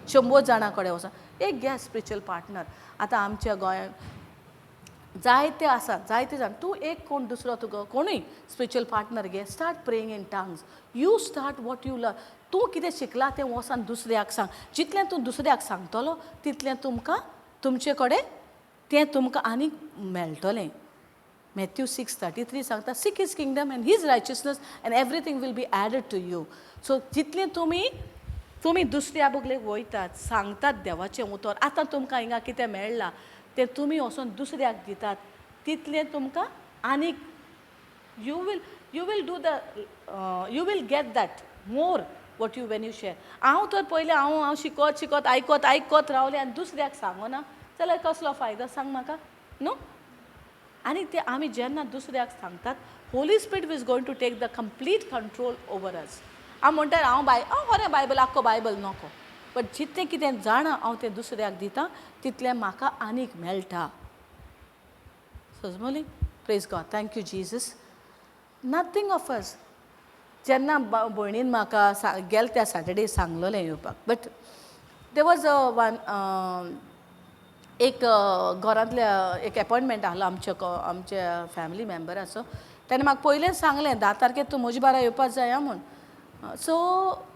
100 जाणां कडेन वचोन एक घे स्पिरिच्युअल पार्टनर. आतां आमच्या गोंयांत जायते आसात, जायते जाण. तूं एक कोण दुसरो तुका कोणूय स्पिरिच्युअल पार्टनर घे, start praying in tongues. You start what you learn. तूं कितें शिकला तें वचोन दुसऱ्याक सांग. जितलें तूं दुसऱ्याक सांगतलो तितलें तुमकां तुमचे कडेन तें तुमकां आनीक मेळटलें. मॅथ्यू 6:33 सांगता, "Seek His kingdom and His righteousness and everything will be added to you." So जितलें तुमी दुसऱ्या बगलेक वयतात, सांगतात देवाचें उतर, आतां तुमकां हिंगा कितें मेळ्ळां तें तुमी वचोन दुसऱ्याक दितात, तितलें तुमकां आनीक you will do the you will get that more what you when you share. हांव तर पयलें हांव शिकत शिकत, आयकत आयकत रावलें आनी दुसऱ्याक सांगना जाल्यार कसलो फायदो, सांग म्हाका, न्हू? आनी ते आमी जेन्ना दुसऱ्याक सांगतात, Holy Spirit is going to take the complete control over us. हांव म्हणटा, हांव खरें बायबल, आख्खो बायबल नको, बट जितलें कितें जाणा हांव तें दुसऱ्याक दिता, तितलें म्हाका आनीक मेळटा. सजमली? Praise God. Thank you, Jesus. Nothing of us. जेन्ना भयणीन म्हाका सा गेल त्या सॅटर्डे सांगलेलें येवपाक, but there was a one एक घरांतल्या एक एपॉयंटमेंट आहलो आमच्या फॅमिली मेंबराचो. तेणें म्हाका पयलेंच सांगलें, 10 तारखेर तूं म्हजे बारा येवपाक जाय आं म्हूण. सो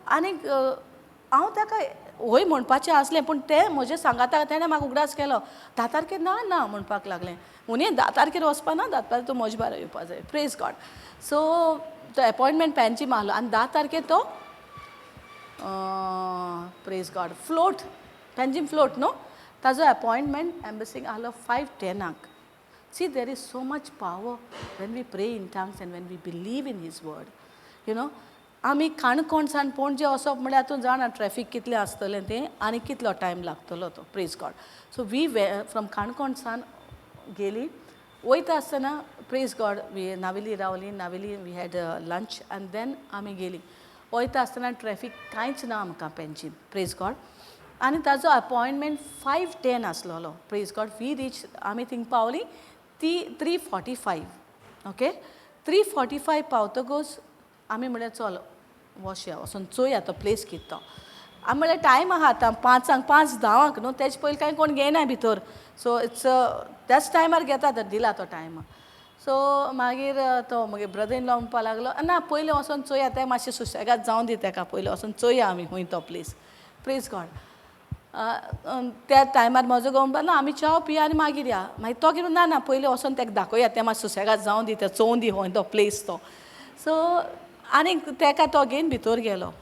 आनीक हांव ताका हय म्हणपाचें आसलें, पूण तें म्हजें सांगाता तेणें म्हाका उगडास केलो, 10 तारखेर ना ना म्हणपाक लागलें. हुनी 10 तारखेर वचपा ना, 10 तारखेर तूं म्हजे बारा येवपा जाय. Praise God. सो तो एपॉयंटमेंट पॅन्जीम आहलो आनी 10 तारखेर तो, प्रेज गॉड, फ्लोट, पॅन्जीम फ्लोट न्हू, ताजो अपॉयंटमेंट एम्बसीक आहलो 5:10. See, there is so much power when we pray in tongues and when we believe in His word. आमी काणकोण सान पणजे वचप म्हळ्यार तूं जाणा ट्रॅफीक कितलें आसतलें तें आनी कितलो टायम लागतलो तो. Praise God. So we from Canacona सान गेली. वयता आसतना, प्रेज गॉड, वी नावेली रावली. Navelim we had lunch and then आमी गेली. वयता आसतना ट्रॅफीक कांयच ना आमकां पेन्जीम. प्रेज गॉड. आनी ताजो अपॉयंटमेंट 5:10 आसलेलो. प्रेज गॉड, we reach, आमी थिंग पावली ती 3:45. ओके, 3:45 पावतकूच आमी म्हणलें, चल वचया, वचून चोया तो प्लेस कितें तो. आमी म्हणलें, टायम आहा आतां 5-ांक, 5:10-ांक न्हू, तेजे पयलीं कांय कोण घेयना भितर. सो it's त्याच टायमार घेता तर दिला तो टायम. सो मागीर तो मागीर ब्रदर इन लॉ म्हणपा लागलो, ना, पयलीं वचोन चोया, तें मातशें सुशेगाद जावन दी तेका, पयलीं वचोन चोया आमी खूंय तो प्लेस. प्रेज गॉड. त्या टायमार म्हजो घोव म्हणपा, ना, आमी च्याव पिया आनी मागीर या. मागीर तो कितें, ना ना, पयलीं वचोन तेका दाखोवया, तें मातशें सुशेगाद जावन दी, तें चोवन दी खंय तो प्लेस तो. सो आनीक तेका तो घेवन भितर गेलो.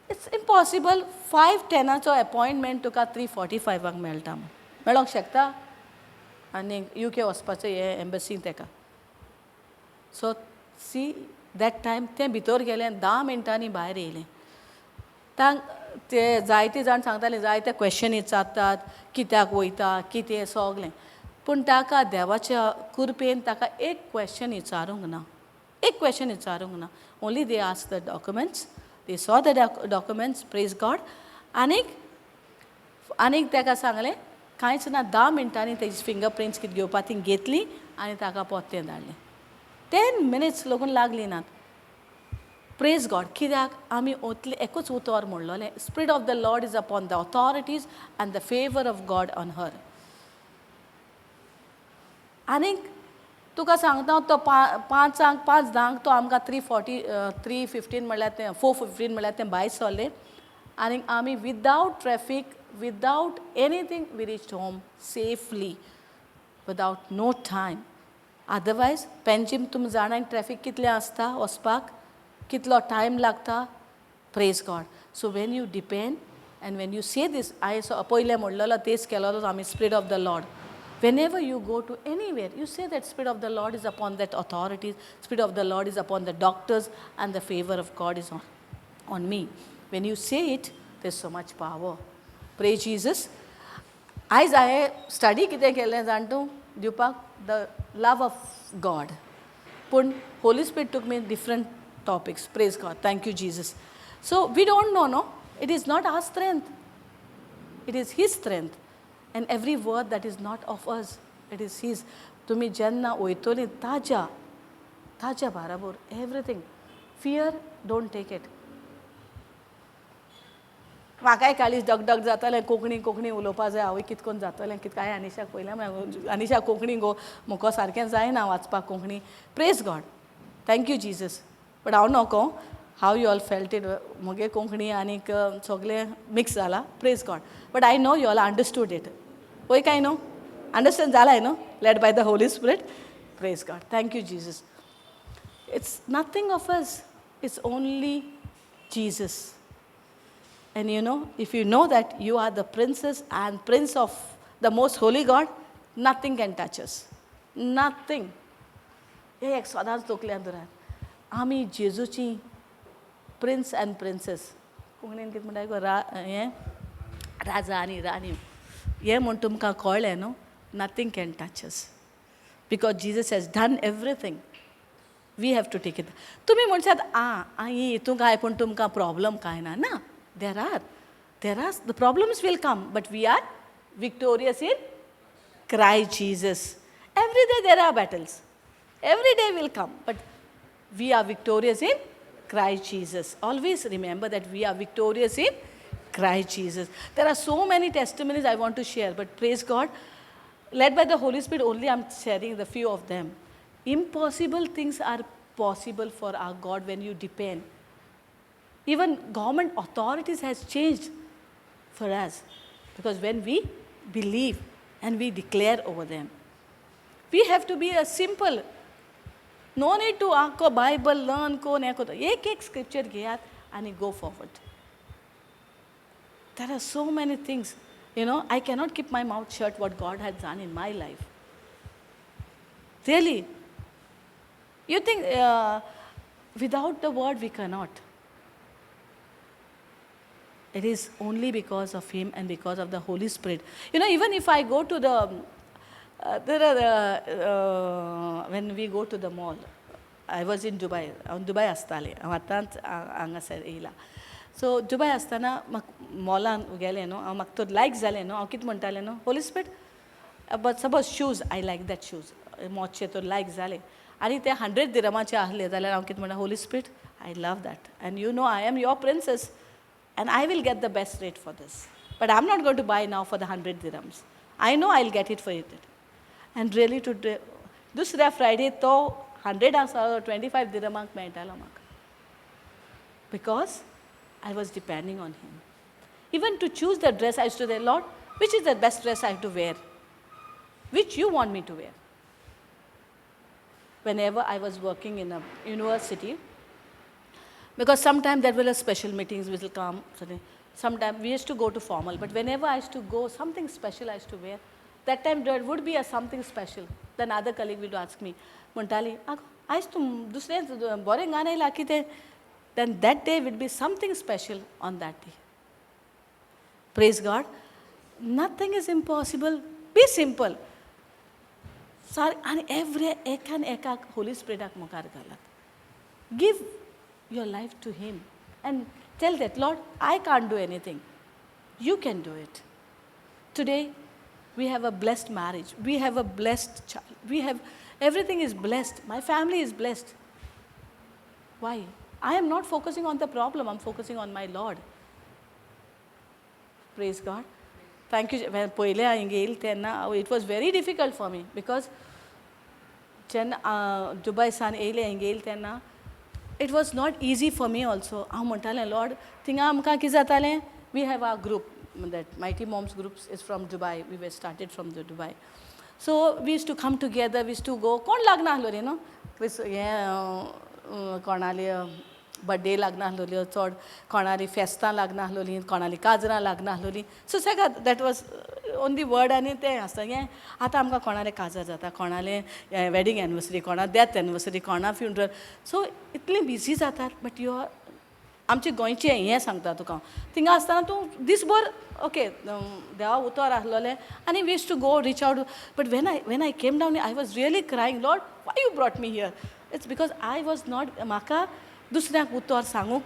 It's impossible, 5:10-आचो appointment तुका 3:45-आंक मेळटा म्हूण मेळोंक शकता? आनी you के वचपाचें हें एम्बसीन तेका. सो सी that time तें भितर गेलें, 10 मिनटांनी भायर येयलें. तांक ते जायते जाण सांगताले, जायते क्वेश्चन विचारतात, कित्याक वयता, कितें सगलें, पूण ताका देवाच्या कृपेन ताका एक क्वेश्चन विचारूंक ना, एक क्वेश्चन विचारूंक ना. Only they ask the documents, they saw the documents. Praise God. आनीक आनीक ताका सांगलें, कांयच ना. 10 मिनटांनी तेजी फिंगर प्रिंट्स कितें घेवपा ती घेतली आनी ताका पोत्तें धाडलें. 10 मिनिट्स लोगून लागली नात. प्रेज गॉड. कित्याक आमी ओतले एकूच उतर म्हणलोलें, "Spirit of the Lord is upon the authorities and the favour of God on her." आनीक तुका सांगता हांव, तो 5-ांक, 5:10-ांक तो आमकां 3:40, 3:15 म्हणल्यार तें 4:15 म्हणल्यार तें भायर सरलें आनी आमी without traffic, without anything, we reach home safely without no time. Otherwise Panjim तुमी जाणा ट्रॅफीक कितलें आसता, वचपाक कितलो टायम लागता. Praise God. So when you depend and when you say this, हांवें पयलें म्हणलेलो तेच केलोलो आमी, Spirit of the Lord. Whenever you go to anywhere, you say that Spirit of the Lord is upon that authorities, Spirit of the Lord is upon the doctors, and the favor of God is on me. When you say it, there's so much power. Praise Jesus. आयज हांवें study कितें केलें जाण तूं दिवपाक, the love of God, पूण Holy Spirit took me different topics. Praise God. Thank you, Jesus. So we don't know, no, it is not our strength, it is His strength. And every word that is not of us, it is His. तुमी जेन्ना वयतली ताज्या बाराबोर, everything, fear, don't take it. म्हाकाय काळीज डगडग जातालें, कोंकणी कोंकणी उलोवपा जाय, हांवूय कित कोन्न जातलें, कित काय अनिशाक पयलें, अनिशा कोंकणी गो मुको सारकें जायना वाचपाक Konkani. Praise God, thank you Jesus. But हांव नको how you all felt it, मुगे कोंकणी आनीक सगळें मिक्स जाला. Praise God, but I know you all understood it. वय काय न्हू, अंडरस्टँड जालाय न्हू, led by the Holy Spirit. Praise God, thank you Jesus. It's nothing of us, it's only Jesus. And you know, if you know that you are the princess and prince of the most holy God, nothing can touch us. Nothing. हे एक सदांच तकल्यान दवरात, आमी जेजूची prince and princess. कोंकणीन कितें म्हणटा गो, रा हें राजा आनी राणी हें म्हूण तुमकां कळ्ळें न्हू. Nothing can touch us because Jesus has done everything. We have to take it. तुमी म्हणशात आं ही हितून काय, पूण तुमकां प्रॉब्लम कांय ना. ना, there are the problems will come, but we are victorious in Christ Jesus. Every day there are battles, every day will come, but we are victorious in Christ Jesus. Always remember that we are victorious in Christ Jesus. There are so many testimonies I want to share, but praise God, led by the Holy Spirit only I'm sharing the few of them. Impossible things are possible for our God when you depend. Even government authorities has changed for us because when we believe and we declare over them. We have to be a simple. No need to आख्खो Bible learn कोन हें कोता. एक एक scripture घेयात आनी go forward. There are so many things. You know, I cannot keep my mouth shut what God has done in my life. Really. You think without the word we cannot. It is only because of Him and because of the Holy Spirit. You know, even if I go to the, there are, when we go to the mall, I was in Dubai, हांव Dubai आसतालें, हांव आतांच हांगासर येयलां. So Dubai आसतना म्हाका मॉलान गेलें न्हू हांव, म्हाका तो लायक जालें न्हू, हांव कितें म्हणटालें न्हू, Holy Spirit, but suppose shoes, I like that shoes, मोजचे तो लायक जाले आनी ते 100 दिरमाचे आहले जाल्यार हांव कितें म्हणटा, Holy Spirit, I love that and you know I am your princess and I will get the best rate for this, but I am not going to buy now for the 100 dirhams. I know I will get it for it. And really to दुसऱ्या Friday तो 100 आसा 25 दिरमाक मेळटालो म्हाका, because I was depending on Him. Even to choose the dress, I used to say, Lord, which is the best dress I have to wear? Which you want me to wear? Whenever I was working in a university, because sometimes there were special meetings which will come, sometimes we used to go to formal, but whenever I used to go, something special I used to wear, that time there would be a something special. Then other colleague would ask me, म्हणटाली, आगो आयज तूं दुसरें बरें गाणें येयलां कितें? Then that day would be something special on that day. Praise God. Nothing is impossible. Be simple. सार आनी एवरी एकान एकाक होली स्पिरिटाक मुखार घालात. Give your life to Him and tell that, Lord, I can't do anything. You can do it. Today, we have a blessed marriage. We have a blessed child. We have, everything is blessed. My family is blessed. Why? I am not focusing on the problem. I'm focusing on my Lord. Praise God. Thank you. When पयलें हांवें येयलें तेन्ना it was very difficult for me because जेन्ना Dubai सान येयलें हिंगा येयलें तेन्ना it was not easy for me also. हांव म्हणटालें, लॉर्ड, थिंगा आमकां कितें जातालें, we have our group, that Mighty Moms groups is from Dubai. We were started from the Dubai. So we used to come together, we used to go. कोण लागना आसलो रे न्हू, क्रिस हें कोणाली बड्डे लागना आसलोल्यो चड, कोणाली फेस्तां लागना आसलोलीं, कोणाली काजरां लागना आसलोलीं. सो सगळें that was only word आनी तें आसता. हें आतां आमकां कोणालें काजार जाता, कोणालें वेडींग एनिवर्सरी, कोणा डेथ एनिवर्सरी, कोणा फ्युनरल, सो इतलीं बिजी जातात. बट you are आमचें गोंयचें हें सांगता तुका हांव, थिंगा आसतना तूं दीसभर ओके देवा उतर आसलोलें आनी we used to go reach out. But when I came down, I was really crying, Lord, why you brought me here? It's because I was not, म्हाका दुसऱ्यांक उतर सांगूंक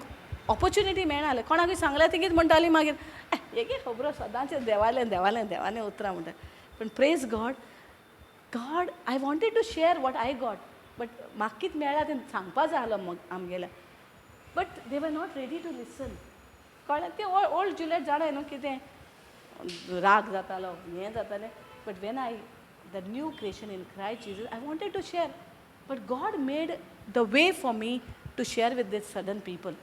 ऑपोर्चुनिटी मेळनासलें. कोणाकूय सांगल्यार ती कितें म्हणटाली मागीर, हे गे खबरो सदांचें देवालें देवालें देवालें उतरां म्हणटा. पूण praise God, God, I wanted to share what I got, but म्हाका कितें मेळ्ळां तें सांगपा जाय आसलो आमगेल्या, but they were not ready to listen. कळ्ळें तें ओल्ड जुलियट जाणा न्हू कितें राग जातालो हें जातालें but when I the new creation in Christ Jesus I wanted to share but God made the way for me to share with this sudden people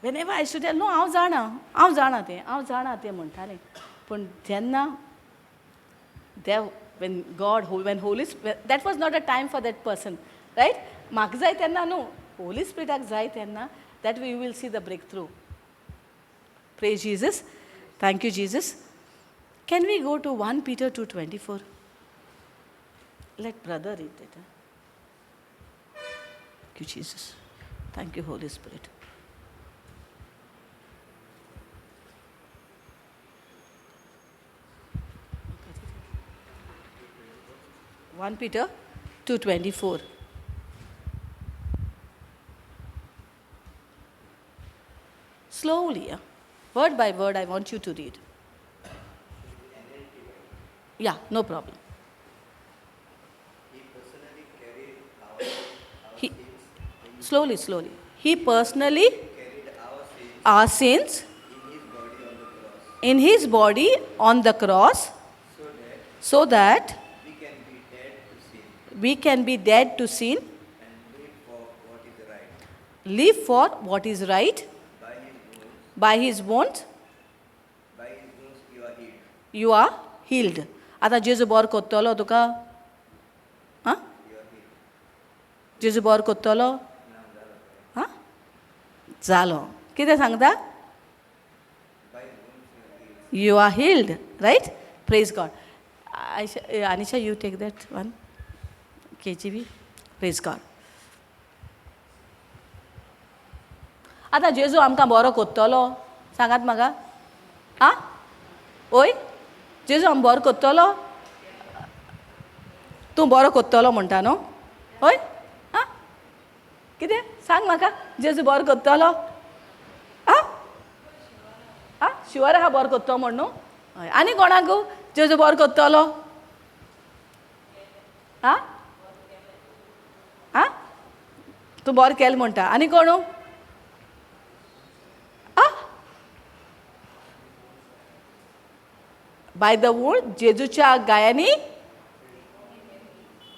whenever I should no हांव जाणा हांव जाणा तें हांव जाणा तें म्हणटालें पूण जेन्ना देव when God when Holy that was not a time for that person right म्हाका जाय तेन्ना न्हू होली स्पिरिटाक जाय तेन्ना that we will see the breakthrough. Praise Jesus. Thank you, Jesus. Can we go to 1 Peter 2:24? Let brother read it. Thank you, Jesus. Thank you, Holy Spirit. One Peter 2:24. Slowly, word by word, I want you to read. Yeah, no problem. He personally carried our He, sins. Slowly, slowly. He personally Carried our our sins sins in his body on the cross, in his body on the cross so that so that we can be dead to sin we can be dead to sin, and live for what is right. Live for what is right. By his wounds, By his wounds, by his wounds you are healed. You are healed. आतां जेजू बरो कोत्तलो तुका आं You are healed. जेजू बरो कोत्तलो आं जालो कितें सांगता By his wounds you are healed. You are healed right praise God. Anisha you take that one KGB praise God. आतां जेजू आमकां बरो कोत्तलो सांगात म्हाका आं ओय जेजू आम बरो कोत्तलो तूं बरो कोत्तलो म्हणटा न्हू हय आं कितें सांग म्हाका जेजू बरो कोत्तलो आं आं शुअर आहा बरो कोत्तो म्हण न्हू हय आनी कोणाक जेजू बरो कोत्तलो आं आं तूं बरो केलें म्हणटा आनी कोण आं बाय the wound जेजूच्या गायांनी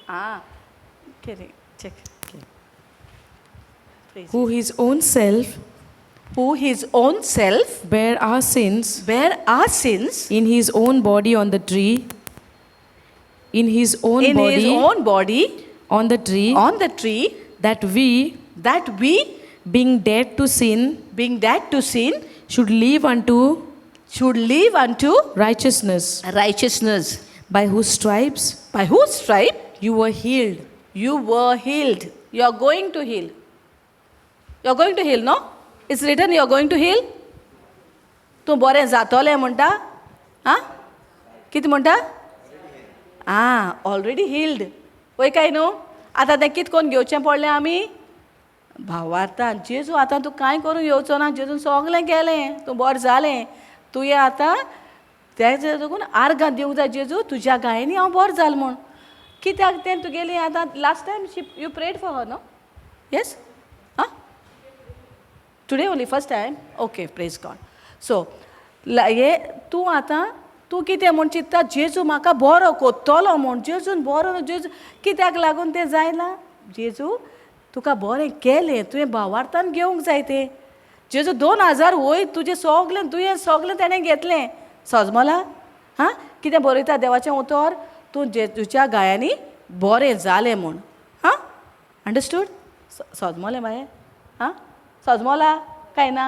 आं केलें check. Who his own self Who his own self bare our sins bare our sins in his own body on the tree, in his own in his body own body on the tree, on the tree, that we, that we, being dead to sin, being dead to sin, should live unto should live unto righteousness, righteousness, by whose stripes by whose stripe you were healed. You were healed. You are going to heal. You are going to heal, no? It's written you are going to heal. तूं बरें जातोलें म्हणटा आं कितें म्हणटा आं already healed वय काय न्हू आतां तें कितें करून घेवचें पडलें आमी भावार्थान जेजू आतां तूं कांय करूंक येवचो ना जेजून सगलें केलें तूं बरें जालें तुवें आतां तेजे देखून आर्गां दिवंक जाय जेजू तुज्या गायांनी हांव बरें जालें म्हूण कित्याक तें तुगेली आतां last time she you prayed for her no yes आं today only first time okay praise God. So हे तूं आतां तूं कितें म्हूण चिंत्ता जेजू म्हाका बरो कोत्तलो म्हूण जेजून बरो जेजू कित्याक लागून तें जायना जेजू तुका बरें केलें तुवें भावार्थान घेवंक जाय तें जेजू 2000 वयर तुजें सगलें तुवें सगलें तेणें घेतलें सजमला हां कितें बरयता देवाचें उतर तूं जेजूच्या गायांनी बरें जालें म्हूण हां अंडरस्टूड सजमलें बाये हां सजमला काय ना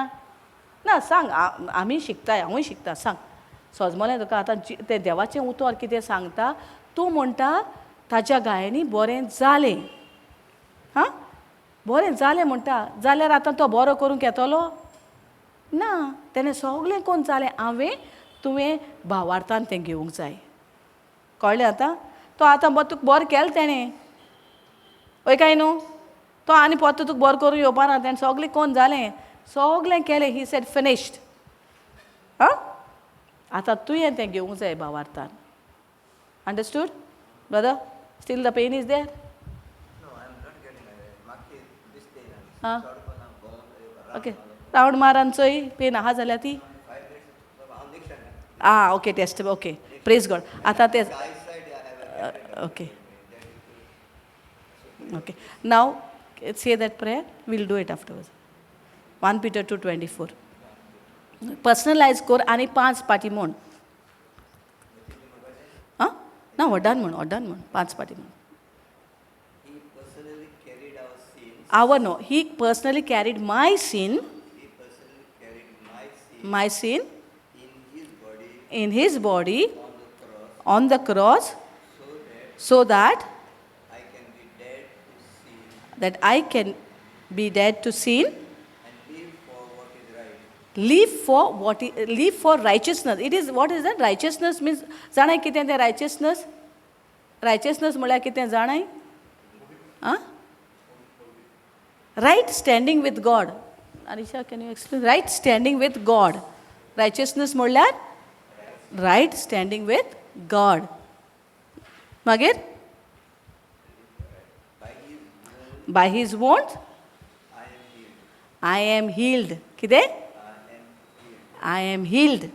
ना सांग आमी शिकताय हांवूय शिकता सांग सजमलें तुका आतां तें देवाचें उतर कितें सांगता तूं म्हणटा ताच्या गायांनी बरें जालें हां बरें जालें म्हणटा जाल्यार आतां तो बरो करूंक येतलो ना तेणें सगलें कोन्न जालें हांवें तुवें भावार्थान तें घेवंक जाय कळ्ळें आतां तो आतां तुका बरें केलें तेणें हय काय न्हू तो आनी परतो तुका बरो करूंक येवपा ना तेणें सगलें कोन्न जालें सगलें केलें he said finished आं आतां तुवें तें घेवंक जाय भावार्थान understood brother still the pain is there No, I am not getting it. Ah. Okay. Round मार आनी चोय पेन आहा जाल्यार ती. आं, okay, test, okay, praise God. आतां ते okay okay, now say that prayer, we'll do it afterwards. 1 Peter 2:24 personalize कर आनी 5 पाटी म्हण. आं ना, व्हडान म्हण, व्हडान म्हण, 5 पाटी म्हण. Our no, he personally carried my sin, my sin in his body on the cross, so that I can be dead to sin and live for what is, live for righteousness. It is, what is that? Righteousness means, जाणाय कितें तें righteousness? Righteousness म्हळ्यार कितें जाणाय? आं? Right standing with God. Arisha, can you explain? Right standing with God. Righteousness म्हणल्यार right standing with God. मागीर by his wounds I am healed. कितें? I am healed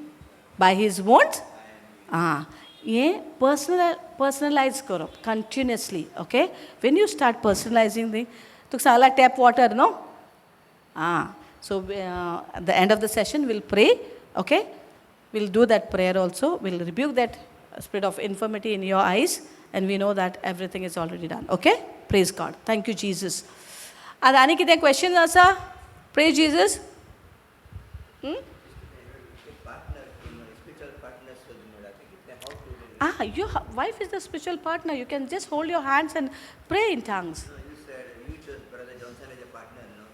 by his wounds. आं, हें personalise करप continuously. Okay, when you start personalizing the, तुका सांगला tap water न्हू. आं, so at the end of the session we'll pray. Okay, we'll do that prayer also. We'll rebuke that spirit of infirmity in your eyes, and we know that everything is already done. Okay, praise God. Thank you, Jesus. आतां आनी कितें question आसा? Praise Jesus. Ah, your wife is the spiritual partner. You can just hold your hands and pray in tongues. No, you said you chose Brother Johnson as a partner, no?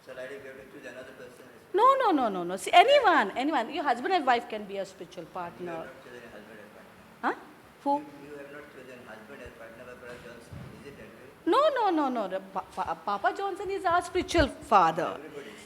So like we have to choose another person as No, no, no, no, no. See, anyone, anyone. Your husband and wife can be a spiritual partner. You have not chosen husband as partner. Huh? Who? You have not chosen husband as partner by Brother Johnson. Is it that way? No, no, no, no. Papa Johnson is our spiritual father.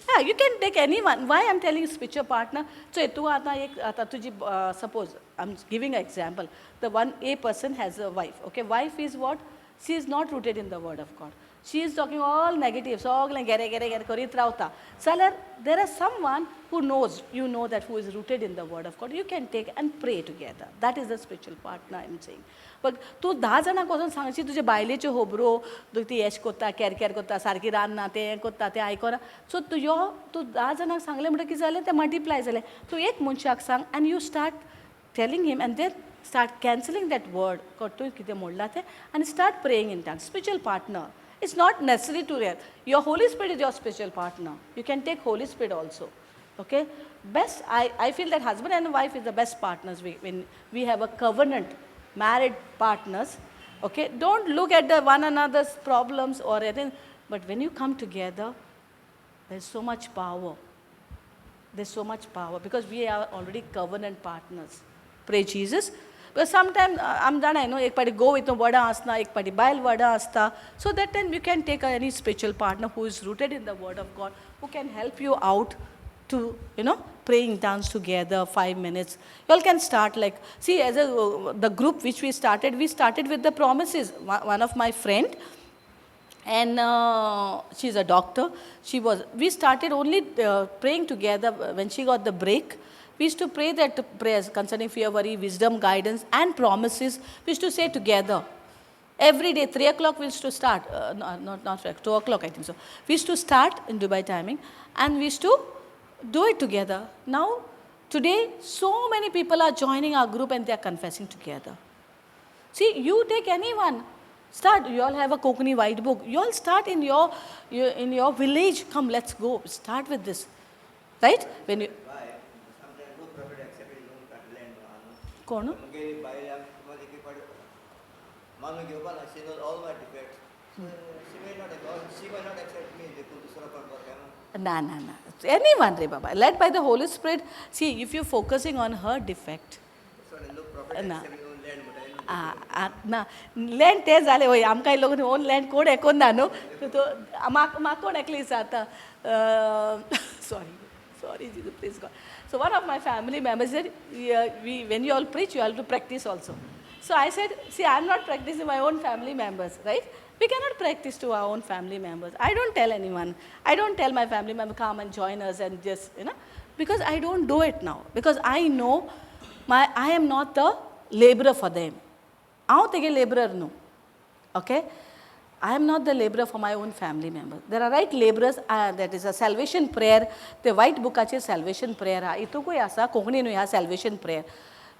Yeah, you can take anyone. Why I'm telling you spiritual partner? So, tu आता एक आता तुझी suppose I'm giving an example. The one a person has a wife. Okay, wife is what? She is not rooted in the word of God. She is talking all negative. सगळें गेरे गेरे गेरे करीत रावता. जाल्यार there is someone who knows, you know that who is rooted in the word of God. You can take and pray together. That is the spiritual partner I'm saying. But तूं 10 जाणांक वचून सांगशी तुजे बायलेच्यो खबरो, ती एश कोत्ता, केर केर कोत्ता, सारकी रांदना, तें कोत्ता, तें आयकना. सो तुजो तूं 10 जाणांक सांगलें म्हणटकीर कितें जालें, तें मल्टिप्लाय जालें. तूं एक मनशाक सांग and you start telling him and then start cancelling that word तुवें कितें म्हणलां तें, आनी start praying in tongues. Spiritual partner. It's not necessary to hear. Your Holy Spirit is your spiritual partner. You can take Holy Spirit also. Okay? Best, I feel that husband and wife is the best partners. When we have a covenant, married partners. Okay? Don't look at the one another's problems or anything. But when you come together, there's so much power. There's so much power because we are already covenant partners. Pray Jesus. Because sometimes I'm done, I know, ek party go with vada asna, ek party bail vada asta. So that time you can take any spiritual partner who is rooted in the word of God, who can help you out to, you know, praying dance together, 5 minutes. You all can start like, see, as a, the group which we started with the promises. One of my friend, and she's a doctor. We started only praying together when she got the break. We used to pray that prayers concerning fear, worry, wisdom, guidance, and promises. We used to say together. Every day, 3 o'clock we used to start. No, not 2 o'clock, I think so. We used to start in Dubai timing, and we used to do it together. Now, today, so many people are joining our group and they are confessing together. See, you take anyone. Start. You all have a Konkani white book. You all start in your village. Come, let's go. Start with this. Right? When you... कोण? ना ना ना, anyone रे बाबा, led by the Holy Spirit. See, if you focusing on her defect, ना ना land तें जालें वय, आमकां लोक ओन लँड कोण हें ना न्हू, म्हाका कोण एकली आतां, sorry sorry Jesus, please God. So one of my family members said, when you all preach, you have to practice also. So I said, see, I am not practicing my own family members, right? We cannot practice to our own family members. I don't tell anyone. I don't tell my family member, come and join us and just, you know, because I don't do it now. Because I know I am not the laborer for them. हांव तेगे labourer न्हू. Okay? I am not the laborer for my own family member. There are right laborers, that is a salvation prayer. ते white बुकाचेर salvation prayer आहा. हितूकूय आसा, कोंकणी न्हू ह्या salvation prayer.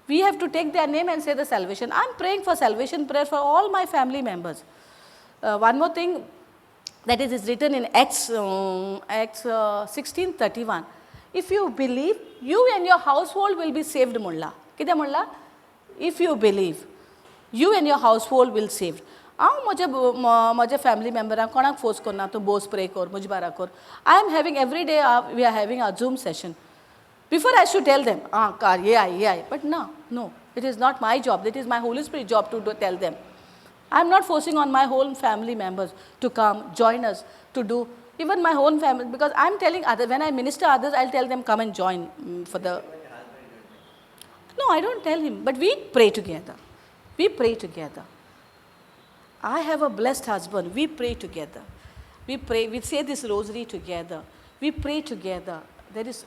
We have to take their name and say the salvation. I am praying for salvation prayer for all my family members. One more thing that is written in Acts 16:31. If you believe, you and your household will be saved म्हणला. कितें म्हणला? If you believe, you and your household will saved. हांव म्हज्या म्हज्या family मेंबरांक कोणाक force करना, तूं Bose pray कर, मुजबारा कर. I am having every day, we are having a Zoom session. Before I should tell them, ah, car, ये I, ये I. But ना, no, it is not my job. It is my Holy Spirit job to tell them. I am not forcing on my whole family members to come, join us, to do, even my own family, because I am telling others, when I minister others, I tell them come and join for the. No, I don't tell him, but we pray together. We pray together. I have a blessed husband. We pray together. We pray, we say this rosary together. We pray together.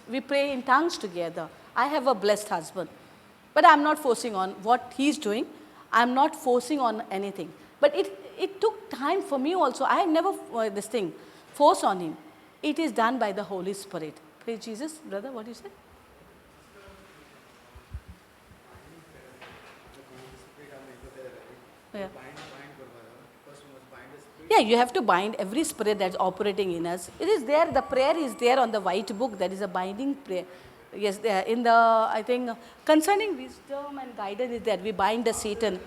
We pray in tongues together. I have a blessed husband. But I'm not forcing on what he's doing. I'm not forcing on anything. But it took time for me also. I have never this thing, force on him. It is done by the Holy Spirit. Praise Jesus. Brother, what do you say? Yeah. Yeah, you have to bind every spirit that's operating in us. It is there, the prayer is there on the white book. There is a binding prayer. Yes, there in the, I think, concerning wisdom and guidance is there. We bind the Satan.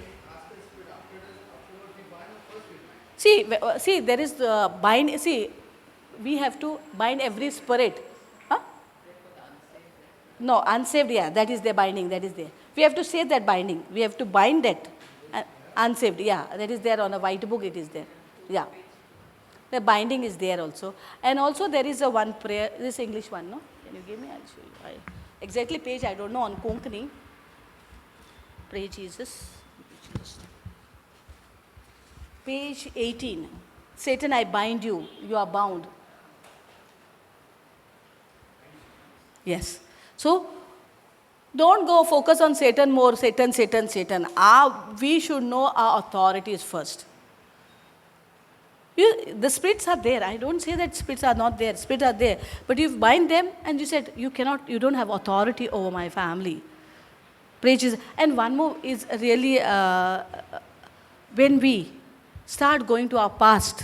See, see, there is the bind, see, we have to bind every spirit. Huh? No, unsaved, yeah, that is the binding, that is there. We have to say that binding. We have to bind that. Unsaved, yeah, that is there on a white book, it is there. Yeah, the binding is there also. And also there is a one prayer, this English one, no? Can you give me? I'll show you. Exactly page, I don't know, on Konkani. Pray Jesus. Page 18. Satan, I bind you. You are bound. Yes. So, don't go focus on Satan more, Satan, Satan, Satan. We should know our authorities first. The spirits are there. I don't say that spirits are not there. Spirits are there. But you bind them and you said, you cannot, you don't have authority over my family. Praise Jesus. And one more is really, when we start going to our past,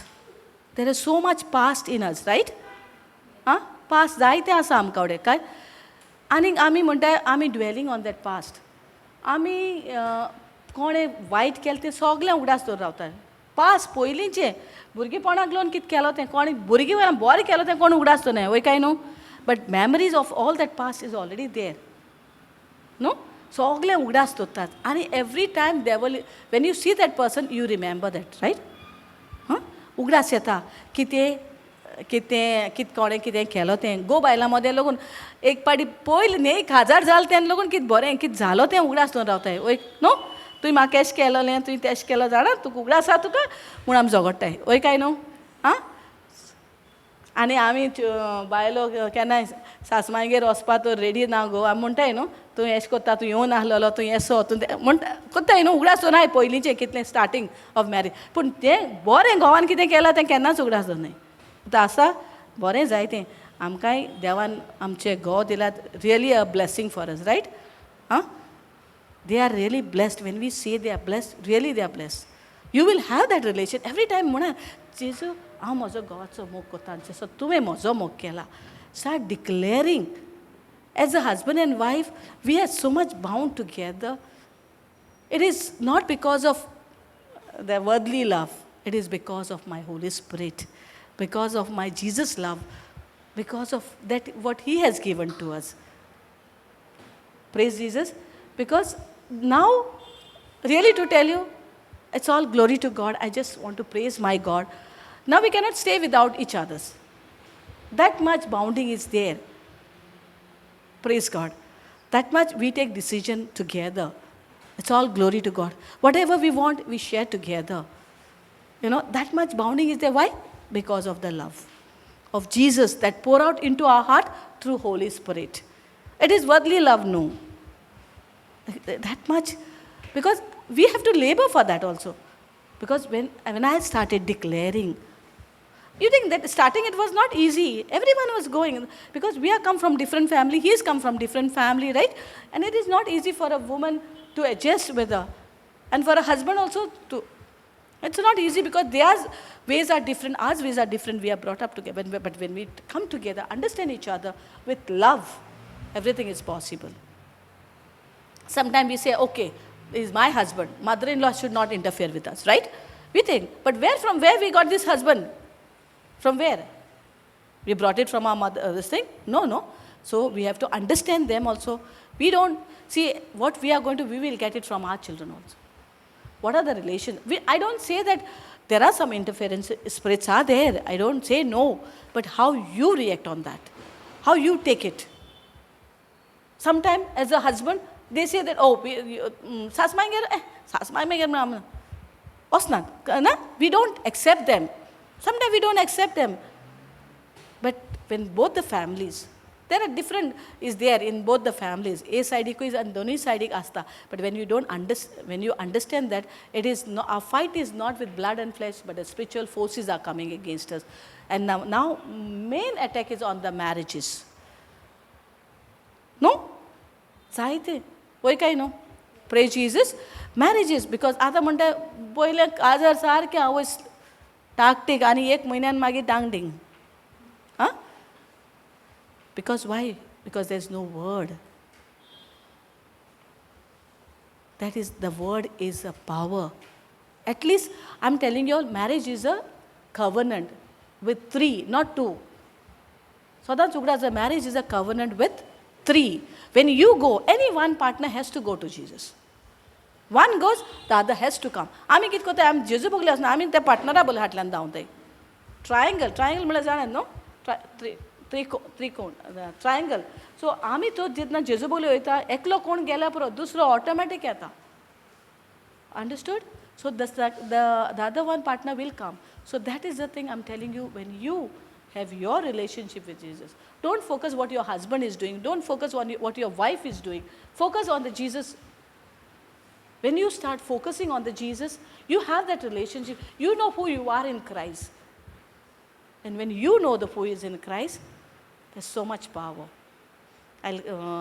there is so much past in us, right? Huh? Past जायते आसा आमकां कडेन काय आनीक आमी म्हणटा आमी dwelling on that past. आमी कोणें वायट केलें तें सगळें उगडास दवरून रावता. पास पयलींचें भुरगेपणाक लागून कितें केलो तें कोणें भुरगेपणाक बरें केलो तें कोण उगडास दवरनाय वय काय न्हू. But memories of all that past is already there न्हू. सगळें उगडास दवरतात आनी every time devil when you see that person you remember that, right? हां, उगडास येता कितें कितें कितें कोणें कितें केलो तें. गो बायलां मदें लागून एक पाटी पयलीं न्ही 1000 जालें तेन्ना लागून कितें बरें कितें जालो तें उगडास दवरून रावताय वय न्हू. तुवें म्हाका एशें केलोलें, तुवें तेशें केलो जाणा, तुका उगडास आसा तुका म्हूण आमी झगडटाय वय काय न्हू. आं, आनी आमी बायलो केन्नाय सासमांयगेर वचपा तर रेडी ना गो, आमी म्हणटाय न्हू तूं एशें कोत्ता, तूं येवन आसलेलो, तूं येसो, तूं म्हणटा कोत्ताय न्हू. उगडास दवरनाय पयलींचें कितलें स्टार्टींग ऑफ मॅरेज. पूण तें बरें घोवान कितें केलां तें केन्नाच उगडास दवरनाय. आतां आसा बरें जाय तें आमकांय देवान आमचे घोव दिल्यात, really a blessing for us, right? आं, they are really blessed. When we say they are blessed, really they are blessed. You will have that relation every time. म्हणा जेजू हांव म्हजो घोवाचो मोग करता जसो तुवें म्हजो मोग केला. Start declaring as a husband and wife we are so much bound together. It is not because of the worldly love, it is because of my Holy Spirit, because of my Jesus love, because of that what he has given to us. Praise Jesus. Because now, really to tell you, it's all glory to God. I just want to praise my God. Now we cannot stay without each others. That much bounding is there. Praise God. That much we take decision together. It's all glory to God. Whatever we want, we share together. You know, that much bonding is there. Why? Because of the love of Jesus that pour out into our heart through Holy Spirit. It is worldly love, no. That much, because we have to labor for that also. Because when I started declaring, you think that starting it was not easy. Everyone was going, because we are come from different family, he has come from different family, right? And it is not easy for a woman to adjust with her, and for a husband also to. It's not easy because their ways are different, our ways are different, we are brought up together. But when we come together, understand each other with love, everything is possible. Sometimes we say, okay, this is my husband, mother-in-law should not interfere with us, right? We think, but from where we got this husband? From where? We brought it from our mother, this thing? No, no. So we have to understand them also. We don't, see, what we are going to, we will get it from our children also. What are the relations? I don't say that there are some interference spirits are there. I don't say no. But how you react on that, how you take it. Sometimes as a husband, they say that, oh, we don't accept them. Sometimes we don't accept them. But when both the families, there are different is there in both the families. A side is and doni side asta. But when you don't when you understand that it is no, our fight is not with blood and flesh, but the spiritual forces are coming against us. And now main attack is on the marriages. No? Zaite. Why kai no? Praise Jesus. Marriages, because आता म्हणता पयले काजार सारकें आवय टाकटीक आनी एक म्हयन्यान मागीर टांगडींग. Huh? Because why? Because there's no word. That is, the word is a power. At least, I'm telling you all, marriage is a covenant with three, not two. सदांच उगडास, marriage is a covenant with three. When you go, any one partner has to go to Jesus. One goes, the other has to come. आमी कितें करता, आमी जेजू बगले आसना, आमी त्या पार्टनरा बगले फाटल्यान धांवताय. ट्रायंगल, ट्रायंगल म्हळ्यार जाणा न्हू? त्रिकोण, ट्रायंगल. सो आमी तो जेन्ना जेजू बगले वयता, एकलो कोण गेल्या पुरो, दुसरो ऑटोमॅटीक येता. Understood? So the other one partner will come. So that is the thing I'm telling you, when you have your relationship with Jesus, don't focus what your husband is doing, don't focus on what your wife is doing, focus on the Jesus. When you start focusing on the Jesus, you have that relationship, you know who you are in Christ. And when you know the who is in Christ, there's so much power.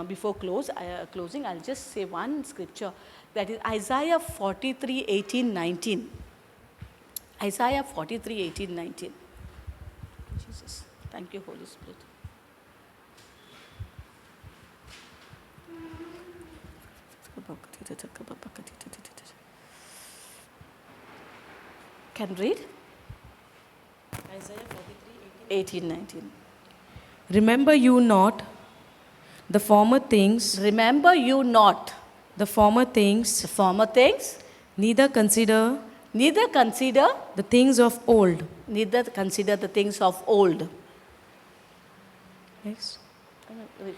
Before closing, I'll just say one scripture, that is Isaiah 43:18-19. Isaiah 43:18-19. Jesus, thank you, Holy Spirit. Can read? Isaiah 43:18-19. 18-19. Remember you not the former things. Remember you not the former things. The former things. Neither consider. Neither consider the things of old. Neither consider the things of old. Next.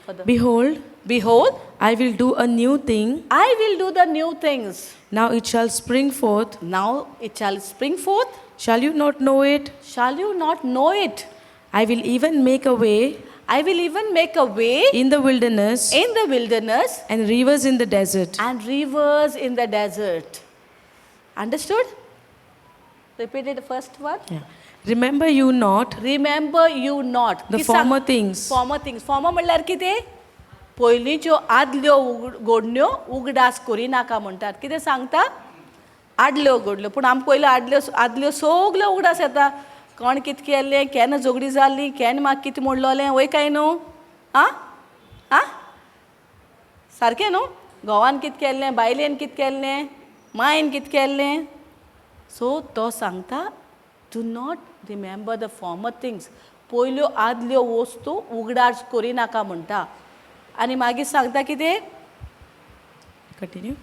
For the Behold, Behold, I will do a new thing. I will do the new things. Now it shall spring forth. Now it shall spring forth. Shall you not know it? Shall you not know it? I will even make a way. I will even make a way in the wilderness. In the wilderness. And rivers in the desert. And rivers in the desert. Understood? Repeat it, the first one. Yeah. Remember you not. Remember you not. The former things. Former things. Former म्हणल्यार कितें? पयलींच्यो आदल्यो गोडण्यो उगडास करिनाका म्हणटात. कितें सांगता? आदल्यो गोडल्यो. पूण आमकां पयल्यो आदल्यो सगल्यो उगडास येता. कोण कितें केल्लें, केन्ना झगडी जाल्ली, केन्ना म्हाका कितें म्हणलोलें, वय काय न्हू? आं आं सारकें न्हू? घोवान कितें केल्लें, बायलेन कितें केल्लें, मायन कितें केल्लें. सो तो सांगता, do not remember the former things. पयल्यो आदल्यो वस्तू उगडास करिनाका म्हणटा. आनी मागीर सांगता कितें? Continue.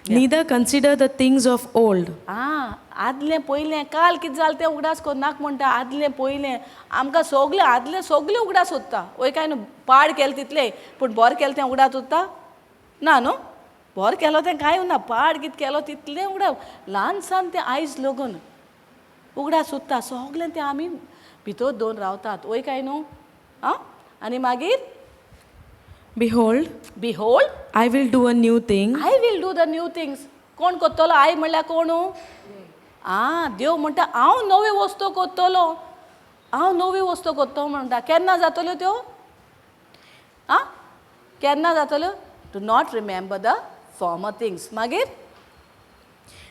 Neither consider the things of old. आदलें पयलें काल कितें जालें तें उगडास करनाका म्हणटा. आदलें पयलें आमकां सगलें आदलें सगलें उगडास उरता. वय काय न्हू? पाड केलें तितलें, पूण बरें केलें तें उगडास उरता ना न्हू? बरें केलो तें कांय ना, पाड कितें केलो तितलें उगडास. ल्हान सान तें आयज लगून. उगडास उत्ता सगळें तें आमी भितर दवरून रावतात, वय काय न्हू? आं, आनी मागीर Behold, Behold, I will do a new thing. I will do the new things. कोण कोत्तलो? I म्हणल्यार कोण? आं, देव म्हणटा हांव नवी वस्तू कोत्तलो, हांव नवी वस्तू कोत्तो म्हणटा. केन्ना जातल्यो त्यो? आं, केन्ना जातल्यो? Do not remember the former things. मागीर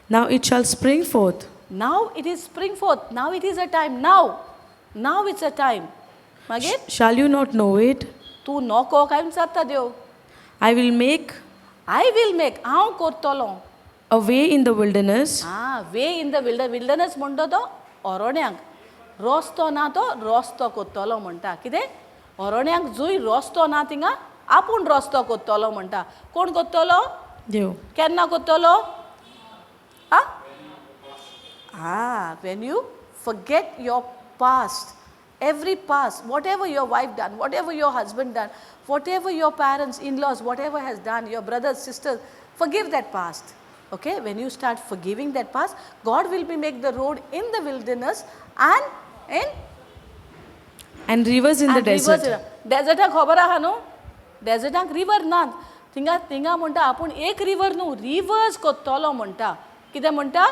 Now it shall spring forth. Now it is spring forth. Now it is a time. Now it's a time. मागीर Shall you not know it? तूं नको काय विचारता देव. I will make I will make, हांव करतलो a way in the wilderness ah, way in the wilderness म्हणटा तो ओरोण्यांक रस्तो ना, तो रस्तो कोत्तलो म्हणटा. कितें? ओरोण्यांक जंय रस्तो ना थिंगा आपूण रस्तो कोत्तलो म्हणटा. कोण कोत्तलो? देव. केन्ना कोत्तलो? आं ah, when you forget your past, every past, whatever your wife done, whatever your husband done, whatever your parents, in-laws, whatever has done, your brothers, sisters, forgive that past. Okay, when you start forgiving that past, God will be make the road in the wilderness and in and rivers in the and rivers. Desert. डेजर्टाक खबर आहा न्हू? डेजर्टाक river नात थिंगा. थिंगा म्हणटा आपूण एक river न्हू, रिवर्स कोत्तलो म्हणटा. कितें म्हणटा?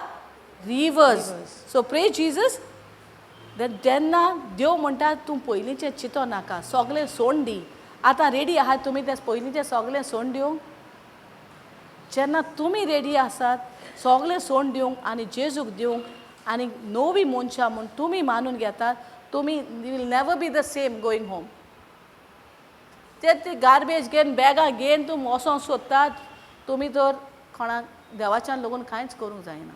रिवर्स. So pray Jesus. जेन्ना देव म्हणटा तूं पयलींचें चिंतो नाका, सगळें सोड दी. आतां रेडी आहात तुमी तें पयलींचें सगळें सोड दिवंक? जेन्ना तुमी रेडी आसात सगळें सोड दिवंक आनी जेजूक दिवंक आनी नवी मनशां म्हूण तुमी मानून घेतात, तुमी will never be the same going home. ते ती गार्बेज घेवन, बॅगां घेवन तूं वोसोंक सोदतात तुमी, तर कोणाक देवाच्यान लागून कांयच करूंक जायना.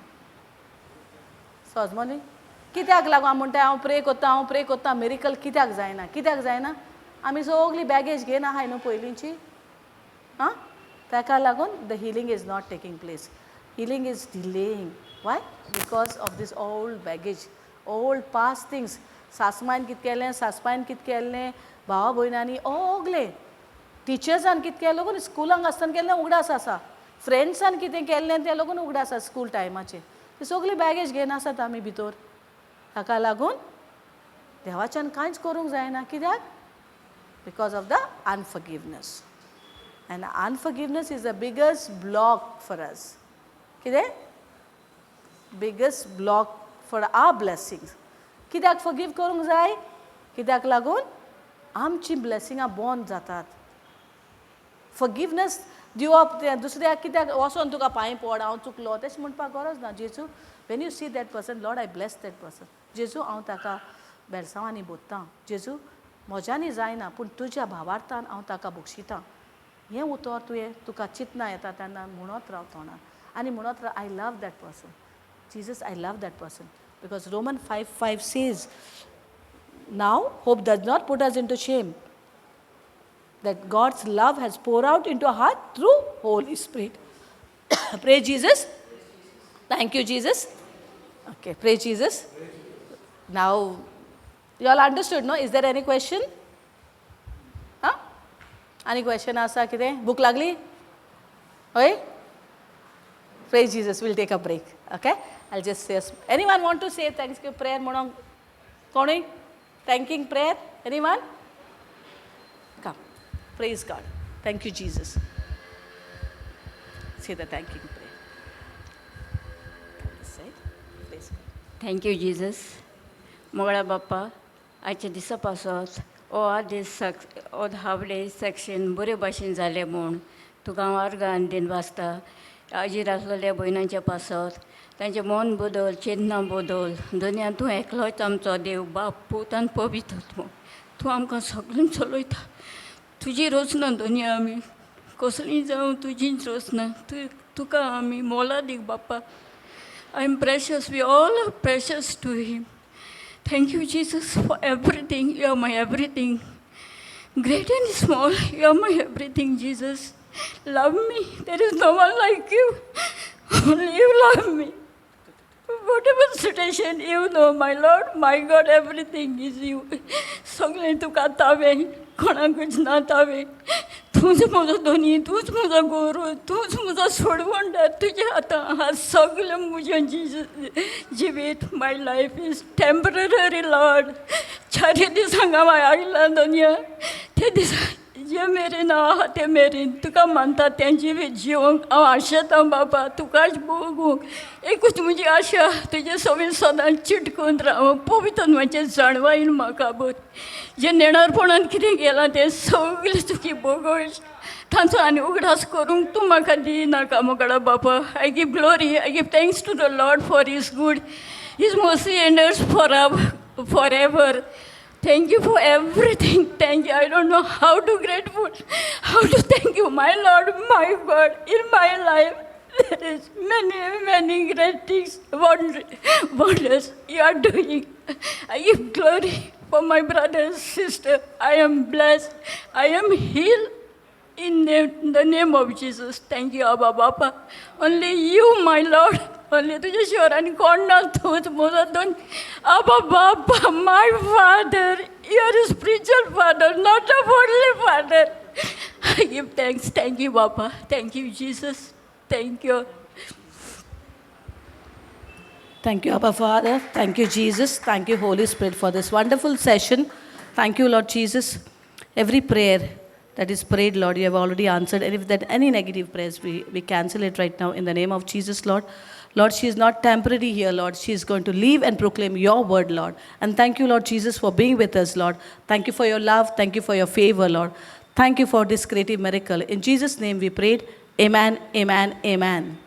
सजमली कित्याक लागून हांव म्हणटा हांव प्रे कोत्ता, हांव प्रे कोत्ता, मिरिकल कित्याक जायना? कित्याक जायना? आमी सगळी बॅगेज घेवन आहाय न्हू पयलींची. आं, ताका लागून the healing is not taking place, healing is delaying. Why? Because of this old baggage, old past things. सासमायन कितें केलें, सासमायन कितें केल्लें, भावा भयणांनी सगलें, टिचर्सान कितें केलें लागून स्कुलांक आसतना केल्लें उगडास आसा, फ्रेंड्सान कितें केल्लें तें लागून उगडास आसा. स्कूल टायमाचेर ती सगळी बॅगेज घेवन आसात आमी भितर. ताका लागून देवाच्यान कांयच करूंक जायना. कित्याक? Because of the unforgiveness. And unforgiveness is the biggest block for us. कितें? Biggest block for our blessings. कित्याक फॉरगीव करूंक जाय? कित्याक लागून आमची ब्लेसिंगां बंद जातात. फॉरगिवनस दिवप तें दुसऱ्याक कित्याक वचोन तुका पांय पड, हांव चुकलो तशें म्हणपाक गरज ना. जेजू, when you see that person, Lord, I bless that person. जेजू, हांव ताका बेलसांवांनी बोत्तां. जेजू, म्हज्यानी जायना पूण तुज्या भावार्थान हांव ताका बक्षितां. हें उतर तुवें तुका चिंतना येता तेन्ना म्हणत राव तोंडार आनी म्हणत राव, I love that person, Jesus, I love that person. Because Roman 5:5 says, now hope does not put us into shame, that God's love has poured out into our heart through Holy Spirit. Pray Jesus. Thank you, Jesus. Okay, pray Jesus. Now, you all understood, no? Is there any question? Huh? Any question आसा कितें? भूक लागली? हय? Praise Jesus. We'll take a break. Okay? I'll just say, anyone want to say thanks prayer म्हणून? कोणूय? Thanking prayer? Anyone? Come. Praise God. Thank you, Jesus. Say the thanking prayer. Come this side. Praise God. Thank you Jesus. मोगळा बाप्पा, आयच्या दिसा पासत हो आदेस हो half day section बरे भाशेन जालें म्हूण तुका हांव अर्गां आनी दिन वाचता. हाजीर आसलेल्या भयणांच्या पासत तांचें मन बदल, चिंतना बदल. दुनिया तूं एकलोच आमचो देव, बाप, पूत आनी पवित्र तूं. तूं आमकां सगळें चलयता. तुजी रचना दुनिया, आमी कसलीं जावं तुजीच रचना. तूं तुका आमी मोलादीक बाप्पा. I am precious. We all are precious to Him. Thank you, Jesus, for everything. You are my everything. Great and small, you are my everything, Jesus. Love me. There is no one like you. Only you love me. Whatever situation, you know, my Lord, my God, everything is you. सगळें तुका तावें, कोणाकूच ना तावें. तूंच म्हजो धनी, तूंच म्हजो गुरू, तूंच म्हजो सोडवणदार. तुज्या हातां आहा सगळें म्हजें जिवीत. My life is temporary, Lord. चारी दीस हांगा आयला धनया, ते दिसा जे मेरेन आहा ते मेरेन तुका मानता तें जिवीत जिवंक हांव आशेतां बाबा. तुकाच भोगूंक एकूच म्हजी आशा, तुजे सवें सदांच चिटकून रावूंक. पवित्र म्हजें जाणवायन म्हाका बर जें नेणारपणान कितें गेलां तें सगळें चुकी भोगोळ, तांचो आनी उगडास करूंक तूं म्हाका दी नाका मोगडा बापा. I give glory, I give thanks to the Lord for His good. His mercy endures for ever. Thank you for everything. Thank you. I don't know how to grateful, how to thank you, my Lord, my God. In my life, there is many, many great things, wonders you are doing. I give glory for my brother, sister. I am blessed. I am healed. In the name of Jesus. Thank you, Abba Bapa. Only you, my Lord. Only तुझ्या शिवाय आनी कोण ना, तूंच म्हजो दोन Abba Bapa, my father. You are a spiritual father, not a worldly father. I give thanks. Thank you, Bapa. Thank you, Jesus. Thank you. Thank you, Abba Father. Thank you, Jesus. Thank you, Holy Spirit, for this wonderful session. Thank you, Lord Jesus. Every prayer that is prayed, Lord, you have already answered. And if there any negative prayers, we cancel it right now in the name of Jesus, Lord. Lord, she is not temporary here, Lord. She is going to leave and proclaim your word, Lord. And thank you, Lord Jesus, for being with us, Lord. Thank you for your love. Thank you for your favor, Lord. Thank you for this creative miracle. In Jesus' name we prayed. Amen, amen, amen.